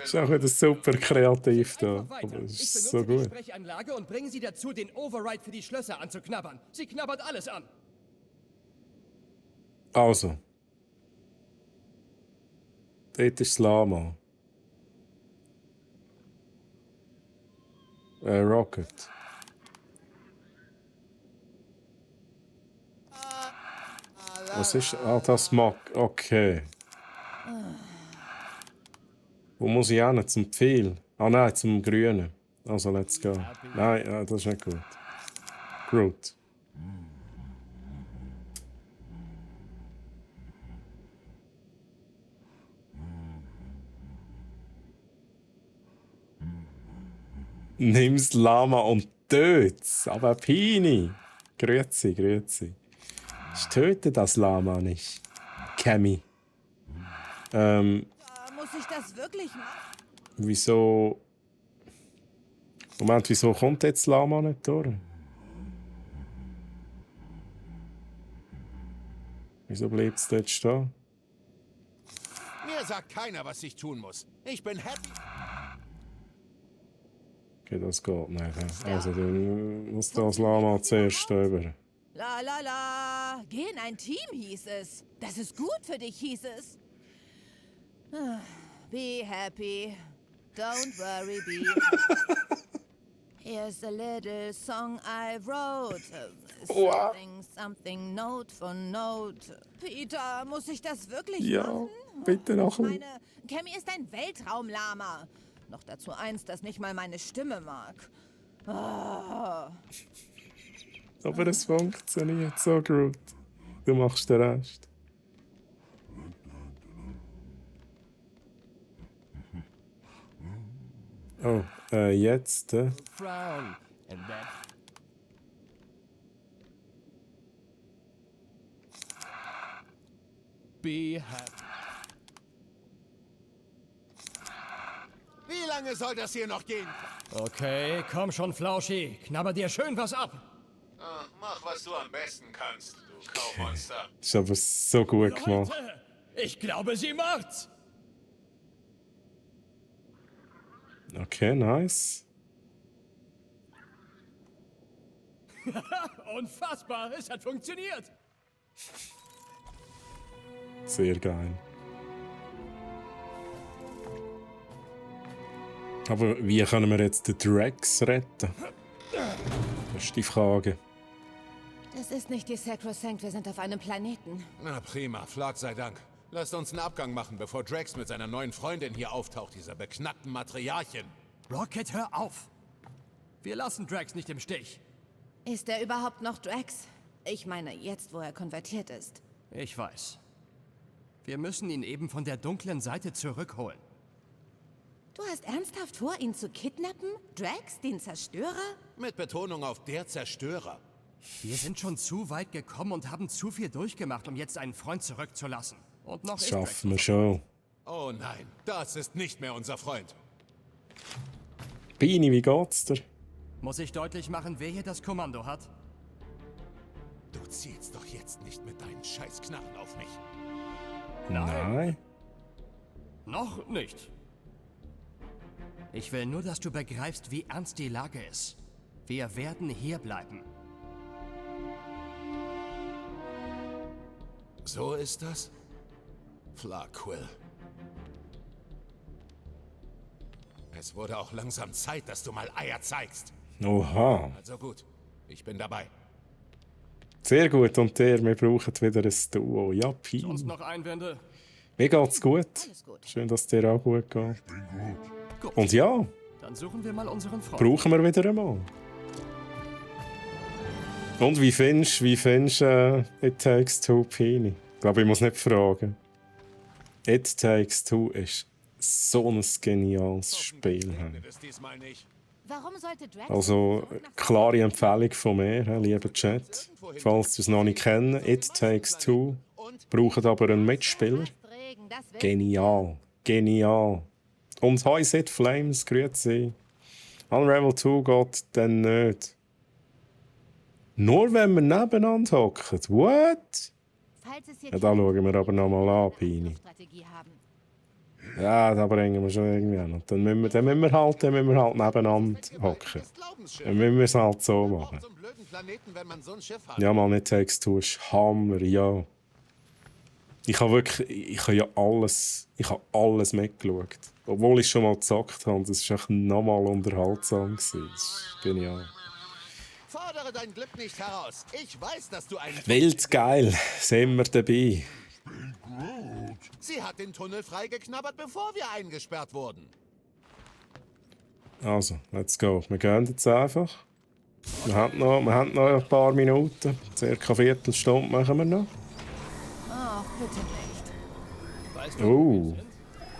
Ist auch wieder super kreativ da. Weiter. Aber es Ich ist benutze so die gut. Sprechanlage und bringe sie dazu, den Override für die Schlösser anzuknabbern. Sie knabbert alles an. Also. Dort ist das Lama. Rocket. Was ist... Ah, das mag... Okay. Wo muss ich hin? Zum Pfeil? Ah nein, zum Grünen. Also, let's go. Nein, das ist nicht gut. Groot. Nimm's Lama und töt's. Aber Pini. Grüezi, grüezi. Ich töte das Lama nicht. Cammy. Muss ich das wirklich machen? Wieso... Moment, wieso kommt jetzt das Lama nicht durch? Wieso bleibt es dort stehen? Mir sagt keiner, was ich tun muss. Ich bin happy. Okay, das geht nicht. Also, dann muss das Lama zuerst über. La la la. Geh in ein Team, hieß es. Das ist gut für dich, hieß es. Be happy. Don't worry, be happy. Here's a little song I wrote. Something, note for note. Peter, muss ich das wirklich machen? Bitte noch. Ich meine, Cammy ist ein Weltraumlama. Noch dazu eins, das nicht mal meine Stimme mag. Oh. Aber es funktioniert so gut. Du machst den Rest. Oh, jetzt. Frown. And then... Be happy. Wie lange soll das hier noch gehen? Okay, komm schon, Flauschi. Knabber dir schön was ab. Mach, was du am besten kannst, du Kaumonster. Das ist aber so gut gemacht. Leute, ich glaube, sie macht's. Okay, nice. Unfassbar, es hat funktioniert. Sehr geil. Aber wie können wir jetzt den Drax retten? Das ist die Frage. Das ist nicht die Sacrosanct, wir sind auf einem Planeten. Na prima, Flag sei Dank. Lasst uns einen Abgang machen, bevor Drax mit seiner neuen Freundin hier auftaucht, dieser beknackten Matriarchin. Rocket, hör auf. Wir lassen Drax nicht im Stich. Ist er überhaupt noch Drax? Ich meine, jetzt, wo er konvertiert ist. Ich weiß. Wir müssen ihn eben von der dunklen Seite zurückholen. Du hast ernsthaft vor, ihn zu kidnappen? Drax, den Zerstörer? Mit Betonung auf der Zerstörer. Wir sind schon zu weit gekommen und haben zu viel durchgemacht, um jetzt einen Freund zurückzulassen. Und noch Das ist schaffen wir Drax schon. Oh nein, das ist nicht mehr unser Freund. Beini, wie geht's dir? Muss ich deutlich machen, wer hier das Kommando hat? Du zielst doch jetzt nicht mit deinen Scheißknarren auf mich. Nein. Noch nicht. Ich will nur, dass du begreifst, wie ernst die Lage ist. Wir werden hier bleiben. So ist das? Flag Quill. Es wurde auch langsam Zeit, dass du mal Eier zeigst. Oha. Also gut, ich bin dabei. Sehr gut, und wir brauchen wieder ein Duo. Ja, Sonst Pi. noch Einwände? Mir geht's gut. Schön, dass es dir auch gut geht. Gut. Und ja, Dann suchen wir mal unseren Freund. brauchen wir wieder einmal. Und wie findest du It Takes Two, Pini? Ich glaube, ich muss nicht fragen. It Takes Two ist so ein geniales Spiel. Das diesmal nicht. Warum sollte Drax... Also, klare Empfehlung von mir, lieber Chat. Falls ihr es noch nicht kennt, It Takes Two. Braucht aber einen Mitspieler. Genial. Genial. Und Hi Sid Flames, grüezi. Unravel 2 geht dann nicht. Nur wenn wir nebeneinander hocken. What? Ja, da schauen wir aber noch mal an, Pini. Ja, da bringen wir schon irgendwie an. Dann müssen wir halt nebeneinander hocken. Dann müssen wir es halt so machen. Ja, man, It Takes Two ist Hammer, ja. Ich habe ja alles mitgeschaut. Obwohl ich schon mal gezockt habe, das war echt nochmal unterhaltsam. Das ist genial. Fordere dein Glück nicht heraus. Ich weiß, dass du einen... Wild geil, sind wir dabei. Sie hat den Tunnel freigeknabbert, bevor wir eingesperrt wurden. Also, let's go. Wir gehen jetzt einfach. Wir haben noch ein paar Minuten. Circa eine Viertelstunde machen wir noch. Ach, bitte nicht. Weißt Oh,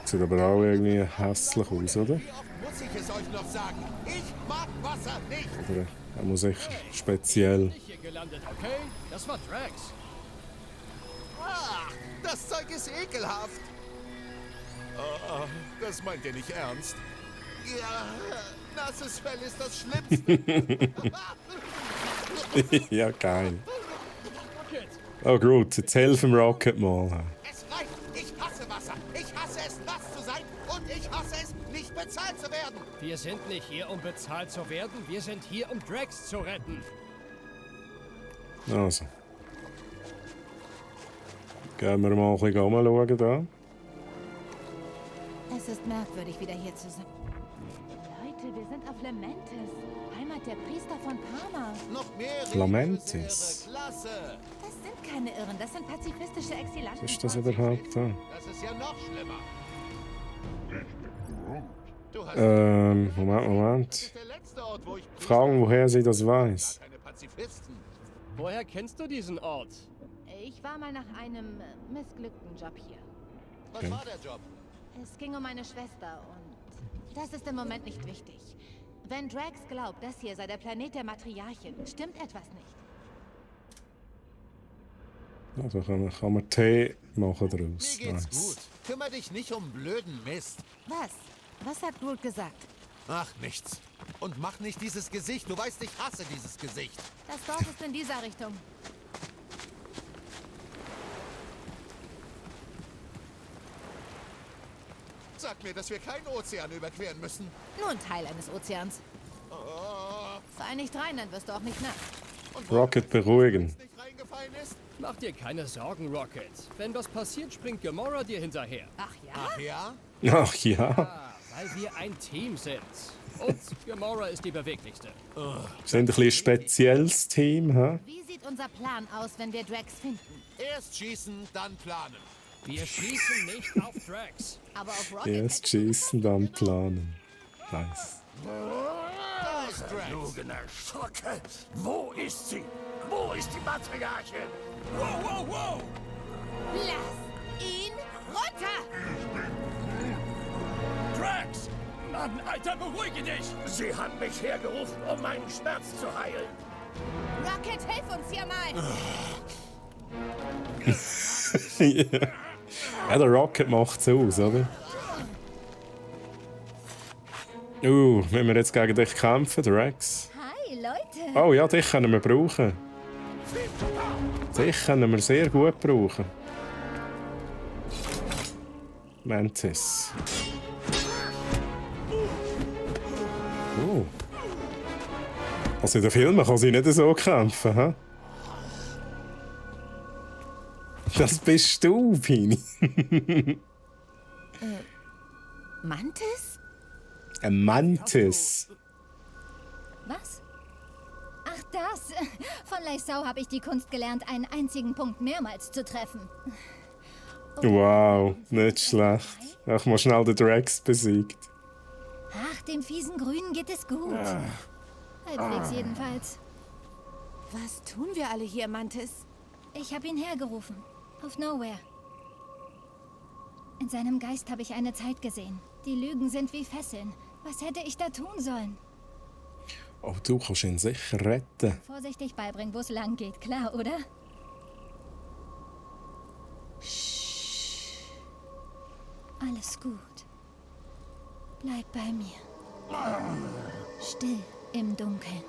sieht aber auch irgendwie hässlich aus, oder? Muss ich es euch noch sagen? Ich mag Wasser nicht. Oder er muss echt speziell. hier gelandet, okay? Das war Drax. Ah, das Zeug ist ekelhaft. Das meint ihr nicht ernst? Ja, nasses Fell ist das Schlimmste. Ja, geil. Oh gut, jetzt helfen wir Rocket mal. Es reicht. Ich hasse Wasser. Ich hasse es, nass zu sein. Und ich hasse es, nicht bezahlt zu werden. Wir sind nicht hier, um bezahlt zu werden. Wir sind hier, um Drax zu retten. Also. Gehen wir mal ein bisschen umschauen da. Es ist merkwürdig, wieder hier zu sein. Leute, wir sind auf Lamentis, Heimat der Priester von Parma. Noch mehr Lamentis. Klasse. Das sind keine Irren, das sind pazifistische Exilanten. Was ist das überhaupt da? Das ist ja noch schlimmer. Du hast Moment. das ist der letzte Ort, wo ich Fragen, woher sie das weiß. keine Pazifisten. Woher kennst du diesen Ort? Ich war mal nach einem missglückten Job hier. Was war der Job? Es ging um meine Schwester und das ist im Moment nicht wichtig. Wenn Drax glaubt, das hier sei der Planet der Matriarchin, stimmt etwas nicht. Also kann man Tee machen daraus. Mir geht's gut. Kümmer dich nicht um blöden Mist. Was? Was hat Groot gesagt? Ach, nichts. Und mach nicht dieses Gesicht. Du weißt, ich hasse dieses Gesicht. Das Dorf ist in dieser Richtung. Sag mir, dass wir keinen Ozean überqueren müssen. Nur ein Teil eines Ozeans. Sei nicht rein, dann wirst du auch nicht nass. Rocket beruhigen. Mach dir keine Sorgen, Rocket. Wenn was passiert, springt Gamora dir hinterher. Ach ja? Ach ja? Ach ja. Weil wir ein Team sind. Und Gamora ist die beweglichste. Sind ein bisschen spezielles Team, hä? Wie sieht unser Plan aus, wenn wir Drax finden? Erst schießen, dann planen. Wir schießen nicht auf Drax. Aber auf Rocket. Erst schießen, dann planen. Nice. Verlogener Schurke! Wo ist sie? Wo ist die Matriarchin? Wow, wow, wow! Lass ihn runter! Drax! Mann, Alter, beruhige dich! Sie haben mich hergerufen, um meinen Schmerz zu heilen. Rocket, hilf uns hier mal! Ja, der Rocket macht's aus, oder? Wenn wir jetzt gegen dich kämpfen, Drax. Hi, Leute. Oh ja, dich können wir brauchen. Dich können wir sehr gut brauchen. Mantis. Also in den Filmen kann sie nicht so kämpfen, hä? Das bist du, Pini. Mantis? Ein Mantis. Was? Ach das. Von Leisau habe ich die Kunst gelernt, einen einzigen Punkt mehrmals zu treffen. Wow, nicht schlecht. Ach, mal schnell den Drax besiegt. Ach, dem fiesen Grünen geht es gut. Halbwegs jedenfalls. Was tun wir alle hier, Mantis? Ich habe ihn hergerufen. Auf Nowhere. In seinem Geist habe ich eine Zeit gesehen. Die Lügen sind wie Fesseln. Was hätte ich da tun sollen? Oh, du kannst ihn sicher retten. Vorsichtig beibringen, wo es lang geht, klar, oder? Alles gut. Bleib bei mir. Still im Dunkeln.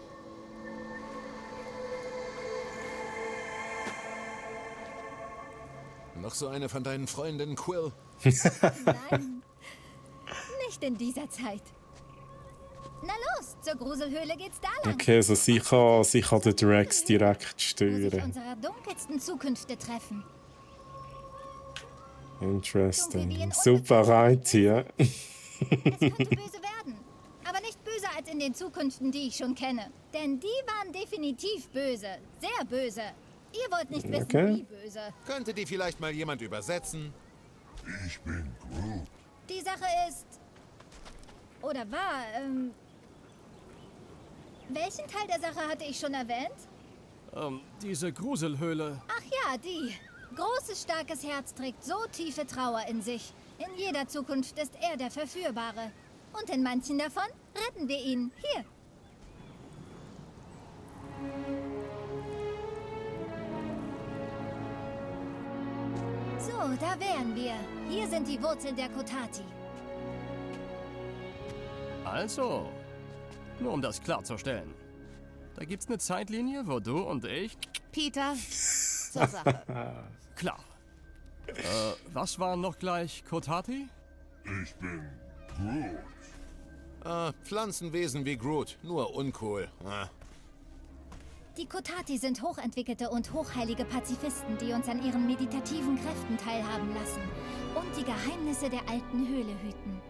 Noch so eine von deinen Freundinnen, Quill? Nein, nicht in dieser Zeit. Na los, zur Gruselhöhle geht's da lang. Okay, also sie kann den Drax direkt Wo sich steuern. unsere dunkelsten Zukünfte treffen. Interesting. Super right hier. Es könnte böse werden. Aber nicht böser als in den Zukünften, die ich schon kenne. Denn die waren definitiv böse. Sehr böse. Ihr wollt nicht wissen, wie böse. Könnte die vielleicht mal jemand übersetzen? Ich bin Groot. Die Sache ist... Oder war, welchen Teil der Sache hatte ich schon erwähnt? Diese Gruselhöhle. Ach ja, die. Großes, starkes Herz trägt so tiefe Trauer in sich. In jeder Zukunft ist er der Verführbare. Und in manchen davon retten wir ihn. Hier. So, da wären wir. Hier sind die Wurzeln der Kotati. Also, nur um das klarzustellen. Da gibt's eine Zeitlinie, wo du und ich... Peter, zur Sache. Klar. Was war noch gleich Kotati? Ich bin Groot. Pflanzenwesen wie Groot, nur uncool. Die Kotati sind hochentwickelte und hochheilige Pazifisten, die uns an ihren meditativen Kräften teilhaben lassen und die Geheimnisse der alten Höhle hüten.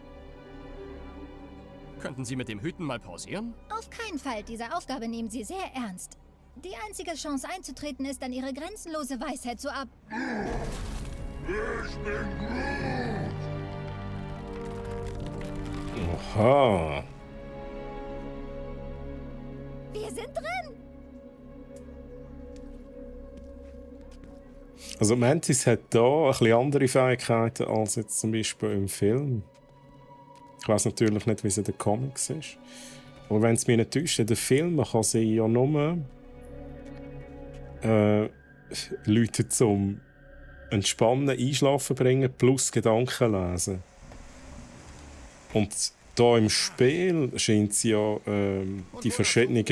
Könnten Sie mit dem Hüten mal pausieren? Auf keinen Fall. Diese Aufgabe nehmen sie sehr ernst. Die einzige Chance einzutreten ist, an ihre grenzenlose Weisheit zu ab... Ich bin Groot. Oha. Wir sind drin! Also Mantis hat hier ein bisschen andere Fähigkeiten als jetzt zum Beispiel im Film. Ich weiß natürlich nicht, wie es in den Comics ist. Aber wenn es mich nicht täuscht, in den Filmen kann sie ja nur Leute zum Entspannen, Einschlafen bringen plus Gedanken lesen. Und hier im Spiel scheint sie ja die verschiedenen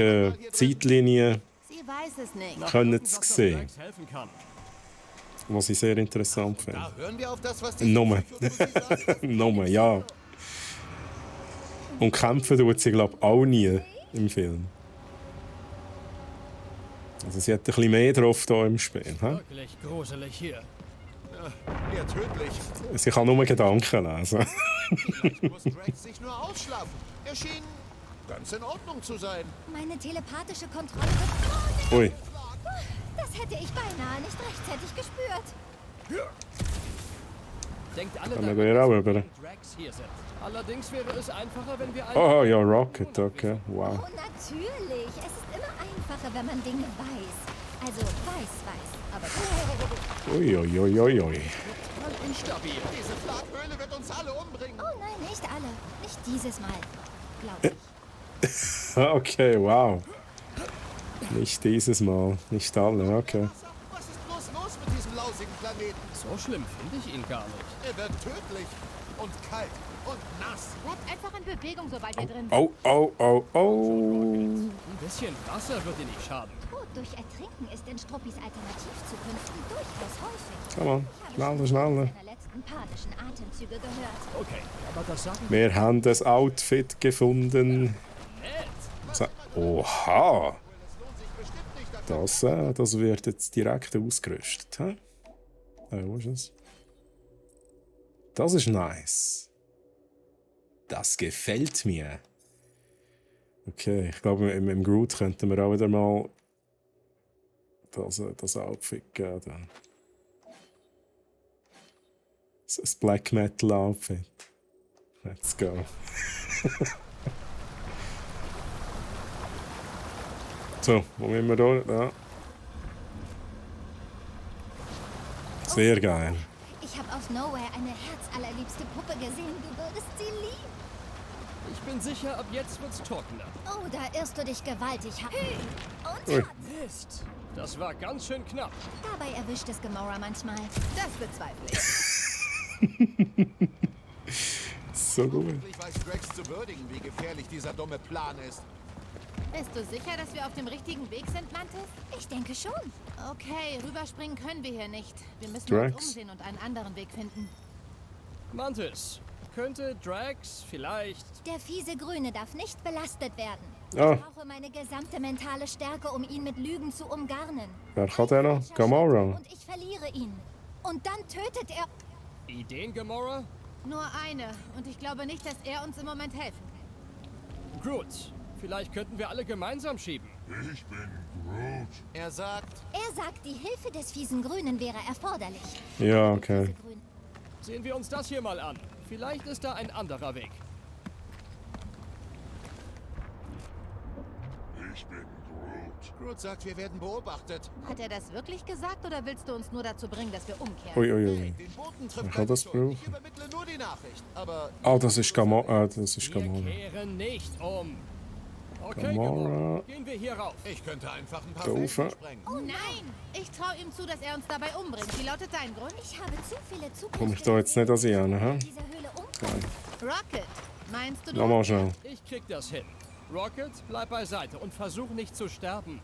Zeitlinien Sie weiß es nicht. können zu sehen. Was ich sehr interessant finde. Da hören wir auf das, was die Nummer. Nummer, ja. Und kämpfen tut sie, glaube ich, auch nie im Film. Also sie hat ein bisschen mehr drauf hier im Spiel. He? Wirklich gruselig hier. Ja, tödlich. Sie kann nur Gedanken lesen. Vielleicht muss Drax sich nur ausschlafen. Er schien ganz in Ordnung zu sein. Meine telepathische Kontrolle wird... Ui. Das hätte ich beinahe nicht rechtzeitig gespürt. Denkt alle Kann daran, man da auch dass über? Drax hier sind. Allerdings wäre es einfacher, wenn wir Oh ja, Rocket, okay. Wow. Oh, natürlich. Es ist immer einfacher, wenn man Dinge weiß. Also weiß. Aber... Uiuiuiui. total instabil. Diese Flakhöhle wird uns alle umbringen. Oh nein, nicht alle. Nicht dieses Mal. Glaub ich. Okay, wow. Nicht dieses Mal. Nicht alle, okay. Was ist bloß los mit diesem lausigen Planeten? So schlimm finde ich ihn gar nicht. Er wird tödlich und kalt und nass. Bleibt einfach in Bewegung, sobald wir drin sind. Oh, oh, oh, oh. Ein bisschen Wasser würde nicht schaden. Tod durch Ertrinken ist in Struppis Alternativzukünften durchaus häufig. Komm on, schneller, schneller. Seiner letzten panischen Atemzüge gehört. Okay, aber das sagen Wir haben das Outfit gefunden. Oha! Das wird jetzt direkt ausgerüstet. Hä? Wo ist es? Das ist nice. Das gefällt mir. Okay, ich glaube, im Groot könnten wir auch wieder mal das Outfit geben. Das Black Metal Outfit. Let's go. So, wo müssen wir da? Da. Sehr geil. Ich habe aus Nowhere eine herzallerliebste Puppe gesehen. Du würdest sie lieben. Ich bin sicher, ab jetzt wird's trockener. Oh, da irrst du dich gewaltig. Und Ui. Mist, das war ganz schön knapp. dabei erwischt es Gamora manchmal. Das bezweifle ich. So gut. Hoffentlich weiß Drax zu würdigen, wie gefährlich dieser dumme Plan ist. Bist du sicher, dass wir auf dem richtigen Weg sind, Mantis? Ich denke schon. Okay, rüberspringen können wir hier nicht. Wir müssen Drax. uns umsehen und einen anderen Weg finden. Mantis, könnte Drax vielleicht... Der fiese Grüne darf nicht belastet werden. Ah. Ich brauche meine gesamte mentale Stärke, um ihn mit Lügen zu umgarnen. Wer kann der noch? Gamora. Und ich verliere ihn. Und dann tötet er... Ideen, Gamora? Nur eine. Und ich glaube nicht, dass er uns im Moment helfen kann. Groot, vielleicht könnten wir alle gemeinsam schieben. Ich bin Groot. Er sagt... Er sagt, die Hilfe des fiesen Grünen wäre erforderlich. Ja, okay. Sehen wir uns das hier mal an. Vielleicht ist da ein anderer Weg. Ich bin Groot. Groot sagt, wir werden beobachtet. Hat er das wirklich gesagt oder willst du uns nur dazu bringen, dass wir umkehren? Uiuiui. Den Boten Wer trifft kann das Ich brauchen? übermittle nur die Nachricht. Aber Ah, das ist Gamora. Das ist Wir Gamora. kehren nicht um. Okay, Gamora. Gamora, gehen wir hier rauf. ich könnte einfach ein paar Da Felsen rauf. sprengen. Oh nein! Ich traue ihm zu, dass er uns dabei umbringt. Wie lautet dein Grund? Ich habe zu viele Zukünfte. Komm ich da jetzt nicht an sie an, hä? in dieser Höhle umkommen. Rocket, meinst du Nochmal schnell. Ich krieg das hin. Rocket, bleib beiseite und versuch nicht zu sterben.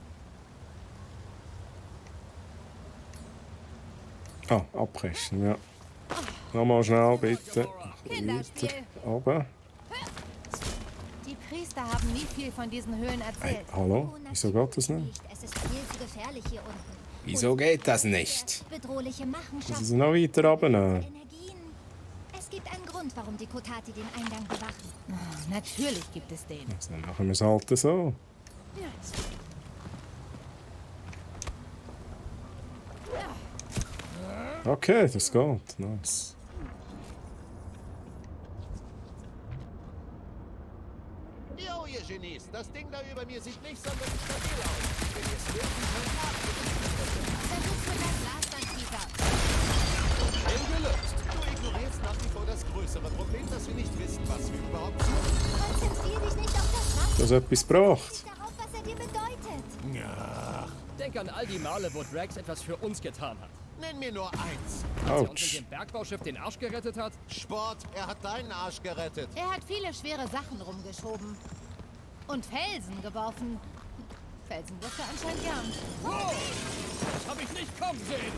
Ah, abbrechen, ja. Nochmal schnell, bitte. Kinderspiel. Weiter. Aber. Die Priester haben nie viel von diesen Höhlen Hey, erzählt. hallo? Wieso geht das nicht? Es ist viel zu gefährlich hier unten. Wieso geht das nicht? Bedrohliche Muss Machenschaften. ich sie noch weiter runternehmen? Energien. Es gibt einen Grund, warum die Kotati den Eingang bewachen. Oh, natürlich gibt es den. Also, dann machen wir es halt so. Okay, das geht. Nice. Jo, ihr Genies, das Ding da über mir sieht nicht sonderlich stabil aus. Wenn ihr es wirklich könnt, Versuch mit deinem Glas dann, Peter. Gelöst. du ignorierst nach wie vor das größere Problem, dass wir nicht wissen, was wir überhaupt suchen. Konzentrier dich nicht auf das Waffen, Das hat etwas gebracht. darauf, was er dir bedeutet. Ja. Denk an all die Male, wo Drax etwas für uns getan hat. Nenn mir nur eins. Als er uns mit dem Bergbauschiff den Arsch gerettet hat? Sport, er hat deinen Arsch gerettet. Er hat viele schwere Sachen rumgeschoben. Und Felsen geworfen. Felsen wirft er anscheinend gern. Wow, das habe ich nicht kommen sehen.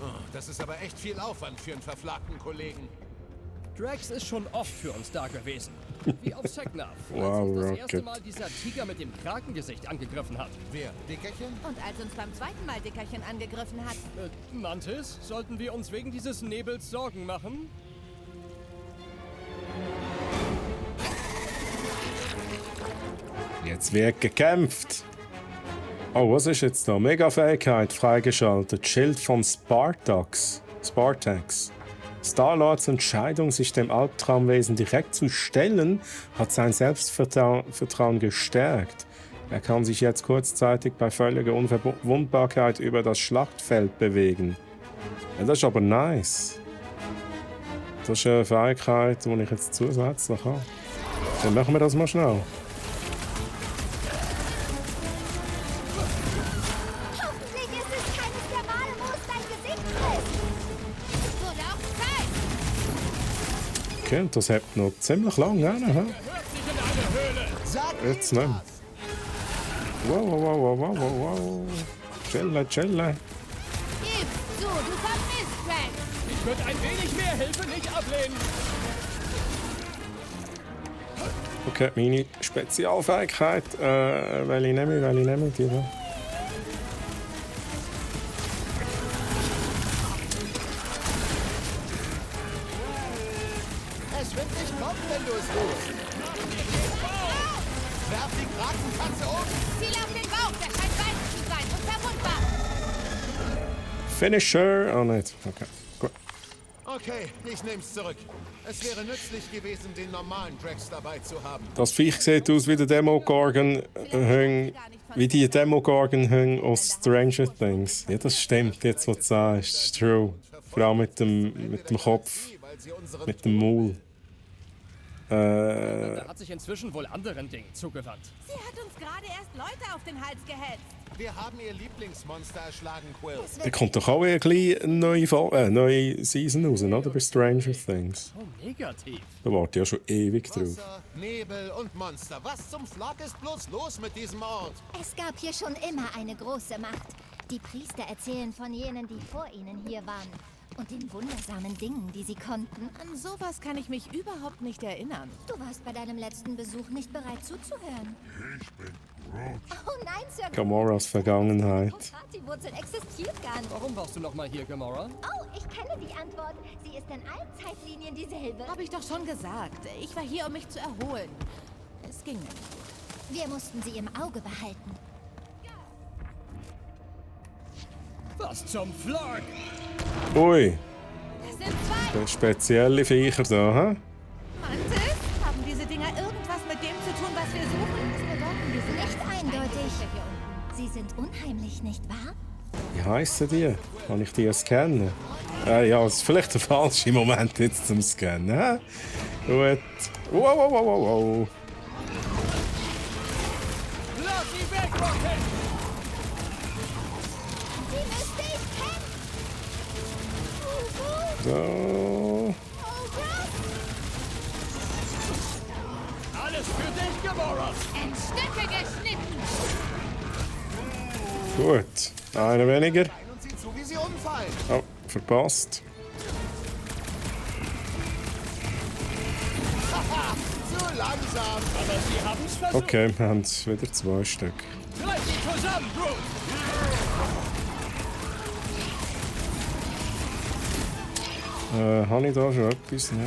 Oh, das ist aber echt viel Aufwand für einen verflagten Kollegen. Drax ist schon oft für uns da gewesen. Wie auf Seknarf, Wow, als uns das Rocket. erste Mal dieser Tiger mit dem Krakengesicht angegriffen hat. Wer? Dickerchen? Und als uns beim zweiten Mal Dickerchen angegriffen hat. Mantis, sollten wir uns wegen dieses Nebels Sorgen machen? Jetzt wird gekämpft. Oh, was ist jetzt da? Mega-Fähigkeit freigeschaltet. Schild von Spartax. Star-Lords Entscheidung, sich dem Albtraumwesen direkt zu stellen, hat sein Selbstvertrauen gestärkt. Er kann sich jetzt kurzzeitig bei völliger Unverwundbarkeit über das Schlachtfeld bewegen. Ja, das ist aber nice. Das ist eine Fähigkeit, die ich jetzt zusätzlich habe. Dann machen wir das mal schnell. Hoffentlich ist es keines der Male, wo es dein Gesicht trifft. Wurde auch Zeit. Okay, und das hat noch ziemlich lang, ne? Jetzt nicht mehr. Wow. Chille. Gib zu, du vermisst Drax. Ich würde ein wenig mehr Hilfe nicht ablehnen. Okay, meine Spezialfähigkeit. Welche nehme ich? Die da? Es wird nicht kommen, wenn du es tust. Werf die Krakenkatze um. Ziel auf den Bauch, der scheint weit zu sein. Unverwundbar. Finisher. Oh, nicht. Okay, gut. Okay, ich nehm's zurück. Es wäre nützlich gewesen, den normalen Drax dabei zu haben. Das Viech sieht aus wie der Demogorgon wie die Demogorgon aus Stranger Things. Ja, das stimmt, jetzt was du sagst. Das ist true. Vor allem mit dem Kopf, mit dem Maul. Er hat sich inzwischen wohl anderen Dingen zugewandt. Sie hat uns gerade erst Leute auf den Hals gehetzt. Wir haben ihr Lieblingsmonster erschlagen, Quill. Da kommt doch auch eine neue Season raus, oder? Bei Stranger Things. So negativ. Da warte ich ja schon ewig drauf. Wasser, Nebel und Monster. Was zum Flag ist bloß los mit diesem Ort? Es gab hier schon immer eine große Macht. Die Priester erzählen von jenen, die vor ihnen hier waren. Und den wundersamen Dingen, die sie konnten. An sowas kann ich mich überhaupt nicht erinnern. Du warst bei deinem letzten Besuch nicht bereit zuzuhören. Ich bin Groot. Oh nein, Sir. Gamoras Vergangenheit. Die Wurzel existiert gar nicht. Warum warst du noch mal hier, Gamora? Oh, ich kenne die Antwort. Sie ist in allen Zeitlinien dieselbe. Hab ich doch schon gesagt. Ich war hier, um mich zu erholen. Es ging nicht gut. Wir mussten sie im Auge behalten. Was zum Flark? Ui, Das sind zwei. spezielle Viecher da, hä? Mantis? Haben diese Dinger irgendwas mit dem zu tun, was wir suchen? Das bedeuten wir sind nicht eindeutig. Sie sind unheimlich, nicht wahr? Wie heissen die? Kann ich die scannen? Ja, es ist vielleicht der falsche Moment jetzt zum Scannen, hä? Gut. Wow. Lass sie weg, Rocket! Die müsste ich kennen. So. Alles für dich, Gamora! In Stücke geschnitten. Gut. Einer weniger. Und sieh zu, wie sie umfallen. Oh, verpasst. Haha, zu langsam. Aber sie haben's versucht. Okay, wir haben wieder 2 Stück. Treib sie zusammen, Groot! Habe ich da schon etwas? Ja.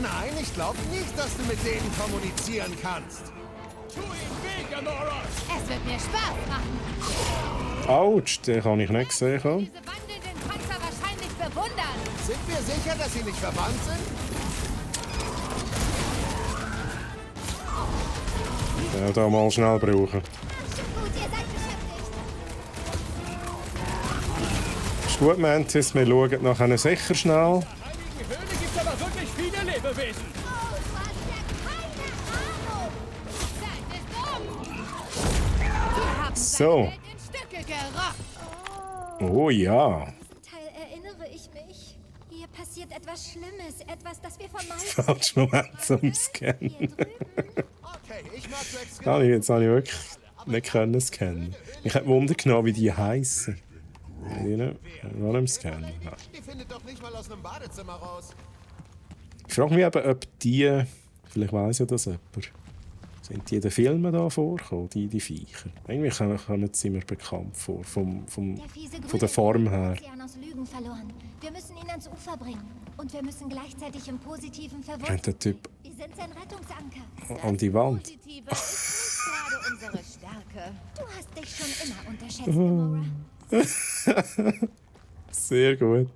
Nein, ich glaube nicht, dass du mit denen kommunizieren kannst. Tu ihm weh, Gamora! Es wird mir Spaß machen. Autsch, den kann ich nicht sehen. Diese wandelnden Panzer wahrscheinlich bewundern. Sind wir sicher, dass sie nicht verwandt sind? Ja, da mal schnell brauchen. Gut, ihr seid beschäftigt. Ist gut, Mantis, wir schauen nachher sicher schnell. In der heiligen Höhle gibt's aber wirklich viele Lebewesen. Oh, du hast ja keine Ahnung. Das ist dumm. Wir haben So. seine Welt in Stücke gerockt. Oh ja. Teil erinnere ich mich. Hier passiert etwas Schlimmes, etwas, das wir vermeiden. Falsch Moment zum Scannen. Okay, ich mag Drax Jetzt habe ich wirklich nicht können scannen. Ich hätte Wunder genommen, wie die heissen. Die noch im Scannen. Nein. Die findet doch nicht mal aus einem Badezimmer raus. Ich frage mich eben, ob die, vielleicht weiss ja das jemand, sind die in den Filmen da vorgekommen, die Viecher? Irgendwie kommen sie mir bekannt vor, von der Form her. Aus Lügen verloren. Wir müssen ihn ans Ufer bringen. Und wir müssen gleichzeitig im Positiven Rennt verwunden. der Typ Wir sind sein Rettungsanker. an die Wand? Positive ist nicht gerade unsere Stärke. Du hast dich schon immer unterschätzt, Gamora. Sehr gut.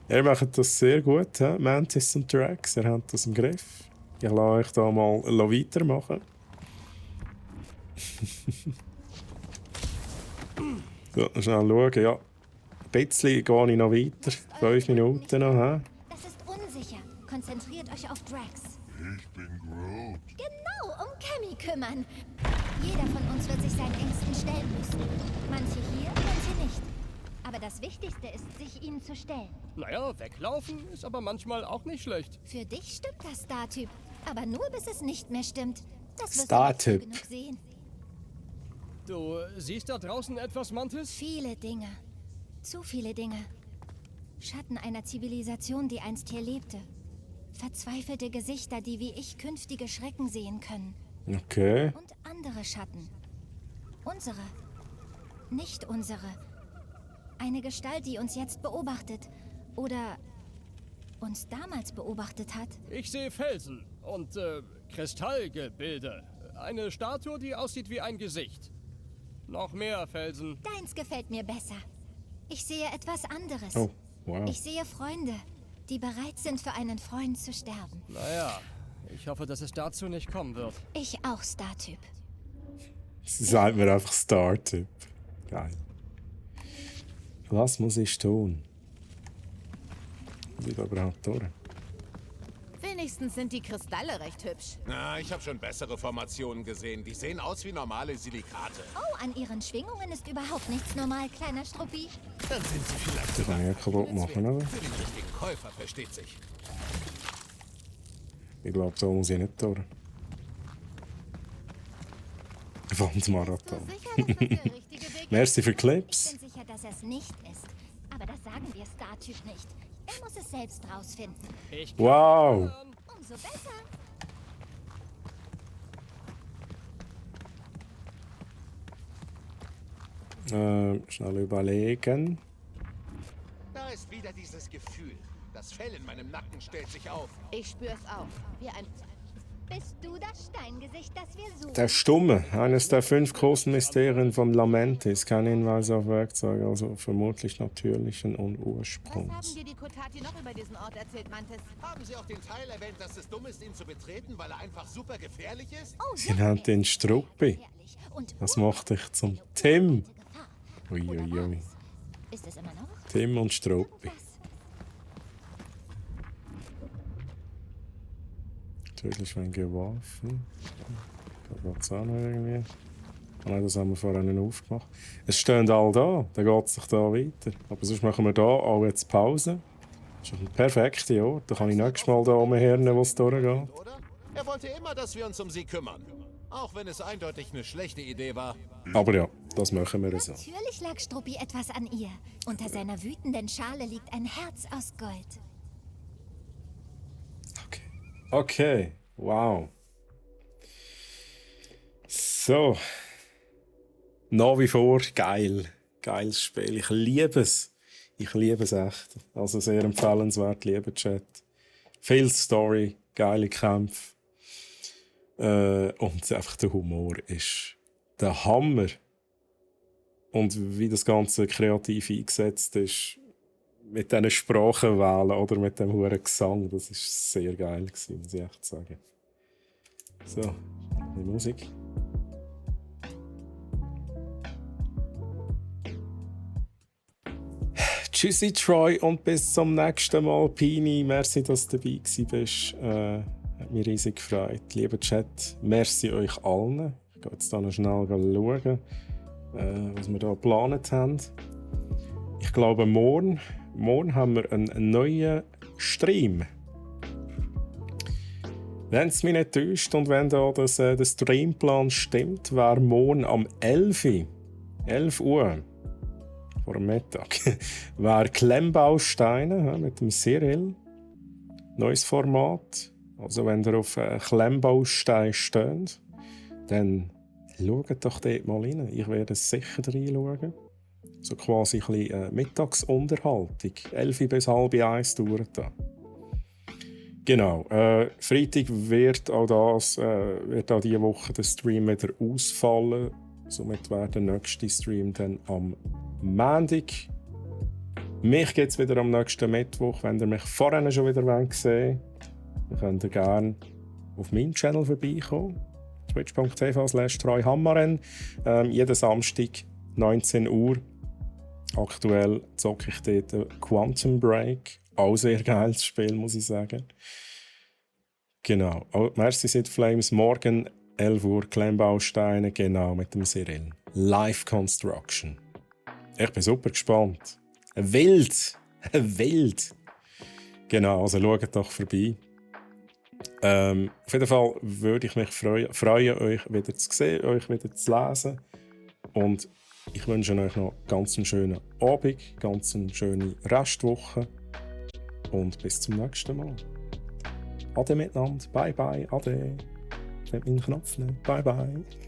Er macht das sehr gut, he? Mantis und Drax. Er hat das im Griff. Ich lasse euch da mal weitermachen. So, schnell schauen. Ja, ein bisschen gehe ich noch weiter. 5 Minuten noch. He? Das ist unsicher. Konzentriert euch auf Drax. Ich bin Groot. Genau, um Cammy kümmern. Jeder von uns wird sich seinen Ängsten stellen müssen. Manche hier, manche nicht. Aber das Wichtigste ist, sich ihnen zu stellen. Naja, weglaufen ist aber manchmal auch nicht schlecht. Für dich stimmt das, Star-Typ. Aber nur, bis es nicht mehr stimmt. Das wirst Star-Typ. du nicht genug sehen. Du siehst da draußen etwas, Mantis? Viele Dinge. Zu viele Dinge. Schatten einer Zivilisation, die einst hier lebte. Verzweifelte Gesichter, die wie ich künftige Schrecken sehen können. Okay. Und andere Schatten. Unsere. Nicht unsere. Eine Gestalt, die uns jetzt beobachtet. Oder uns damals beobachtet hat. Ich sehe Felsen und Kristallgebilde. Eine Statue, die aussieht wie ein Gesicht. Noch mehr Felsen. Deins gefällt mir besser. Ich sehe etwas anderes. Oh, wow. Ich sehe Freunde, die bereit sind, für einen Freund zu sterben. Naja, ich hoffe, dass es dazu nicht kommen wird. Ich auch, Star-Typ. Sie sagt mir einfach Star-Typ. Geil. Was muss ich tun? Muss ich da überhaupt durch? Wenigstens sind die Kristalle recht hübsch. Na, ich habe schon bessere Formationen gesehen. Die sehen aus wie normale Silikate. Oh, an ihren Schwingungen ist überhaupt nichts normal, kleiner Struppi. Dann sind sie vielleicht Das kann ich ja kaputt machen, oder? für den richtigen Käufer, versteht sich. Ich glaube, da muss ich nicht durch. Wandmarathon. Merci für Clips. Ich bin sicher, dass er es nicht ist. Aber das sagen wir Star-Typ nicht. Er muss es selbst rausfinden. Wow. Umso besser. Schnell überlegen. Da ist wieder dieses Gefühl. Das Fell in meinem Nacken stellt sich auf. Ich spür's auch. Wie ein... Bist du das Steingesicht, das wir suchen? Der Stumme, eines der 5 großen Mysterien von Lamentis, kein Hinweis auf Werkzeuge, also vermutlich natürlichen und Was Ursprungs. haben dir die Kotati noch über diesen Ort erzählt, Mantis? Haben Sie auch den Teil erwähnt, dass es dumm ist, ihn zu betreten, weil er einfach super gefährlich ist? Oh, Sie nennt ihn Struppi. Das macht dich zum Tim. Uiuiui. Ist es immer noch? Tim und Struppi. Tödlich wenn geworfen. Da geht es auch noch irgendwie. Oh nein, das haben wir vorher nicht aufgemacht. Es stehen alle da, dann geht es sich da weiter. Aber sonst machen wir da auch jetzt Pause. Das ist ein perfekter Ort. Da kann ich nächstes Mal da oben hören, wo es durchgeht. Oder? Er wollte immer, dass wir uns um sie kümmern. Auch wenn es eindeutig eine schlechte Idee war. Aber ja, das machen wir so. Natürlich lag Struppi etwas an ihr. Unter seiner wütenden Schale liegt ein Herz aus Gold. Okay, wow. So. Nach wie vor geil. Geiles Spiel. Ich liebe es. Ich liebe es echt. Also sehr empfehlenswert, lieber Chat. Viel Story, geile Kämpfe. Und einfach der Humor ist der Hammer. Und wie das Ganze kreativ eingesetzt ist, mit diesen Sprachenwählen oder mit dem hohen Gesang, das war sehr geil gewesen, muss ich echt sagen. So, die Musik. Tschüssi Troy und bis zum nächsten Mal, Pini. Merci, dass du dabei bist. Hat mich riesig gefreut. Lieber Chat, merci euch allen. Ich gehe jetzt hier noch schnell schauen, was wir hier geplant haben. glaube, morgen haben wir einen neuen Stream. Wenn es mich nicht täuscht und wenn da der Streamplan stimmt, wäre morgen am 11 Uhr vor dem Mittag wäre Klemmbausteine mit dem Cyril. Neues Format. Also wenn ihr auf Klemmbaustein steht, dann schaut doch dort mal rein. Ich werde sicher reinschauen. So quasi ein bisschen Mittagsunterhaltung. 11 bis halb 1 dauert das. Genau. Freitag wird auch diese Woche der Stream wieder ausfallen. Somit wäre der nächste Stream dann am Montag. Mich gibt es wieder am nächsten Mittwoch. Wenn ihr mich vorhin schon wieder sehen wollt, dann könnt ihr gerne auf meinem Channel vorbeikommen. twitch.tv/treuhammarren. Jeden Samstag 19 Uhr. Aktuell zocke ich dort Quantum Break. Auch sehr geiles Spiel, muss ich sagen. Genau. Merci Sid Flames. Morgen 11 Uhr Klemmbausteine, genau, mit dem Cyril. Live Construction. Ich bin super gespannt. Wild! Wild! Genau, also schaut doch vorbei. Auf jeden Fall würde ich mich freuen, euch wieder zu sehen, euch wieder zu lesen. Und ich wünsche euch noch ganz einen schönen Abend, ganz eine schöne Restwoche. Und bis zum nächsten Mal. Ade miteinander. Bye bye. Ade. Ich habe meinen Knopf nicht. Bye bye.